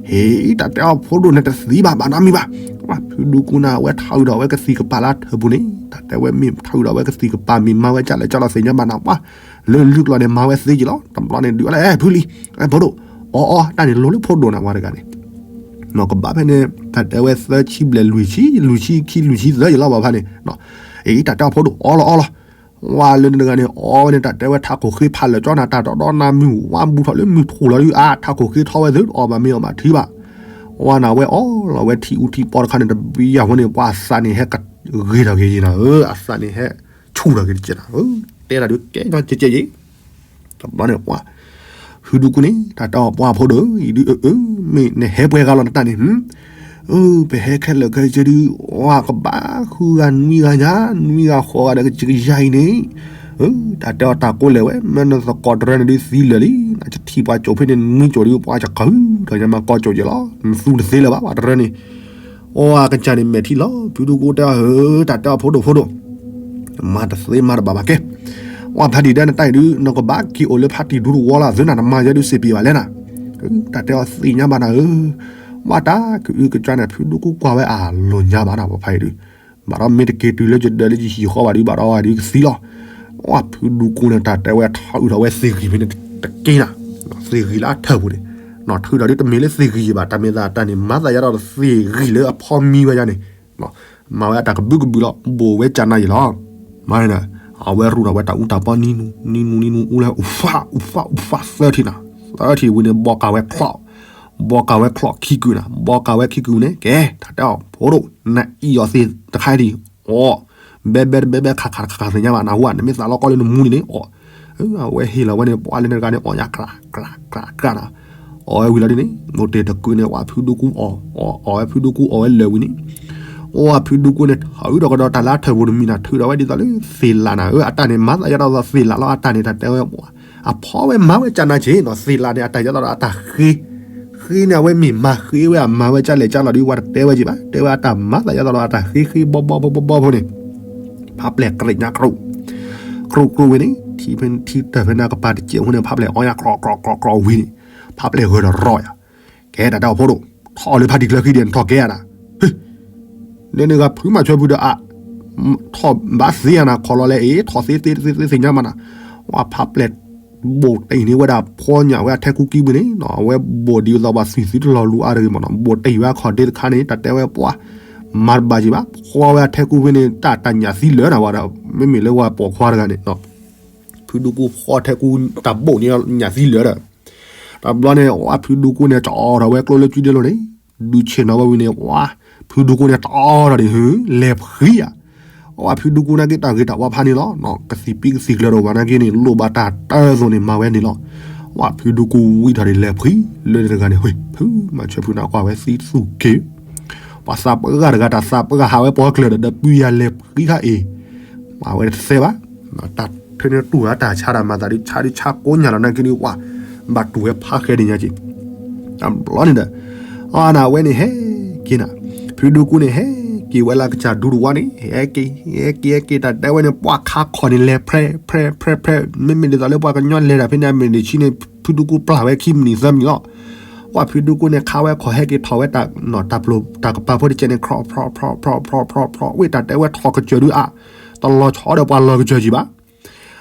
ဟ့ၣ် တၢ်တဲအီၤဖိဒိၣ်န့ၣ်တသံဘၣ် ဘၣ်နီတမံၤဘၣ် ပှၤဖုဒူကူနၤ အဝဲထီၣ်အုးဒီးဝဲကသံၣ်ကပၤလၢထၢၣ်ပူၤန့ၣ် တၢ်တဲဝဲမ့ၢ်ထီၣ်အုးဒီးဝဲကသံၣ်ကပၤမ့ၢ်မၤဝဲကၢ်လဲၣ်ကၢ်လီၤသ့ၣ်ညါဘၣ်နၤ ပှၤလၢလုၢ်ကျီၢ်န့ၣ် မၤဝဲသ့က့ၤလီၤ တဘျီန့ၣ် ဒုးအီၤလၢ ဖုလံၤ ဖိဒိၣ် အီအီ တၢ်န့ၣ်လိၤလၢဖိဒိၣ်နၤ ပှၤတဂၤန့ၣ် နီၢ်ကဘၣ်ဖဲန့ၣ် တၢ်တဲဝဲသၢဆံဘျဲၣ်လွံၢ်ဆံ လွံၢ်ဆံခံ လွံၢ်ဆံသၢယလီၤဘၣ်ဖဲန့ၣ် အ့ တၢ်တဲအီၤဖိဒိၣ် အီလီၤအီလီၤ ဝဲလၢနတဂၤန့ၣ် အီဝဲန့ၣ် တၢ်တဲဝဲထးခိၣ်ဃ့ဖးလၢာ်ကၠီနၤ တၢ်တီဒီနၤမုၢ်ဝါဘူးထီၣ်လၢမုၢ်ထူၣ်လီၤဒုး အါ ထးခိၣ်ဃ့ထီဝဲသု အီၣ်ဘၣ်မ့ၢ်အီၣ်ဘၣ်ထံဘၣ် ဝဲနၤဝဲအီလီၤဝဲထံအူထံပီတခါန့ၣ် တဘံယၤဝဲန့ၣ် ပှၤအသးန့ၣ်ဟဲကဂ့ၤထီၣ်က့ၤယံၤနၤဧၢ အသးန့ၣ်ဟဲဆူၣ်ထီၣ်က့ၤတကဲးနၤဧၢ တဲတၢ်ဒုးကဲညီကဲးကဲးယံၤ တဘျီန့ၣ် ပှၤ ဖုဒူကူန့ၣ် တၢ်တဲအီၤပှၤဖိဒိၣ် အံၤဒုးအၢ မ့ၢ်နဟဲပှဲၤဂၤလီၤနတၢ်န့ၣ် အၢ ပဟဲခဲလၢာ်ခဲဆ့ဒုး ဝဲကဘၣ်ဃုဂၤနွံဂၤညါ နွံဂၤဃိးဂၤဒီးကယၤအံၤန့ၣ် တၢ်တဲအီၤတၢ်ကိးလဲၣ်ဝဲ မ့ၢ်နသကိးတရၢန့ၣ်ဒုးသံလၢာ်လံ နတထံၣ်ပှၤကိာ်ဖဲန့ၣ်နွံကိာ်ဒုး ပှၤကဃုထီၣ်ညါမးကိးကိာ်က့ၤလီၤ နသူတသ့လၢၤဘၣ် ပှၤတရၢန့ၣ် အဝဲကစၢ်န့ၣ်မဲာ်ထံလီၤ ဖုဒူကူတဲအီၤဧၢ တၢ်တဲအီၤဖိဒိၣ်ဖိဒိၣ် မၤတသ့မၤတဘၣ်ဘၣ်ကဲ ဝဲဖါတံၢ်ဒဲနတၢ်အံၤဒုး နကဘၣ်က့ၤအိၣ်လၢဖါတံၢ်ဒူတဝီလီၤ သုနၤနမၤယဲဒုးစ့ၢ်ပံၤဘၣ်လဲၣ်နၤ တၢ်တဲအီၤသ့ၣ်ညါဘၣ်နၤဧၢ ဝဲတၢ်ကအုကကၢန့ၣ် ဖုဒူကူကွၢ်ဝဲအလိၤညါဘၣ်နၤ ပှၤဖါအံၤဒုး ဘၣ်ဒီးမ့ၢ်တက့ၤတုၤလၢယဒၢးလၢယဟံၣ်ဃီဘၣ်ဒုး ဘၣ်ဒီးဝဲဒုးကသံလီၤ ဝဲဖုဒူကူန့ၣ် တၢ်တဲဝဲထီၣ်အုးထီၣ်ဝဲသ့ၣ်ဂံၢ်ဖဲန့ၣ်တက့ၢ်နၤ သ့ၣ်ဂံၢ်လၢအထၢၣ်ပူၤန့ၣ် နီၢ်ထုးဒီးဒုးတမ့ၢ်လၢသ့ၣ်ဂံၢ်ယံၤဘၣ် တၢ်မ့ၢ်သးတၢ်န့ၣ် မၤသးယါဒီးသ့ၣ်ဂံၢ်လၢအဖီမံဝဲယါန့ၣ် မၤဝဲအတၢ်ကဘုကဘုလီၤ ဘိၣ်ဝဲကၢ်နၤယံၤလီၤ မၤန့ၣ် အဝဲရူၣ်ဒီးဝဲတၢ်အူတၢ်ပီနံနူနံနူနံနူအူလၢ အူဖး အူဖး အူဖးသၢထံၣ်နၤ သၢထံၣ်ဝံၤန့ၣ် ဘီကၤဝဲချီၣ် ဘီကၤဝဲချီၣ်ခံကုာ်နၤ ဘီကၤဝဲခံကုာ်န့ၣ် ကဲ တၢ်တဲအီၤဖိဒိၣ် နအံၣ်အီၤသ့ၣ်တခါဒံး အီ ဘဲဘဲတဘဲဘဲခးခးတခးသ့ၣ်ညါဘၣ်နၤဟူဧါ နမ့ၢ်သးလီၤကီလၢနမူန့ၣ်န့ၣ် အီ အဝဲဟ့ၣ်လီၤဝဲန့ၣ် ပှၤလၢနတဂၤန့ၣ် အီၣ်ညါကြၢးကြၢးကြၢးနၤ အီဝဲဝံၤလီၤဒ်န့ၣ် မိၢ်တ့ၢ်တကုာ်န့ၣ် ဝဲဖုဒူကူအီၣ် အီၣ် အီၣ်ဝဲဖုဒူကူအီၣ်ဝဲလၢာ်ဝံၤန့ၣ် အီဝဲဖုဒူကူန့ၣ် ထီၣ်အုးဒီးကဒီးတၢ်လၢအထၢၣ်ပူၤတမံၤနၤ ထုးဒီးဝဲဒ်သိးလၢသ့ၣ်လးနၤ အတၢ်န့ၣ် မၤသးယါဒီးသ့ၣ်လးလီၤ အတၢ်န့ၣ် တၢ်တဲဝဲ အဖီဝဲမၤဝဲကၢ်နၤဆ့ၣ်နီၤ သ့ၣ်လးန့ၣ် အတၢ်ယါဒီးအတၢ်ဃ့ ဃ့န့ၣ် အဝဲမ့ၢ်မၤဃ့ဝဲအမၤဝဲကၢ်လဲၣ်ကၢ်လီၤဒ် ဝဲတတဲဝဲက့ၤဘၣ် တဲဝဲအတၢ်မၤသးယါဒီးအတၢ်ဃ့ဃ့ဘီဘီဘီဘီဘီဖိန့ၣ် ဖးပျဲၢ်ကြ့းညါကြိၣ် ကြိၣ်ကြိၣ်ဝံၤန့ၣ် ထံဖဲထံတၢၢ်ဖဲန့ၣ်ကပၤတစဲးဖိန့ၣ် ဖးပျဲၢ်အီၣ်ညါကြိၣ်ကြိၣ်ကြိၣ်ကြိၣ်ဝံၤန့ၣ် ဖးပျဲၢ်ဂၢၢ်ဒီးရီယၤ ကဲတၢ်တဲအီၤဖိဒိၣ် ထီၣ်လၢဖါတံၢ်ကျၢၤခံဒံး နထီၣ်ကဲဧါနၤ လၢနဂၤဖုမၤဆွဲဖုဒီးအ ထီၣ်ဘၣ်သ့ဧါနၤ ခီလီၤလဲၣ်အ့ ထီၣ်သ့သ့သ့သ့သ့ညါမးနၤ ဝဲဖးပျဲၢ် ဘိၣ်တ့ၢ်န့ၢ်ဝဲဒၣ်ဖီညၣ်ဝဲအထဲကူကံပူၤန့ၣ်နီၤ အဝဲဘိၣ်ဒံးဝဲသိးပှၤသွံၣ်သုတလီၤလူၤအါတဂ့ၤမးနီၤ ဘိၣ်တ့ၢ်ဝဲအခီၣ်ဒ့တခါန့ၣ် တၢ်တဲဝဲပှၤ မၤတဘၣ်က့ၤဘၣ် ဖီဝဲအထဲကူဖဲန့ၣ် တၢ်တၢ်ညၣ်သံလၢာ်နၤဝဲဒီး မ့မ့ၢ်လၢဝဲပိာ်ခွါတဂၤန့ၣ်နီၤ ဖုဒူကူဖီထဲကူတၢ်ဘိၣ်န့ၣ်ညၣ်သံလၢာ်ဒီး တဘျီန့ၣ် ဝဲဖုဒူကူန့ၣ် ကၠီထီၣ်ဝဲကျိလၢကုဒ့လိၤန့ၣ် ဒုးဆ့ၣ်နီၤဝဲဝံၤန့ၣ် ဝဲဖုဒူကူန့ၣ် တီထီၣ်ဒံး လဲၤဖှံဧါ ဝဲဖုဒူကူနာ်က့တၢ်ဂ့ၤတၢ်ဝါဖးန့ၣ်လီၤ. ကသံၣ်ပံကသံၣ်ကျၢၤဒီးဝဲနာ်က့န့ၣ် လိၣ်ဘၣ်တၢ်တၢ်သိးန့ၣ် မၤဝဲန့ၣ်လီၤ. ဝဲဖုဒူကူဝံထီၣ်ဒံးလဲၤဖှံ လၢတဂၤန့ၣ် ဟ့ၣ် ဖုမၤဆၢဖုန့ၣ်ကွၢ်ဝဲသံသူၣ်က့ၤ ပှၤသးပှၢ်တဂၤတၢ်သးပှၢ်ဟးဝဲပှၤကျၢၤဒီး ဒီပုၢ်ယၤလဲၤဖှံခါအံၤ မၤဝဲတသဲဘၣ်. တၢ်ထၢန့ၣ်တူၢ်ဝဲတၢ်ဆါတၢ်မၤသးဒ်ဆါဒ်ဆါကိးညါလီၤနာ်က့ဒ်ဝဲ ဘၣ်တူၢ်ဝဲဖးဃဲဒ်ညါက့ၤ တဘျီန့ၣ်ဒီး အနၢ်ဝဲန့ၣ်ဟဲက့ၤနၤ ဖုဒူကူန့ၣ် ဟဲက့ၤဝဲလၢကစၢ်ဒူတဝါန့ၣ် ဟဲက့ၤ ဟဲက့ၤ ဟဲက့ၤ တၢ်တဲဝဲန့ၣ် ပှၤခါခီၣ်န့ၣ် လဲၤဖြဲ ဖြဲ ဖြဲ ဖြဲ မ့မ့ၢ်ဒ်သိးလၢပှၤကညီလဲၤတၢ်ဖဲန့ၣ် အမ့ၢ်ဒ်ဆံန့ၣ် ဖုဒူကူပျၢ်ဝဲခံမံးနံးသၢမံးနံးလီၤ. ပှၤဖုဒူကူန့ၣ် ခါဝဲခီၣ်ဟဲက့ၤထီၣ်ဝဲတၢ် တၢ်ပျိၢ်တၢ်ကပၤဖိတကဲန့ၣ် ဖြီဖြီဖြီဖြီဖြီ ဝ့ၢ်တၢ်တဲဝဲထီၣ်ကစၢၢ်ဒုးအါ တလီၤဆီဒီးပှၤလီၢ်ကစၢၢ်ကံဘၣ်.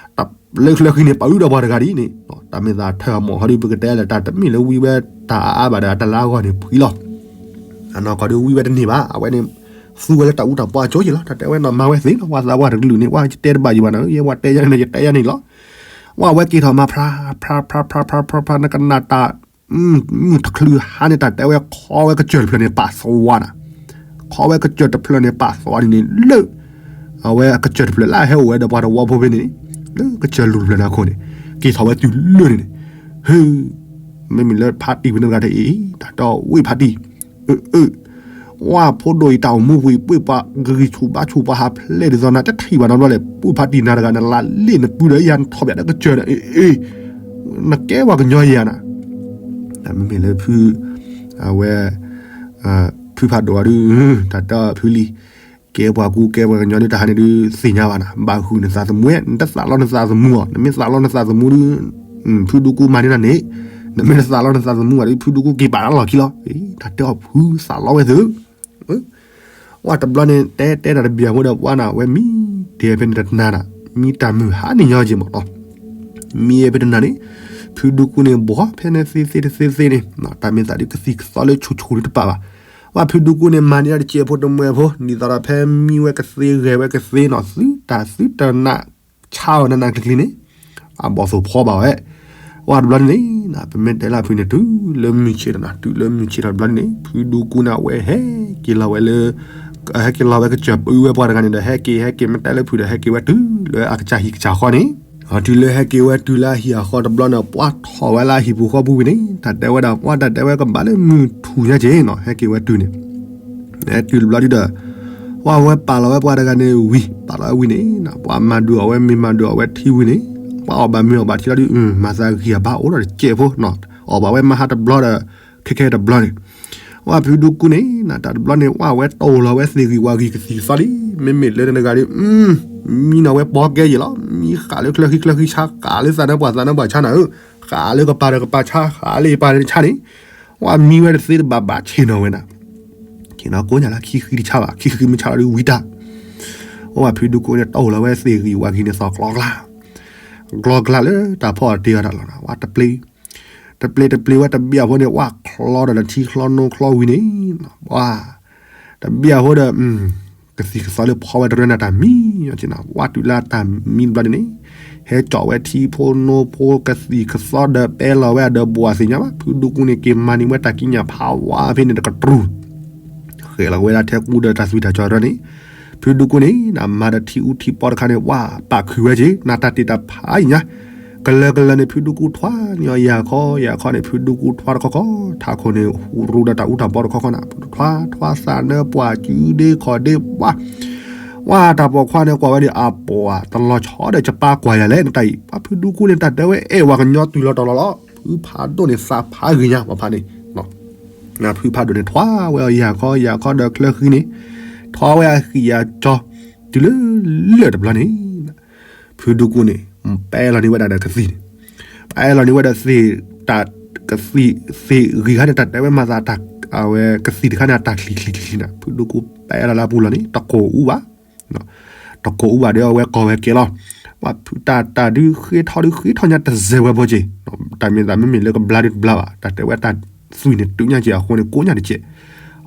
လၢချၢဃံန့ၣ် ပာ်အုဒီးပှၤတဂၤဒ်န့ၣ်, တၢ်မ့ၢ်သးထၢၣ်အမိၢ်ဟီဒုး ပကတဲလၢတၢ်တမ့ၢ်လၢဝံဝဲတၢ်အါအါဘၣ်ဒီး တလါအဂီၢ်န့ၣ်ဖှံလီၤ. အနီၢ်ကီၢ်ဒုးဝံဝဲတန့ၢ်ဘၣ်, အဝဲန့ၣ် သူဝဲလၢတၢ်အူတၢ်ပီအကၠိက့ၤလီၤ. တၢ်တဲဝဲနီၢ်မၤဝဲသ့လီၤ, ပှၤသးပှၢ်တကလုာ်န့ၣ် ပှၤတဲတဘၣ်ယံၤဘၣ်နီၤ, ယဲပှၤတဲယၤန့ၣ် ယတဲယၤန့ၣ်လီၤ. ဝဲအဝဲက့ၤထီၣ်မၤဖြါ ဖြါ ဖြါ ဖြါ ဖြါ ဖြါ ဖြါ နကနၣ်တၢ် မုၢ်တချုးဟါန့ၣ် တၢ်တဲဝဲခီဝဲကစၢၢ်တဖျၢၣ်န့ၣ် ပာ်သဝါနၤ, ခီဝဲကစၢၢ်တဖျၢၣ်န့ၣ် ပာ်သဝါန့ၣ်န့ၣ် လၢ အဝဲအကစၢၢ်တဖျၢၣ်လၢအဟဲအိၣ်ဝဲဒီးပှၤတဝီဖိဖဲန့ၣ်န့ၣ်, လၢကစၢၢ်လူၢ်တဖျၢၣ်န့ၣ်အခိၣ်န့ၣ် က့ၤထီၣ်ဝဲတုၤလၢန့ၣ်န့ၣ်, ဟ့, မ့မ့ၢ်လၢဖါတံၢ်ဖဲန့ၣ်တဂၤတအံၤ တၢ်တီဝ့ၢ်ဖါတံၢ်, အၢ ဝဲဖိဒိၣ်အံၤ တၢ်အိၣ်မူပူၤအံၤ ပှ့ၤပှၤဂံၢ်ဆူၣ်ဘါဆူၣ် ပှၤဟးဖျဲးဒ်သိးနၤ တထံၣ်ဘၣ်နီတဘျီလဲၣ်, ပှ့ၤဖါတံၢ်နၤတဂၤ နလၢလ့ၣ်နပုၢ်ဒီးယၤ နထီၣ်ဘၣ်တၢ်ကစၢၢ်ဒီး အ့ အ့ နကဲပှၤကညီယၤနၤ, မ့မ့ၢ်လၢဖု အဝဲ ဖုဖးဒိၣ်အီၤဒုး တၢ်တီဖုလံ, ကဲပှၤကူကဲပှၤကညီဒုး တၢ်ဟါန့ၣ်ဒုး သ့ၣ်ညါဘၣ်နၤ, ဘၣ်ဃုာ်နသးသမူဝဲ, နတသးလီနသးသမူအီၤ, နမ့ၢ်သးလီနသးသမူဒုး ဖုဒူကူမၤန့ၢ်နၤန့ၣ်, နမ့ၢ်တသးလီနသးသမူဘၣ်ဒုး ဖုဒူကူက့ၤပာ်လီၢ်ခံလီၤ, တၢ်တဲအီၤဖုသးလီဝဲသု ဝဲတဘျီန့ၣ် တဲတဲတၢ်တဘျီဖိဒီး ပှၤနၤဝဲမံတဲဖဲန့ၣ်တနၤနၤ, မံတၢ်မုၢ်ဟါန့ၣ်ညီက့ၤမးနီၤ, မံဖဲတနၤန့ၣ်, ဖုဒူကူန့ၣ် ဘှီဖဲန့ၣ်သ့သ့တသ့သ့န့ၣ်, တၢ်မ့ၢ်သးဒုးကသံၣ်ကသီလၢဆူၣ်ဆူၣ်ဒုးတပာ်ဘၣ်, ဝဲဖုဒူကူန့ၣ် မၤန့ၢ်တၢ်တစဲးဖိတမှဲဖိ ဒ်သိးဒီးဖဲမံဝဲကသ့ဂဲၤဝဲကသ့နီၤ သုတၢ်သုတနး ဆါအီၤနးနးကျံၤကျံၤန့ၣ်, အဘီၣ်သိၣ်ဖီဘၣ်ဝဲ, ဝဲတဘျီန့ၣ်န့ၣ် ပမ့ၢ်တဲလၢဖုန့ၣ် တုၤလၢမုၢ်ဆ့ၣ်တနၤ တုၤလၢမုၢ်ဆ့ၣ်ထီၣ်တဘျီန့ၣ်န့ၣ် ဖုဒူကူန့ၣ် အဝဲဟဲက့ၤလီၤဝဲလၢ ဟဲက့ၤလီၤဝဲကစၢၢ်ပၢဝဲပှၤတဂၤန့ၣ်ဒီး ဟဲက့ၤ ဟဲက့ၤမ့ၢ်တဲလၢဖုဒီး ဟဲက့ၤဝဲတုၤလၢအကစၢ်ဟံၣ်ကစၢ်ဃီန့ၣ်, တုၤလၢဟဲက့ၤဝဲတုၤလၢအဟံၣ်အဃီတဘျီန့ၣ် ပှၤထီၣ်ဝဲလၢအဟံၣ်ပူၤဃီပူၤဝံၤန့ၣ် တၢ်တဲဝဲဒၣ် ပှၤတၢ်တဲဝဲကဘၣ်လၢမုၢ်ထူၣ်ညါက့ၤနီၤ ဟဲက့ၤဝဲတုၤန့ၣ် တုၤတဘျီဒုဒီး ပှၤဝဲပာ်လီၤဝဲပှၤတဂၤန့ၣ်ဝံၤ ပာ်လီၤဝဲဝံၤန့ၣ် ပှၤမၤဒုးအီၣ်ဝဲမ့ၤ မၤဒုးအီၣ်ဝဲထံဝံၤန့ၣ် ပှၤအီၣ်ဘၣ်မ့ၤအီၣ်ဘၣ်ထံလီၤဒု မၤသးဂံၢ်အဘါအိၣ်ဒီးတစဲးဖိနီၤ အီၣ်ဘၣ်ဝဲမဟါတဘျီဒီး ခဲခဲတဘျီန့ၣ် ဝဲဖုဒူကူန့ၣ် တၢ်တဘျီန့ၣ် ဝဲဝဲတအိၣ်လီၤဝဲသ့ၣ်ဂံၢ်ဝၣ်ဂံၢ်ကသံၣ်ကသီလံ မ့မ့ၢ်လၢနတဂၤဒု မံနီၤဝဲပီကဲယံာ်လီၤ မံဃာ်လၢချၢဃံချၢဃံဆါ ဃာ်လၢသးနၢပှၢ်သးနၢပှၢ်ဆါနၤဧၢ ဃာ်လၢကပၤဒီးကပၤဆါ ဃာ်လၢယပၤဒီးဆါန့ၣ် ဝဲမံဝဲတသ့တဘၣ်ဘၣ်ဆ့ၣ်နီၤဝဲနၤ ဆ့ၣ်နီၤကိးညါလၢခံဃံတဆါဘၣ် ခံဃံမ့ၢ်ဆါလီၤဒုဝံတၢ် ဝဲဖုဒူကူန့ၣ် တအိၣ်လီၤဝဲသ့ၣ်ဂံၢ်ဝၣ်ဂံၢ်န့ၣ်သီၣ်ကျီကျါ ကျီကျါလၢတၢ်ဖီအီၣ်တ့အီၣ်တၢ်လီၤနၤ ဝဲတပျ့ၤ တပျ့ၤတပျ့ၤဝဲတဘျီဖိန့ၣ် ဝဲချီဒီးလၢထံချီနိချီဝံၤန့ၣ် ဝဲ တဘျီဖိဒီး ကသံၣ်ကသီလၢဖီဝဲတရၢနၤတၢ်မံနီၤက့နၤ ဝဲတုၤလၢတၢ်မံတဘျီန့ၣ်န့ၣ် ဟဲကၠီၣ်ဝဲထံဖိနိဖိကသံၣ်ကသီဒီးပဲလီၤဝဲအဒီးဘှီသ့ၣ်ညါဘၣ် ဖုဒူကူန့ၣ် က့ၤမၤန့ၢ်ဝဲတၢ်ကံးညာ်ဖးဝါဖဲန့ၣ်တကတြူၢ် ဃဲၤလီၤဝဲဒၣ်ထဲကူဒီးတၢ်သွံၣ်တၢ်စီၤတရၢန့ၣ် ဖုဒူကူန့ၣ် မၤဒီးထံအူထံပီတခါန့ၣ် ဝဲပာ်ခုၣ်ဝဲက့ၤ နတၢ်တ့ၢ်တၢ်ဖးယံၤညါ ကလၢၤကလၢၤန့ၣ် ဖုဒူကူထွါန့ၢ်အီၤယၤခီ ယၤခီန့ၣ် ဖုဒူကူထွါတခီခီ ထးခိၣ်န့ၣ် ဟူးရူဒီးတၢ်အူတၢ်ပီတခီခီနၤ ဖုဒူထွါထွါသးနၢပှၢ်စုဒ့ခီၣ်ဒ့ပှၤ ဝဲတၢ်ပိာ်ခွါန့ၣ် ကွၢ်ဝဲဒၣ်အပှၤ တလီၤဆီဒီးကပာ်ကွၢ်ယၤလဲၣ် နတၢ်အံၤ ပှၤဖုဒူကူန့ၣ် တၢ်တဲဝဲအဲၣ်ဝဲကညီတုၤလီၤတီၤလီၤလီၤ ဖုဖးဒိၣ်န့ၣ်သးဖးဂ့ၤညါ ပှၤဖးန့ၣ် ဖုဖးဒိၣ်န့ၣ် ထွါဝဲအီၤယၤခီယၤခီဒီးချၢဃံန့ၣ် ထွါဝဲအဃံအကၠီ တုၤလၢလၢာ်တဘျီန့ၣ် ဖုဒူကူန့ၣ် ပဲလီၤန့ၢ်ဝဲဒၣ်ဒီးကသံၣ်န့ၣ် ပဲလီၤန့ၢ်ဝဲဒီးသ့ၣ် တၢ်ကသံၣ်သ့ၣ်ဂံၢ်ခါန့ၣ် တၢ်တဲဝဲမၤသးတၢ် အဝဲကသံၣ်တခါန့ၣ် အတၢ်ချံၣ်ချံၣ်ချံၣ်ချံၣ်န့ၣ် ဖုဒူကူပဲလီၤလၢအပူၤလီၤန့ၣ် တကိၢ်အူဘၣ် တကိၢ်အူဘၣ်ဒီးအဝဲကီၢ်ဝဲကဲလီၤ ပှၤဖုတၢ်တၢ်ဒုးဃ့ထီၣ်ဒုးဃ့ထီၣ်ညါတစဲးဝဲဘိက့ၤ တၢ်မ့ၢ်သးမ့မ့ၢ်လၢကဘျါဒုးတဘျါဘၣ် တၢ်တဲဝဲတၢ်သွံၣ်န့ၣ်တုၤညါက့ၤအဃိန့ၣ် ကိးညါတကဲး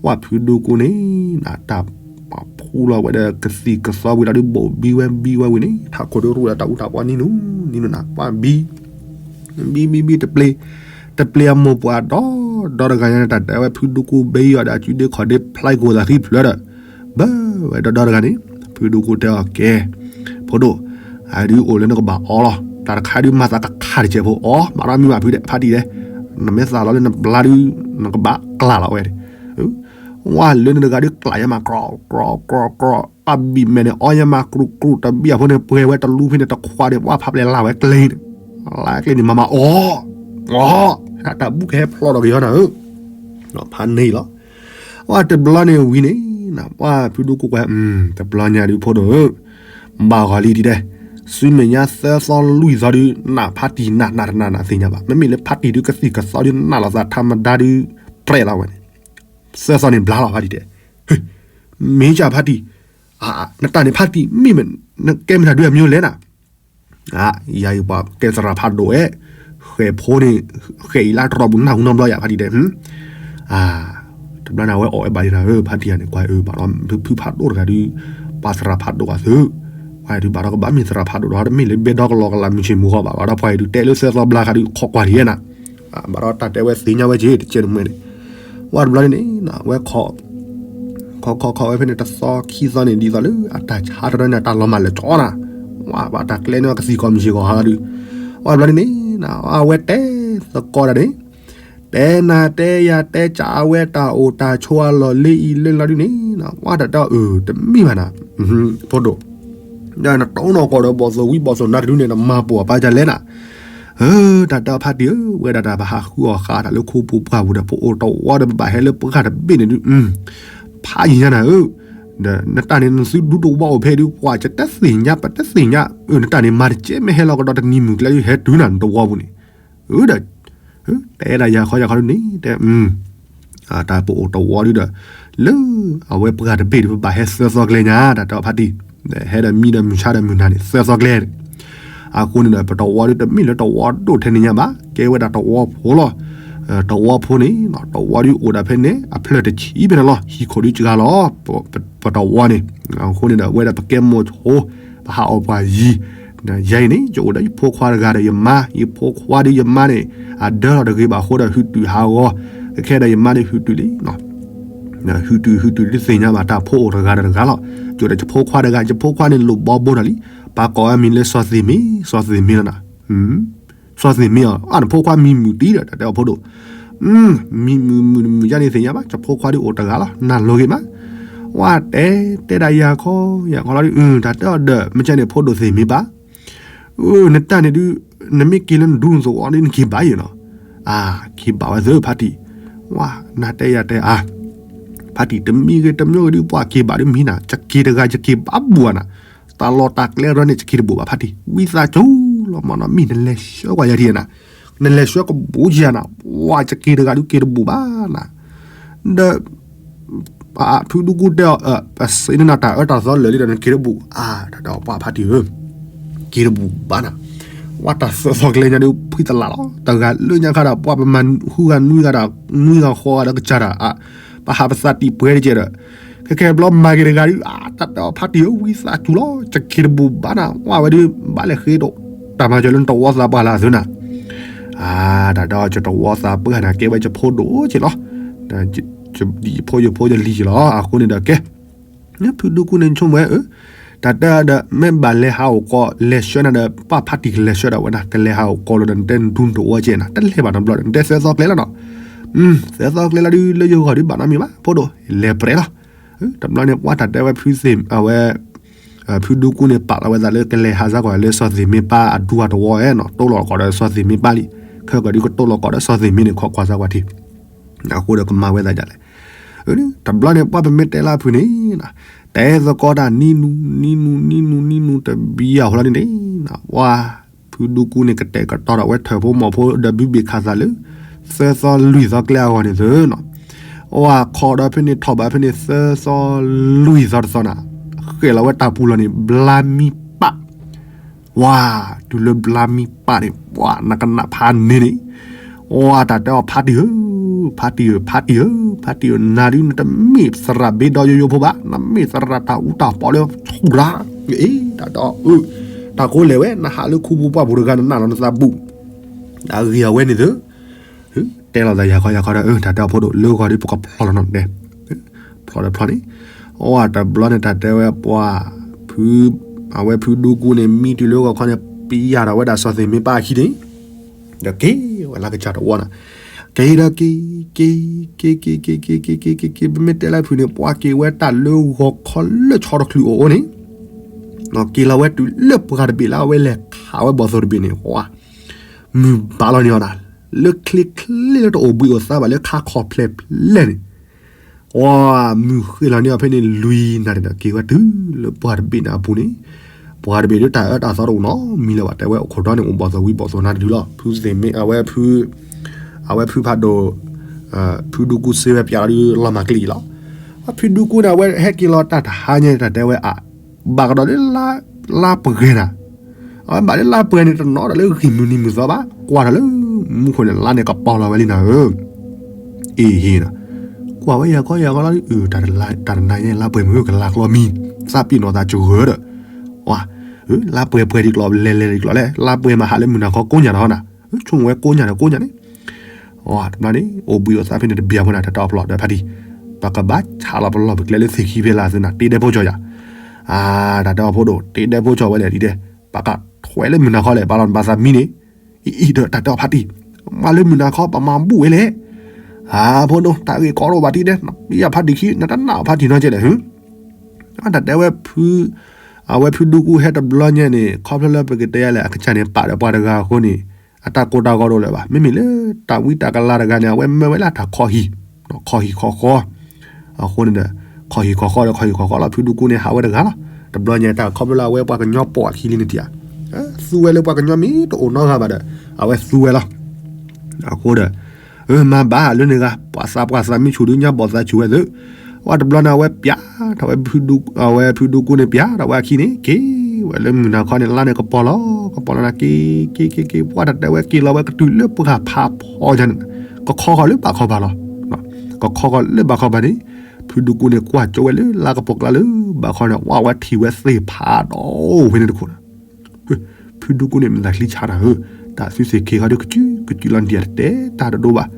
ပှၤဖုဒူကူန့ၣ် တၢ်ပာ်ဖှူလီၤဝဲဒီးကသံၣ်ကသီဝံၤလီၤဒုး ဘိၣ်ဘံဝဲဘံဝဲဝံၤန့ၣ် ထးခိၣ်ဒုးရူၣ်ဒီးတၢ်အူတၢ်ပီနံၤနူနံၤနူနၤ ပှၤဘံ ဘံဘံဘံတပျ့ၤ တပျ့ၤအမိၢ်ပှၢ်ဒီဒီတဂၤညါန့ၣ် တၢ်တဲဝဲဖုဒူကူဘံအီၤဒီးအစုဒ့ခီၣ်ဒ့ဖျါကိၢ်သးသံဖျၢၣ်ဒီး ဘၢဝဲဒီဒီတဂၤန့ၣ် ဖုဒူကူတဲအီၤကဲ ဖိဒိၣ် အဒုးအိၣ်လၢနကဘၣ်အီလီၤ တၢ်တခါဒုးမၤသးကခးတကဲးဖိအီ မၤဒီးမံဘၣ်ဖုဒဲး ဖးတံၢ်ဒဲး နမ့ၢ်သးလီၤလၢနဘျါဒုး နကဘၣ်ကျၢ်လီၤဝဲ ဝဲလၢနတဂၤဒုးကျၢ်ယဲမး ကြီကြီကြီကြီ ပၢ်ဘံၣ်မဲာ်န့ၣ် အီယဲမးကြူၣ်ကြူၣ် တဘံၣ်အဖိန့ၣ် ပှဲၤဝဲတလူဖဲန့ၣ် တခွါန့ၣ် ပှၤဖးပျဲလၢ်ဝဲကျဲန့ၣ် လၢကျဲန့ၣ် မၤမၤအီ အီ တၢ်ဘူၣ်ကဟဲဖျီဒီးကယီနၤဧၢ ဖးန့ၢ်လီၤ ပှၤတဘျီန့ၣ်ဝံၤန့ၣ် ပှၤဖုဒူကူကွၢ် တဘျီညါဒုးဖိဒိၣ်ဧၢ ဘၣ်ဂီၤလံဒ်ဒဲး ဆူမဲာ်ညါသၢသီလွံၢ်သီဒုး နဖးတံၢ်နနနသ့ၣ်ညါဘၣ် မ့မ့ၢ်လၢဖးတံၢ်ဒုးကသံၣ်ကသီဒုးနးလီၤသးထးမဒါဒုး ပြဲးလီၤဝဲန့ၣ် သၢသီန့ၣ်ဘျါလီၤဖးတံၢ်တဲ မ့ၢ်ကဖးတံၢ် နတၢ်န့ၣ်ဖးတံၢ် မ့ၢ်မ့ၢ် ကဲမတၤဒုအမံၤလဲၣ်နၤ, ယၤအံၤပှၤကဲသရၣ်ဖးဒိၣ်ဝဲ, ဃဲးဖိန့ၣ်, ဃဲးအံၤလၢတရီပူၤနၢ်ဟူနီတဘျီယၤဖါတံၢ်တဲ, တဘျီန့ၣ်အဝဲအီၣ်ဝဲဘၣ်ယၤနၤဧၢ ဖါတံၢ်ဧၢန့ၣ် ကွၢ်အၢဘၣ်ဒီးဖုဖးဒိၣ်တဂၤဒုး, ပှၤသရၣ်ဖးဒိၣ်အသုး, ပှၤဒုးဘၣ်ဒီးကဘၣ်မ့ၢ်သရၣ်ဖးဒိၣ်ဒီးတမ့ၢ်လၢဘဲဒီကလီကလးမုၢ်ဆ့ၣ်မုၢ်ဂီၤဘၣ် ဘၣ်ဒီးပှၤအံၤဒုးတဲလၢသၢသီဘျါဃးဒုးခီကွၢ်လံဧါနၤ, ဘၣ်ဒီးတၢ်တဲဝဲသ့ၣ်ညါဝဲက့ၤတကဲတမှဲန့ၣ်, ဝဲတဘျီန့ၣ်န့ၣ် ဝဲ ခီခီခီဝဲဖဲန့ၣ် တသီခံသီန့ၣ် ဒ်သိးလၢအတၢ်ဆါတရီန့ၣ် တၢ်လီၤမၢ်လၢာ်ကၠီနၤ, ဝဲဘၣ်တၢ်ကျဲန့ၣ်ကသံၣ်ကီၢ်မုၢ်ဆ့ၣ်ကီၢ်ဟါဒုး, ဝဲတဘျီန့ၣ်န့ၣ် အဝဲတဲသကိးတၢ်န့ၣ်, တဲနၤတဲယၤတဲကးဝဲတၢ်အိၣ်တၢ်ဆိးအလီၢ်လ့အံၤလၢလီၤဒုးန့ၣ်, ဝဲတၢ်တဲအၢ တမ့ၢ်ဘၣ်နၤ, ဖိဒိၣ် ဒီးနတိၢ်နီၣ်ကီၢ်ဒီးဘီၣ်သိၣ်ဝံဘီၣ်သိၣ်နါတဒုန့ၣ် နမၤပိာ်အပၢ်ဒ်လဲၣ်နၤ, တၢ်တဲအီၤဖါတံၢ်ဧၢ ဝဲဒၣ်တၢ်ပဟးဃုအီၣ်ဃာ်တၢ်လၢခိပူၤပှၢ်ပူၤဒီး ပအိၣ်တဝီဒီးပဘၣ်ဟဲလၢပှၢ်တဘ့ၣ်န့ၣ်ဒုး, ဖးယံာ်ညါနၤဧၢ, ဒီးနတၢ်န့ၣ်နသုဒူတဝီအိၣ်ဖဲဒုး ပှၤကတသ့ၣ်ညါ ပတသ့ၣ်ညါ, အၢ နတၢ်န့ၣ်မၤတကဲမ့ၢ်ဟဲလီၤကဒီးတနံၤမုၢ်ကျဲဒုး ဟဲတုၤနၤနတဝီပူၤန့ၣ်, အၢ ဒီး တဲဒၣ်ယၤခီယၤခီဒုးန့ၣ် တဲ တၢ်ပအိၣ်တဝီဒုးဒီး လၢအဝဲပှၢ်တဘ့ၣ်ဒုး ပဘၣ်ဟဲသၢသီကျဲညါ တၢ်တဲအီၤဖါတံၢ်, ဟဲဒီးမံဒီးမုၢ်ဆါဒီးမုၢ်နၤန့ၣ် သၢသီကျဲ, အဃိန့ၣ်ဒီး ပတဝီဒုးတမ့ၢ်လၢတဝီဒိၣ်ထဲန့ၣ်ညါဘၣ်, ကဲဝဲဒၣ်တဝီဖိလီၤ. တဝီဖိန့ၣ် တဝီဒုးအိၣ်ဒၣ်ဖဲန့ၣ် အဖျၢၣ်တဆံဖဲန့ၣ်လီၤ. ဟံၣ်ခိၣ်ဒုးစှၤလီၤ ပတဝီန့ၣ်, အဃိန့ၣ်ဒီး ဝဲဒၣ်ပကဲမိၢ်ဆိ ပဟးအီၣ်ပှၤယံၤ, ယၤအံၤန့ၣ် ယအိၣ်ဒီးယဖိခွါတဂၤဒီးယမါ, ယဖိခွါဒုးယမါန့ၣ် အဒၢလီၤတဂ့ၤဘၣ်အဃိဒီး ဟုၣ်တုၤဟးဂီၤ, ခဲခဲဒီးယမါန့ၣ် ဟုၣ်တုၤလံ ဟုၣ်တုၤဟုၣ်တုၤဒုးသ့ၣ်ညါဘၣ် တၢ်ဖိအိၣ်တဂၤဒီးတဂၤလီၤ. ယအိၣ်ဒီးယဖိခွါတဂၤ, ယဖိခွါန့ၣ်လိၣ်ဘီဘိဒီးလံ, ပှၤကိးအမံၤလၢစီၤသ့ၣ်မ့, စီၤသ့ၣ်မ့လီၤနၤ, စီၤသ့ၣ်မ့အီၤ အနဖိခွါမံၤမုာ်တံၢ်ဒီး တၢ်တဲအီၤဖိဒိၣ်, မံၤမုာ်မုာ်တမုာ်ယါန့ၣ်သ့ၣ်ညါဘၣ်, ယဖိခွါဒုးအိၣ်တဂၤလီၤ နၢ်လိၤဂ့ၤမး, ဝဲတဲတဲဒၣ်ယၤခီယၤခီလီၤဒုး, တၢ်တဲအီၤဒီး မ့ၢ်ကဲန့ၣ်ဖိဒိၣ်သ့ၣ်မ့ပၢ် နတၢ်န့ၣ်ဒုး နမ့ၢ်က့ၤလၢနဒူနသဝီဒုး နက့ၤဘၣ်ယဲၢ်နီၤ, အါ က့ၤဘၣ်ဝဲသ့ၣ်ဖါတံၢ်, ဝဲ နတဲယၤတဲအါ, ဖါတံၢ်တမံၤဂ့ၤတမံၤဂ့ၤဒုး ပှၤက့ၤဘၣ်ဒုးမံနၤ, ယက့ၤတဂၤ ယက့ၤဘၣ်ဘူးနၤ, တၢ်လီၢ်တၢ်ကျဲတရီန့ၣ် ယက့ၤတဘူးဘၣ်ဖါတံၢ်, ဝံသးစူၤလီၤမနီၤ မ့ၢ်နလဲၤဆှၢကွၢ်ယၤထံၣ်နၤ, နလဲၤဆှၢကဘူးယၤနၤ, ဝဲ ယက့ၤတဂၤဒုးက့ၤတဘူးဘၣ်နၤ, ဒီး ဖုဒူကူတဲအီၤ ပစ့န့ၢ်နၤတၢ်အၢတၢ်သီလၢာ်လံဒီး နက့ၤတဘူး, အါ တၢ်တဲအီၤပှၤဖါတံၢ်ဧၢ, က့ၤတဘူးဘၣ်နၤ, ဝဲတၢ်သၢသီကျဲညါဒုး ဖှံသလၣ်လီၤ, တဂၤလၢညါခါဒီး ပှၤပမၤဟူဂၤနွံဂၤဒီး နွံဂၤဃီဂၤဒီးကစၢ်ဒီး ပဟးပသးတံၢ်ပှဲၤတကဲဒီး ခဲခဲဘျီမၤက့ၤတဂၤဒုး အါ တၢ်တဲအီၤဖါတံၢ်ဧၢ ဝံသးစူၤလီၤ ယက့ၤတဘူးဘၣ်နၤ, ဝဲဝဲဒုး ဘၣ်လဲၤဃ့ဒီး တၢ်မၤစၢၤလၢနတဝီသးပှၢ်လၢအသုနၤ, အါ တၢ်တဲအီၤ ယတဝီသးပှၢ်နၤ ကဲဝဲယဖိဒိၣ်က့လီၤ, ယဖိယဖိယလံၤက့လီၤ, အဃိန့ၣ်ဒီးကဲ ဖုဒူကူန့ၣ်ဆိကမိၣ်ဝဲ တၢ်တဲဒီး မ့ၢ်ဘၣ်လဲၤဟးအိၣ်ကီး လဲၤဆှၢနၤဒီး ပှၤဖါတံၢ်ကလဲၤဆှၢဒၣ်ဝဲနၤ, ကလဲၤဟးအိၣ်ကီးလီၤဒီး နတဲနဒူနတဝီကဲနၤ, တလဲၤဘၣ်တဘျီဒီး နတဲသၢသီကျဲလီၤနီၤ, သၢသီကျဲလီၤဒုး လၢယဂီၢ်ဒုးဘၣ်နီတမံၤဘၣ် ဖိဒိၣ် လဲၤပြဲလီၤ, တဘျီန့ၣ် ပှၤတၢ်တဲဝဲဖုသ့ၣ် အဝဲ ဖုဒူကူန့ၣ် ပာ်လီၤဝဲသးလၢကလဲၤဟးစါကွၢ်လၢစီၤသ့ၣ်မ့ပၢ်အဒူအတဝီဝဲနီၤ, တိၢ်လီၤကီးဒီးစီၤသ့ၣ်မ့ပၢ်လံ, ခဲကီးဒုးကတိၢ်လီၤကီးဒီးစီၤသ့ၣ်မ့န့ၣ် ခိးကွၢ်စါကွၢ်ထံ အဃိဒီးကမၤဝဲသးဒ်လဲၣ်, တဘျီန့ၣ် ပှၤပမ့ၢ်တဲလၢအဖုၣ်န့ၣ် တဲသကိးတၢ်နံၤနူၤ နံၤနူၤ နံၤနူၤ နံၤနူၤ တဘျီအဃိလီၤန့ၣ် ပှၤ ဖုဒူကူန့ၣ် ကတဲာ်ကတီၤဒီးဝဲထၢၣ်ဖိမီၤဖိဒီးဘုဘ့ၣ်ခးသးလၢ သၢသီလွံၢ်သီကျဲအဂီၢ်န့ၣ်သုနီၤ, ဝဲခီဒီးဖဲန့ၣ် ထီၣ်ဘးဖဲန့ၣ် သၢသီလွံၢ်သီတသီနၤ, ဃဲၣ်လီၤဝဲတၢ်ပူၤလီၤန့ၣ် ဘျါမံပၢ် ဝဲ တုၤလၢဘျါမံပၢ်န့ၣ် ပှၤနကနၣ်ဖးန့ၣ်န့ၣ်, ဝဲတၢ်တဲအီၤဖါတံၢ်ဧၢ, ဖါတံၢ်ဧၢ, ဖါတံၢ်ဧၢ, ဖါတံၢ်ဧၢ, နၤဒုးနတမ့ၢ်သရၣ်ဘ့ဒီယိယိဖိဘၣ်, နမ့ၢ်သရၣ်တၢ်အူတၢ်ပီလၢဆူၣ်ရၤ, အ့ တၢ်တဲအီၤ တၢ်ကိးလဲၤဝဲ နဟးလၢခူပူၤပှၢ်ပူၤတဂၤနနၢ်လီၤနသးဘူး, အဂ့ၢ်အဝဲန့ၣ်သု တဲလီၤသးယၤခီယၤခီဒီး တၢ်တဲအီၤဖိဒိၣ် လၢဂီၤဒုးပကဖျီလီၤနီၤတဲ, ဖျီဒီးဖျီန့ၣ်, အဝဲတဘျီန့ၣ် တၢ်တဲဝဲပှၤ ဖု အဝဲဖုဒူကူန့ၣ် မံတုၤလၢဂီၤခီန့ၣ် ပယၢ်ဒီးဝဲဒၣ်စီၤသ့ၣ်မ့ပၢ်အခံန့ၣ်, ဒီးက့ၤဝဲလၢကစၢ်တဝီနၤ, က့ၤဒီးက့ၤ က့ၤ က့ၤ က့ၤ က့ၤ က့ၤ က့ၤ က့ၤ က့ၤ ပမ့ၢ်တဲလၢဖုၣ်န့ၣ် ပှၤက့ၤဝဲတၢ်လၢဂီၤခီလၢဆီတချုးအိၣ်အိၣ်န့ၣ်, က့ၤလီၤဝဲတုၤလၢပှၢ်တဘ့ၣ်လၢအဝဲလဲၤခးဝဲဘီၣ်သိၣ်တဘ့ၣ်န့ၣ် ဝဲ မုၢ်ဘၣ်လီၤန့ၢ်အီၤနၤ, လၢချ့ချ့လၢတအိၣ်ဘှံးအိၣ်သါဘၣ်လၢခါခီၣ်ဖျဲးဖျဲးန့ၣ်, ဝဲ မုၢ်ဃ့လီၤန့ၢ်အီၤဖဲန့ၣ်လွံၢ်နၣ်ရံၣ်ဒီး က့ၤဝဲတုၤလၢပှၢ်တဘ့ၣ်န့ၣ်အပူၤန့ၣ်, ပှၢ်တဘ့ၣ်ဒုးတၢ်အၢတၢ်သီတအိၣ်နီတမံၤလၢၤဘၣ် တဲဝဲအိၣ်ခိးဒီန့ၣ် အိၣ်ဘီၣ်သိၣ်ဝံၤဘီၣ်သိၣ်နါတဒုလီၤ, ဖုသ့ၣ်မ့ အဝဲဖု အဝဲဖုဖးဒိၣ် ဖုဒူကူစ့ဝဲပၠးလီၤဒုးလီၤမၢ်ကျံၣ်လီၤ, ဖုဒူကူန့ၣ် အဝဲဟဲက့ၤလီၤတၢ်တဟါညါန့ၣ် တၢ်တဲဝဲအါ, ဘၣ်ကဒီးလၢလါ လါပှဲၤနၤ, အဝဲဘၣ်လၢလါပှဲၤန့ၣ် တနီၤဒီးလၢဂံၢ်မုၢ်နံၤမုၢ်သီဘၣ်, ကွၢ်ထီၣ်လၢမူခိၣ်န့ၣ် လါန့ၣ်ကပီၤလီၤဝဲလံနၤဧၢ, အ့ဟ့နၤ, ကွၢ်ဝဲယၤခီယၤခီလီၤ, တၢ်တနၤညါလါပှဲၤမုၢ်ဧၢ ကလၤကျီမံၤ, သးပ့ၤနီၣ်သးစှၤဒီး, ဝါ, လါပှဲၤပှဲၤဒံးကျီ လဲၤလဲၤဒံးကျီလဲၣ်, လါပှဲၤမးဟးလၢမုၢ်နၤခီကိးညါဒီးနၤ, ဆိကမိၣ်ဝဲကိးညါဒီးကိးညါန့ၣ် တဘျီန့ၣ် အိၣ်ဘှံးအိၣ်သါဖဲန့ၣ်တဘျီဖိနၤ တၢ်တဲအီၤဖျိးဒီးဖါတံၢ်, ပကဘၣ်ဆးလီၤပလီၢ်ပကျဲလၢသ့ၣ်ခံဖဲလၢသုနၤ တ့ဒဲဖိကၠီယၤ, တၢ်တဲအီၤဖိဒိၣ် တ့ဒဲဖိကၠီဝဲလဲၣ်ဒ်ဒဲ, ပကထွဲလၢမုၢ်နၤခီလဲၣ် ဘၣ်လီၤနဘၣ်သးမံန့ၣ်, အံၤဒီးတၢ်တဲအီၤဖါတံၢ်, မၤလၢမုၢ်နၤခီပမၤဘူၣ်ဝဲလဲၣ်, အဖိဒိၣ် တၢ်ဂ့ၢ်ကီတအိၣ်ဘၣ်ဒ်ဒဲ နပျံၤဖါတံၢ်ခံ နတနာ်ဖါတံၢ်နီတကဲလဲၣ်, တၢ်တဲဝဲ အဝဲဖုဒူကူဟဲတဘျီညါန့ၣ် ခီဖျိလၢပကတဲယၤလဲၣ် အကစၢ်န့ၣ် ပာ်ဒီးပှၤတဂၤအဃိန့ၣ် အတၢ်ကိၢ်တၢ်ဂီၤတအိၣ်လၢၤဘၣ်. မ့မ့ၢ်လၢတၢ်ဝံတၢ်ကလၤတဂၤန့ၣ် အဝဲမၢဝဲလၢတၢ်ခီဟံၣ်, ခီဟံၣ်ခီဃီ, အဃိန့ၣ်ဒီး ခီဟံၣ်ခီဃီဒီး ခီဟံၣ်ခီဃီလီၤ. ဖုဒူကူန့ၣ် ဟးဝဲတဂၤလီၤ. တဘျီညါတၢ်ခီဖျိလၢအဝဲပှၤကညီပိာ်အခံလံန့ၣ်တံၢ်ဧါ, သူဝဲလၢပှၤကညီမ့ၢ်တအိၣ်နီတဂၤဘၣ်ဒီး အဝဲသူဝဲလီၤ. အဃိဒီး အမၤဘၣ်လၢန့ၣ်ဂၤ ပှၤသးပှၢ်သးမံဆူၣ်ဒုး ညါဘီၣ်သးဆူၣ်ဝဲသု, ဝဲတဘျီန့ၣ် အဝဲပျးထီၣ်ဝဲ အဝဲဖုဒူကူန့ၣ် ပျးထီၣ်ဝဲအခံန့ၣ် က့ၤဝဲလၢမုၢ်နၤခီန့ၣ် လါန့ၣ်ကပီၤလီၤ, ကပီၤလီၤန့ၣ် က့ၤ က့ၤ က့ၤ က့ၤ ပှၤတၢ်တဲဝဲ က့ၤလီၤဝဲကတုၤလၢပှၢ်ဖးဖီညါန့ၣ် ကခီဃီၤလၢဘၣ်ခီဘၣ်လီၤ. ကခီဃီၤလၢဘၣ်ခီဘၣ်န့ၣ် ဖုဒူကူန့ၣ် ကွၢ်ကၠိဝဲလၢလါကပီၤကျါလၢဘၣ်ခီန့ၣ် ဝဲထံၣ်ဝဲသ့ၣ်ဖးဒိၣ်ဝဲန့ၣ်တခိၣ်န့ၣ် ဖုဒူကူန့ၣ် မ့ၢ်သးချံဆါနၤဧၢ, တၢ်သုသ့ၣ်က့ၤဃီဒီး ကစုကစုလီၤ ဒ်အတတဲတၢ်တဒိဘၣ်.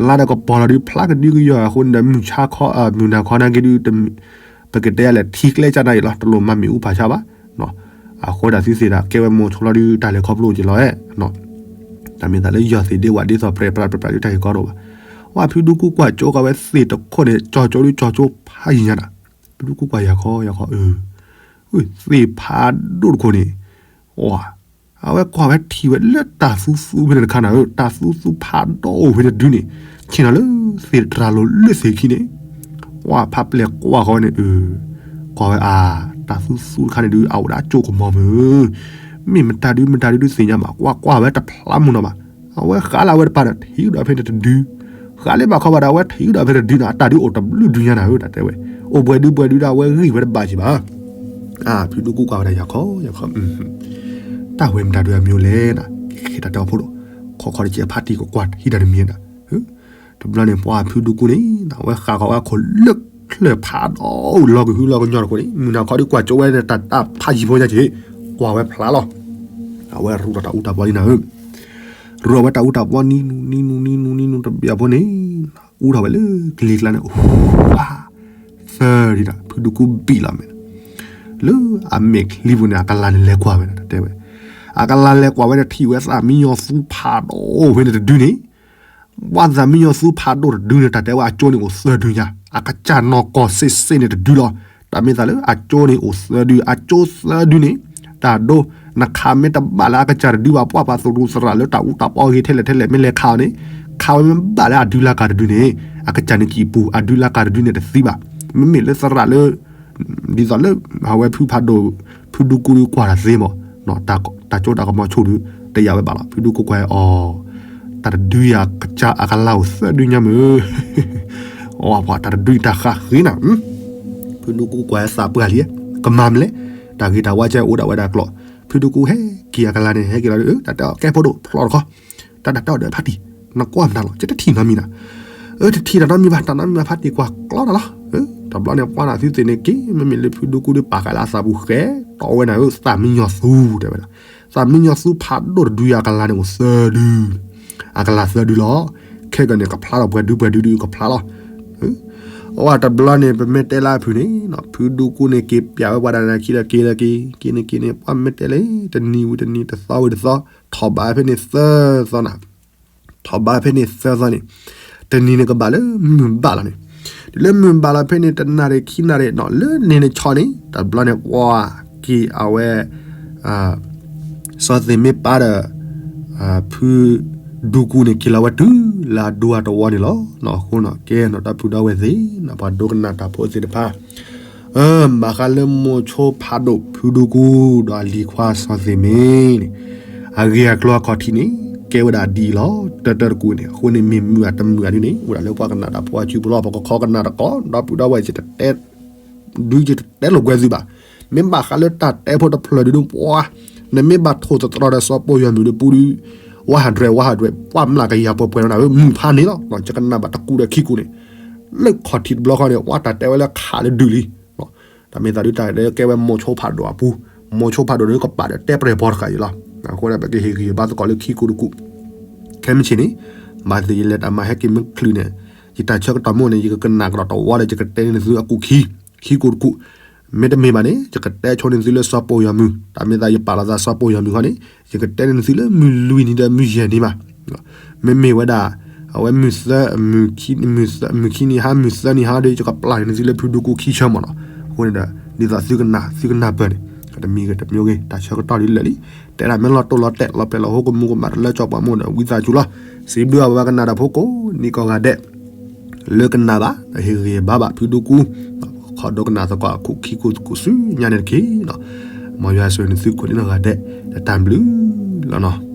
လါဒီးကပီၤလီၤဒုး ဖျါကဒုကယီၤအဃိန့ၣ်ဒီး မုၢ်ဆါခီ မုၢ်နၤခီနာ်က့ဒုး ပကတဲလဲၣ် ထံကျဲကၢ်နၤအံၤလီၤ, တလိၣ်မၤမ့ၣ်အူဖးဆါဘၣ်. အဃိဒၣ်သုသ့ၣ်ဒၣ် ကဲဝဲမိၤဆိလီၤဒုး တၢ်လဲၤခီဖျိက့ၤလီၤဧါ. တၢ်မ့ၢ်သးလၢယီၢ်သ့ၣ်ဒ့ဝဲဒ်သိး ပြဲးပြးပြဲးပြးဒုး တၢ်ဟ့ၣ်ကီဒိၣ်ဘၣ်. ဝဲဖုဒူကူကွၢ်ကၠိဃီဝဲသ့ၣ်တခိၣ်န့ၣ် ကၠီကၠိဒုး ကၠီကၠိဖးယံၤညါနၤ. ဖုဒူကူကွၢ်ယၤခီယၤခီ အၢ သ့ၣ်ဖးဒိၣ်တခိၣ်န့ၣ် အဝဲကွၢ်ဝဲထံၣ်ဝဲလၢတၢ်သူသူဖဲန့ၣ်တခါနၤဧၢ, တၢ်သူသူဖးဒိၣ်အိၣ်ဖဲန့ၣ်တဒုန့ၣ် ဆ့ၣ်နီၤလၢသ့ၣ်တတြၤလိၤလၢသ့ၣ်ခံန့ၣ်, ဝဲဖးပျဲၢ်ကွၢ်ဃီန့ၣ် အၢ ကွၢ်ဝဲအါ တၢ်သူသူတခါန့ၣ်ဒုး အအိၣ်ဒၣ်ကၠိကမီၤမုၢ်, မ့ၢ်မတၤဒုးမတၤဒုးဒုးသ့ၣ်ညါမး ကွၢ်ကွၢ်ဝဲတဖျါမုၢ်နီၤဘၣ်. အဝဲဃးလၢအဝဲတပၤဒီး ထံၣ်ကဒီးဖဲန့ၣ်တဒု, ဃးလၢဘၣ်ခီဘၣ်ဒီး အဝဲထံၣ်ကဒီးဖဲတဒုန့ၣ် အတၢ်ဒုးအိၣ်တဘျုးဒုညါနၤဧၢ, တၢ်တဲဝဲ အိၣ်ပှဲၤဒုပှဲၤဒုဒီး အဝဲဂံၢ်ဝဲတဘၣ်က့ၤဘၣ်. ဖုဒူကူကွၢ်ဝဲဒၣ်ယၤခီယၤခီ တၢ်ဝဲမတၤဒုးအမံၤလဲၣ်နၤ, ဃ့တၢ်တဲအီၤဖိဒိၣ်, ခီခီတကဲဖါတံၢ်ကကွၢ်ထံတၢ်တမံၤနၤ, တဘျီန့ၣ် ပှၤဖုဒူကူန့ၣ် အဝဲဃးဃီၤဝဲခိၣ်လၢချၢၣ်ဖးဒိၣ်လီၤကဟုလီၤကညီတခိၣ်န့ၣ် မုၢ်နၤခီဒုးကွၢ်ကၠိဝဲန့ၣ် တၢ်တၢ်ဖးယံၤဖိညါက့ၤ ကွၢ်ဝဲဖျါလီၤ. အဝဲရူၢ်ထီၣ်တၢ်အူတၢ်ပီလံနၤဧၢ, ရူၢ်ဝဲတၢ်အူတၢ်ပီနံၤနူၤနံၤနူၤနံၤနူၤနံၤနူၤတဘျီဖိန့ၣ် အူထီၣ်ဝဲလၢကလံၤကျါန့ၣ် သၢဒုဒၣ် ဖုဒူကူဘံၣ်လီၤမဲာ်, လၢအမဲာ်ချံပူၤန့ၣ် အကလၤန့ၣ်လဲၤကွၢ်ဝဲနၤ တဲဝဲ, အကလၤလဲၤကွၢ်ဝဲန့ၣ် ထံၣ်ဝဲသးမံညီၤသူဖးဒိၣ်ဖဲန့ၣ်တဒုန့ၣ်, ပှၤသးမံညီၤသူဖးဒိၣ်တဒုန့ၣ် တၢ်တဲဝဲအကၠိန့ၣ်အိၣ်သၢဒုညါ, အကစၢ်နီၢ်ကီၢ်စ့ၣ်စ့ၣ်န့ၣ်တဒုလီၤ. တၢ်မ့ၢ်သးလၢအကၠိန့ၣ်အိၣ်သၢဒု, အကၠိသၢဒုန့ၣ် တၢ်ဒိ နခးမ့ၢ်တဘၣ်လၢအကစၢ်တဒုဘၣ် ပှၤပှၤသရူးသရၣ်လၢတၢ်အူတၢ်ပီဂ့ၤထဲလဲၣ်ထဲလဲၣ် မ့ၢ်လဲၤခးအီၤန့ၣ်, ခးဝဲမ့ၢ်ဘၣ်လၢအဒုလၢကၤတဒုန့ၣ် အကစၢ်န့ၣ်ကံၣ်ပူၤ အဒုလၢကၤတဒုန့ၣ်တသံဘၣ်. မ့မ့ၢ်လၢသရၣ်လၢ ဒ်သိးလၢ အဝဲဖုဖးဒိၣ် ဖုဒူကူဒုးကွၢ်တၢ်သ့မး, တၢ်ကၠိတၢ်ကမီၤဆူၣ်ဒုး တယာ်ဝဲဘၣ်လီၤ. ဖုဒူကူကွၢ်အီၤ တၢ်တဒုယၤကစၢ်အကလၤအိၣ်သၢဒုညါမုၢ်, ပှၤတၢ်တဒုတၢ်ဃးဃ့နၤ ဖုဒူကူကွၢ်သးပှၢ်လံ, ကမၤမလဲၣ်, တၢ်ဂ့ၤတၢ်ဝါကဲအိၣ်ဒၣ်ဝဲဒၣ်ကျိာ်, ဖုဒူကူဟဲက့ၤအကလၤန့ၣ် ဟဲက့ၤလီၤဒီး တၢ်တဲအီၤကဲဖိဒိၣ်ဖျီတခီ, တၢ်တၢ်တဲအီၤဒီးဖါတံၢ် နကွၢ်မတၤလီၤ ယတထံၣ်နီတမံၤနၤ, အၢ တထံၣ်တၢ်နီတမံၤဘၣ် တၢ်နီတမံၤဘၣ် ဖါတံၢ်ကွၢ်ကျီတၢ်လီၤ, တဘျီန့ၣ် ပှၤနၢ်သုသ့ၣ်န့ၣ်က့ၤ မ့မ့ၢ်လၢဖုဒူကူဒုးပာ်ဃာ်လၢအသးပူၤဃဲ တီဝဲနၤဧၢ သးမံညီၤသူ တဲဝဲဒၣ်, သးမံညီၤသူဖးဒိၣ်တဒုယၤအကလၤန့ၣ်အိၣ်သၢဒု အကလၤသၢဒုလီၤ, ခဲကနံၣ်ကဖျါလီၤ ပှဲၤဒုပှဲၤဒုဒုကဖျါလီၤ, အဝဲတဘျီန့ၣ် ပမ့ၢ်တဲလၢအဖုၣ်န့ၣ် ဖုဒူကူန့ၣ်က့ၤပျးဝဲပှၤဒၣ်နၤခံဒီးက့ၤဒီးက့ၤ က့ၤန့ၣ်က့ၤန့ၣ် ပှၤမ့ၢ်တဲလဲၣ် တနံၤဝံၤတနံၤ တသီဝံၤတသီ ထီၣ်ဘးဖဲန့ၣ်သၢသီနၤ, ထီၣ်ဘးဖဲန့ၣ်သၢသီန့ၣ် တနံၤန့ၣ်ကဘၣ်လၢမုၢ်ဘၣ်လီၤန့ၣ်, တုၤလၢမုၢ်ဘၣ်လီၤဖဲန့ၣ် တနၣ်ရံၣ်ခံနၣ်ရံၣ်နီၤ လၢန့ၣ်နဆီန့ၣ် တဘျီန့ၣ် ပှၤက့ၤအဝဲ စီၤသ့ၣ်မ့ၢ်ပၢ်ဒီး ဖုဒူကူန့ၣ် က့ၤလီၤဝဲတုၤလၢအဒူအတဝီန့ၣ်လီၤ. အဃိနီၤ ကဲနီၤ ဒီပုၢ်ဒီဝဲၢ်သ့ၣ် ပှၤဒိကနၣ်တၢ်ဖိသ့ၣ်တဖၣ် ဘၣ်ဃးလၢမိၤဆိဖးဒိၣ်ဖုဒူကူ ဒီးအလံၤခွါစီၤသ့ၣ်မ့ၢ်န့ၣ် အဂ့ၢ်အကျိၤအခီၣ်ထံးန့ၣ် ကဲဝဲဒၣ်ဒ်အံၤလီၤ. တၢတၢတကူၣ်န့ၣ် အဃိန့ၣ် မ့ၢ်မုာ်အတမုာ်အဒ်န့ၣ် အိၣ်ဒၣ်လၢပှၤကနၣ်တၢ်ဖိအစုပူၤလီၤ. ပကခီကနၣ်တကီ ဒီပုၢ်ဒီဝဲၢ်သ့ၣ် ဒုးယတတဲလိာ်ကွဲသုဘၣ်. မ့ၢ်ဘၣ်ဃးလၢတၢ်တဲဖိတဖျၢၣ်ဒုးဒုးပှၤ, နမ့ၢ်ဘၣ်ထိၣ်သတြီၤဒီးစီၤပီၢ်ယွၤမုၢ်ဒီးပူၤဒုး, ဝါဟးဒြဲး ဝါဟးဒြဲး ပှၤမျးကယၤပှဲၤပှဲၤလီၤနၤဧၢ မုၢ်ဖးန့ၣ်လီၤ. ယကနၣ်ဘၣ်တကူဒီးခံကူန့ၣ်, လၢခီၣ်ထံးတဘျီဃီန့ၣ် ဝဲတၢ်တဲဝဲလၢခးလၢဒုးလံ. တၢ်မ့ၢ်သးဒုးတၢ်တဲကဲဝဲမိၤဆိဖးဒိၣ်အပူၤ, မိၤဆိဖးဒိၣ်ဒီးကပာ်ဒီးတဲပရဲၢ်ပီၤတဃာ်အံၤလီၤ. အဃိန့ၣ် ပကဟ့ၣ်ဂံၢ်ဟ့ၣ်ဘါသကိးလၢခံကူတကူ, ခဲမုၢ်ဆ့ၣ်န့ၣ်, ဘၣ်သ့ၣ်ယလဲၤတၢ်မၤဟဲက့ၤမ့ၢ်ချုးန့ၣ်, ယတၢ်ဆၢကတီၢ်မ့ၢ်န့ၣ် ယကကနၣ်ကဒီးတဝီဒီး ယကတဲန့ၢ်သုအကူၣ်ခံ, ခံကူတကူ, မ့တမ့ၢ်ဘၣ်န့ၣ် ယကတဲဆိန့ၢ်သုလၢစီၤပီၢ်ယွၤမုၢ်, တၢ်မ့ၢ်သးယပာ်လီၤသးစီၤပီၢ်ယွၤမုၢ်ခီန့ၣ် ယကတဲန့ၢ်သုလၢမုၢ်လွံၢ်နံၤဒီးမုၢ်ယဲၢ်နံၤဘၣ်. မ့မ့ၢ်ဝဲဒၣ် အဝဲမုၢ်သၢ, မုၢ်ခံနံၤဟါ မုၢ်သၢနံၤဟါဒီး ယကပျၢ်န့ၢ်သုလၢဖုဒူကူခံဆၢမ့ၢ်နီၤ. အဃိန့ၣ်ဒီး ဒ်သိးသုကနၣ် သုကနၢ်ပၢၢ်န့ၣ် တမံၤဂ့ၤတမံၤဂ့ၤ တၢ်ဆၢကတီၢ်ဒ်လဲၣ်လံ, တဲဒၣ်မ့ၢ်လီၤတိၢ်လီၤတဲာ် လီၤပျဲၢ်လီၤဟိကမူၤကမၣ်တလၢကၠီပှၤမိၢ်ဒီး ဝံသးစူၤလီၤ. စံးဘျုးအဝဲကနၣ်တၢ်ဖိကိးနံၤကိးဂၤဒဲး လၢကနၣ်ဘၣ် ဟ့ၣ်ဂံၢ်ဟ့ၣ်ဘါဘၣ်ဖုဒူကူ, ခီဒိကနၣ်သကိးအကူၣ်ခံကူကူဆူညါန့ၣ်တက့ၢ်. မ်ယွၤဆိၣ်ဂ့ၤန့ၢ်သုကိးနံၤကိးဂၤဒဲး တၢ်ဘျုးလီၤနီၤ.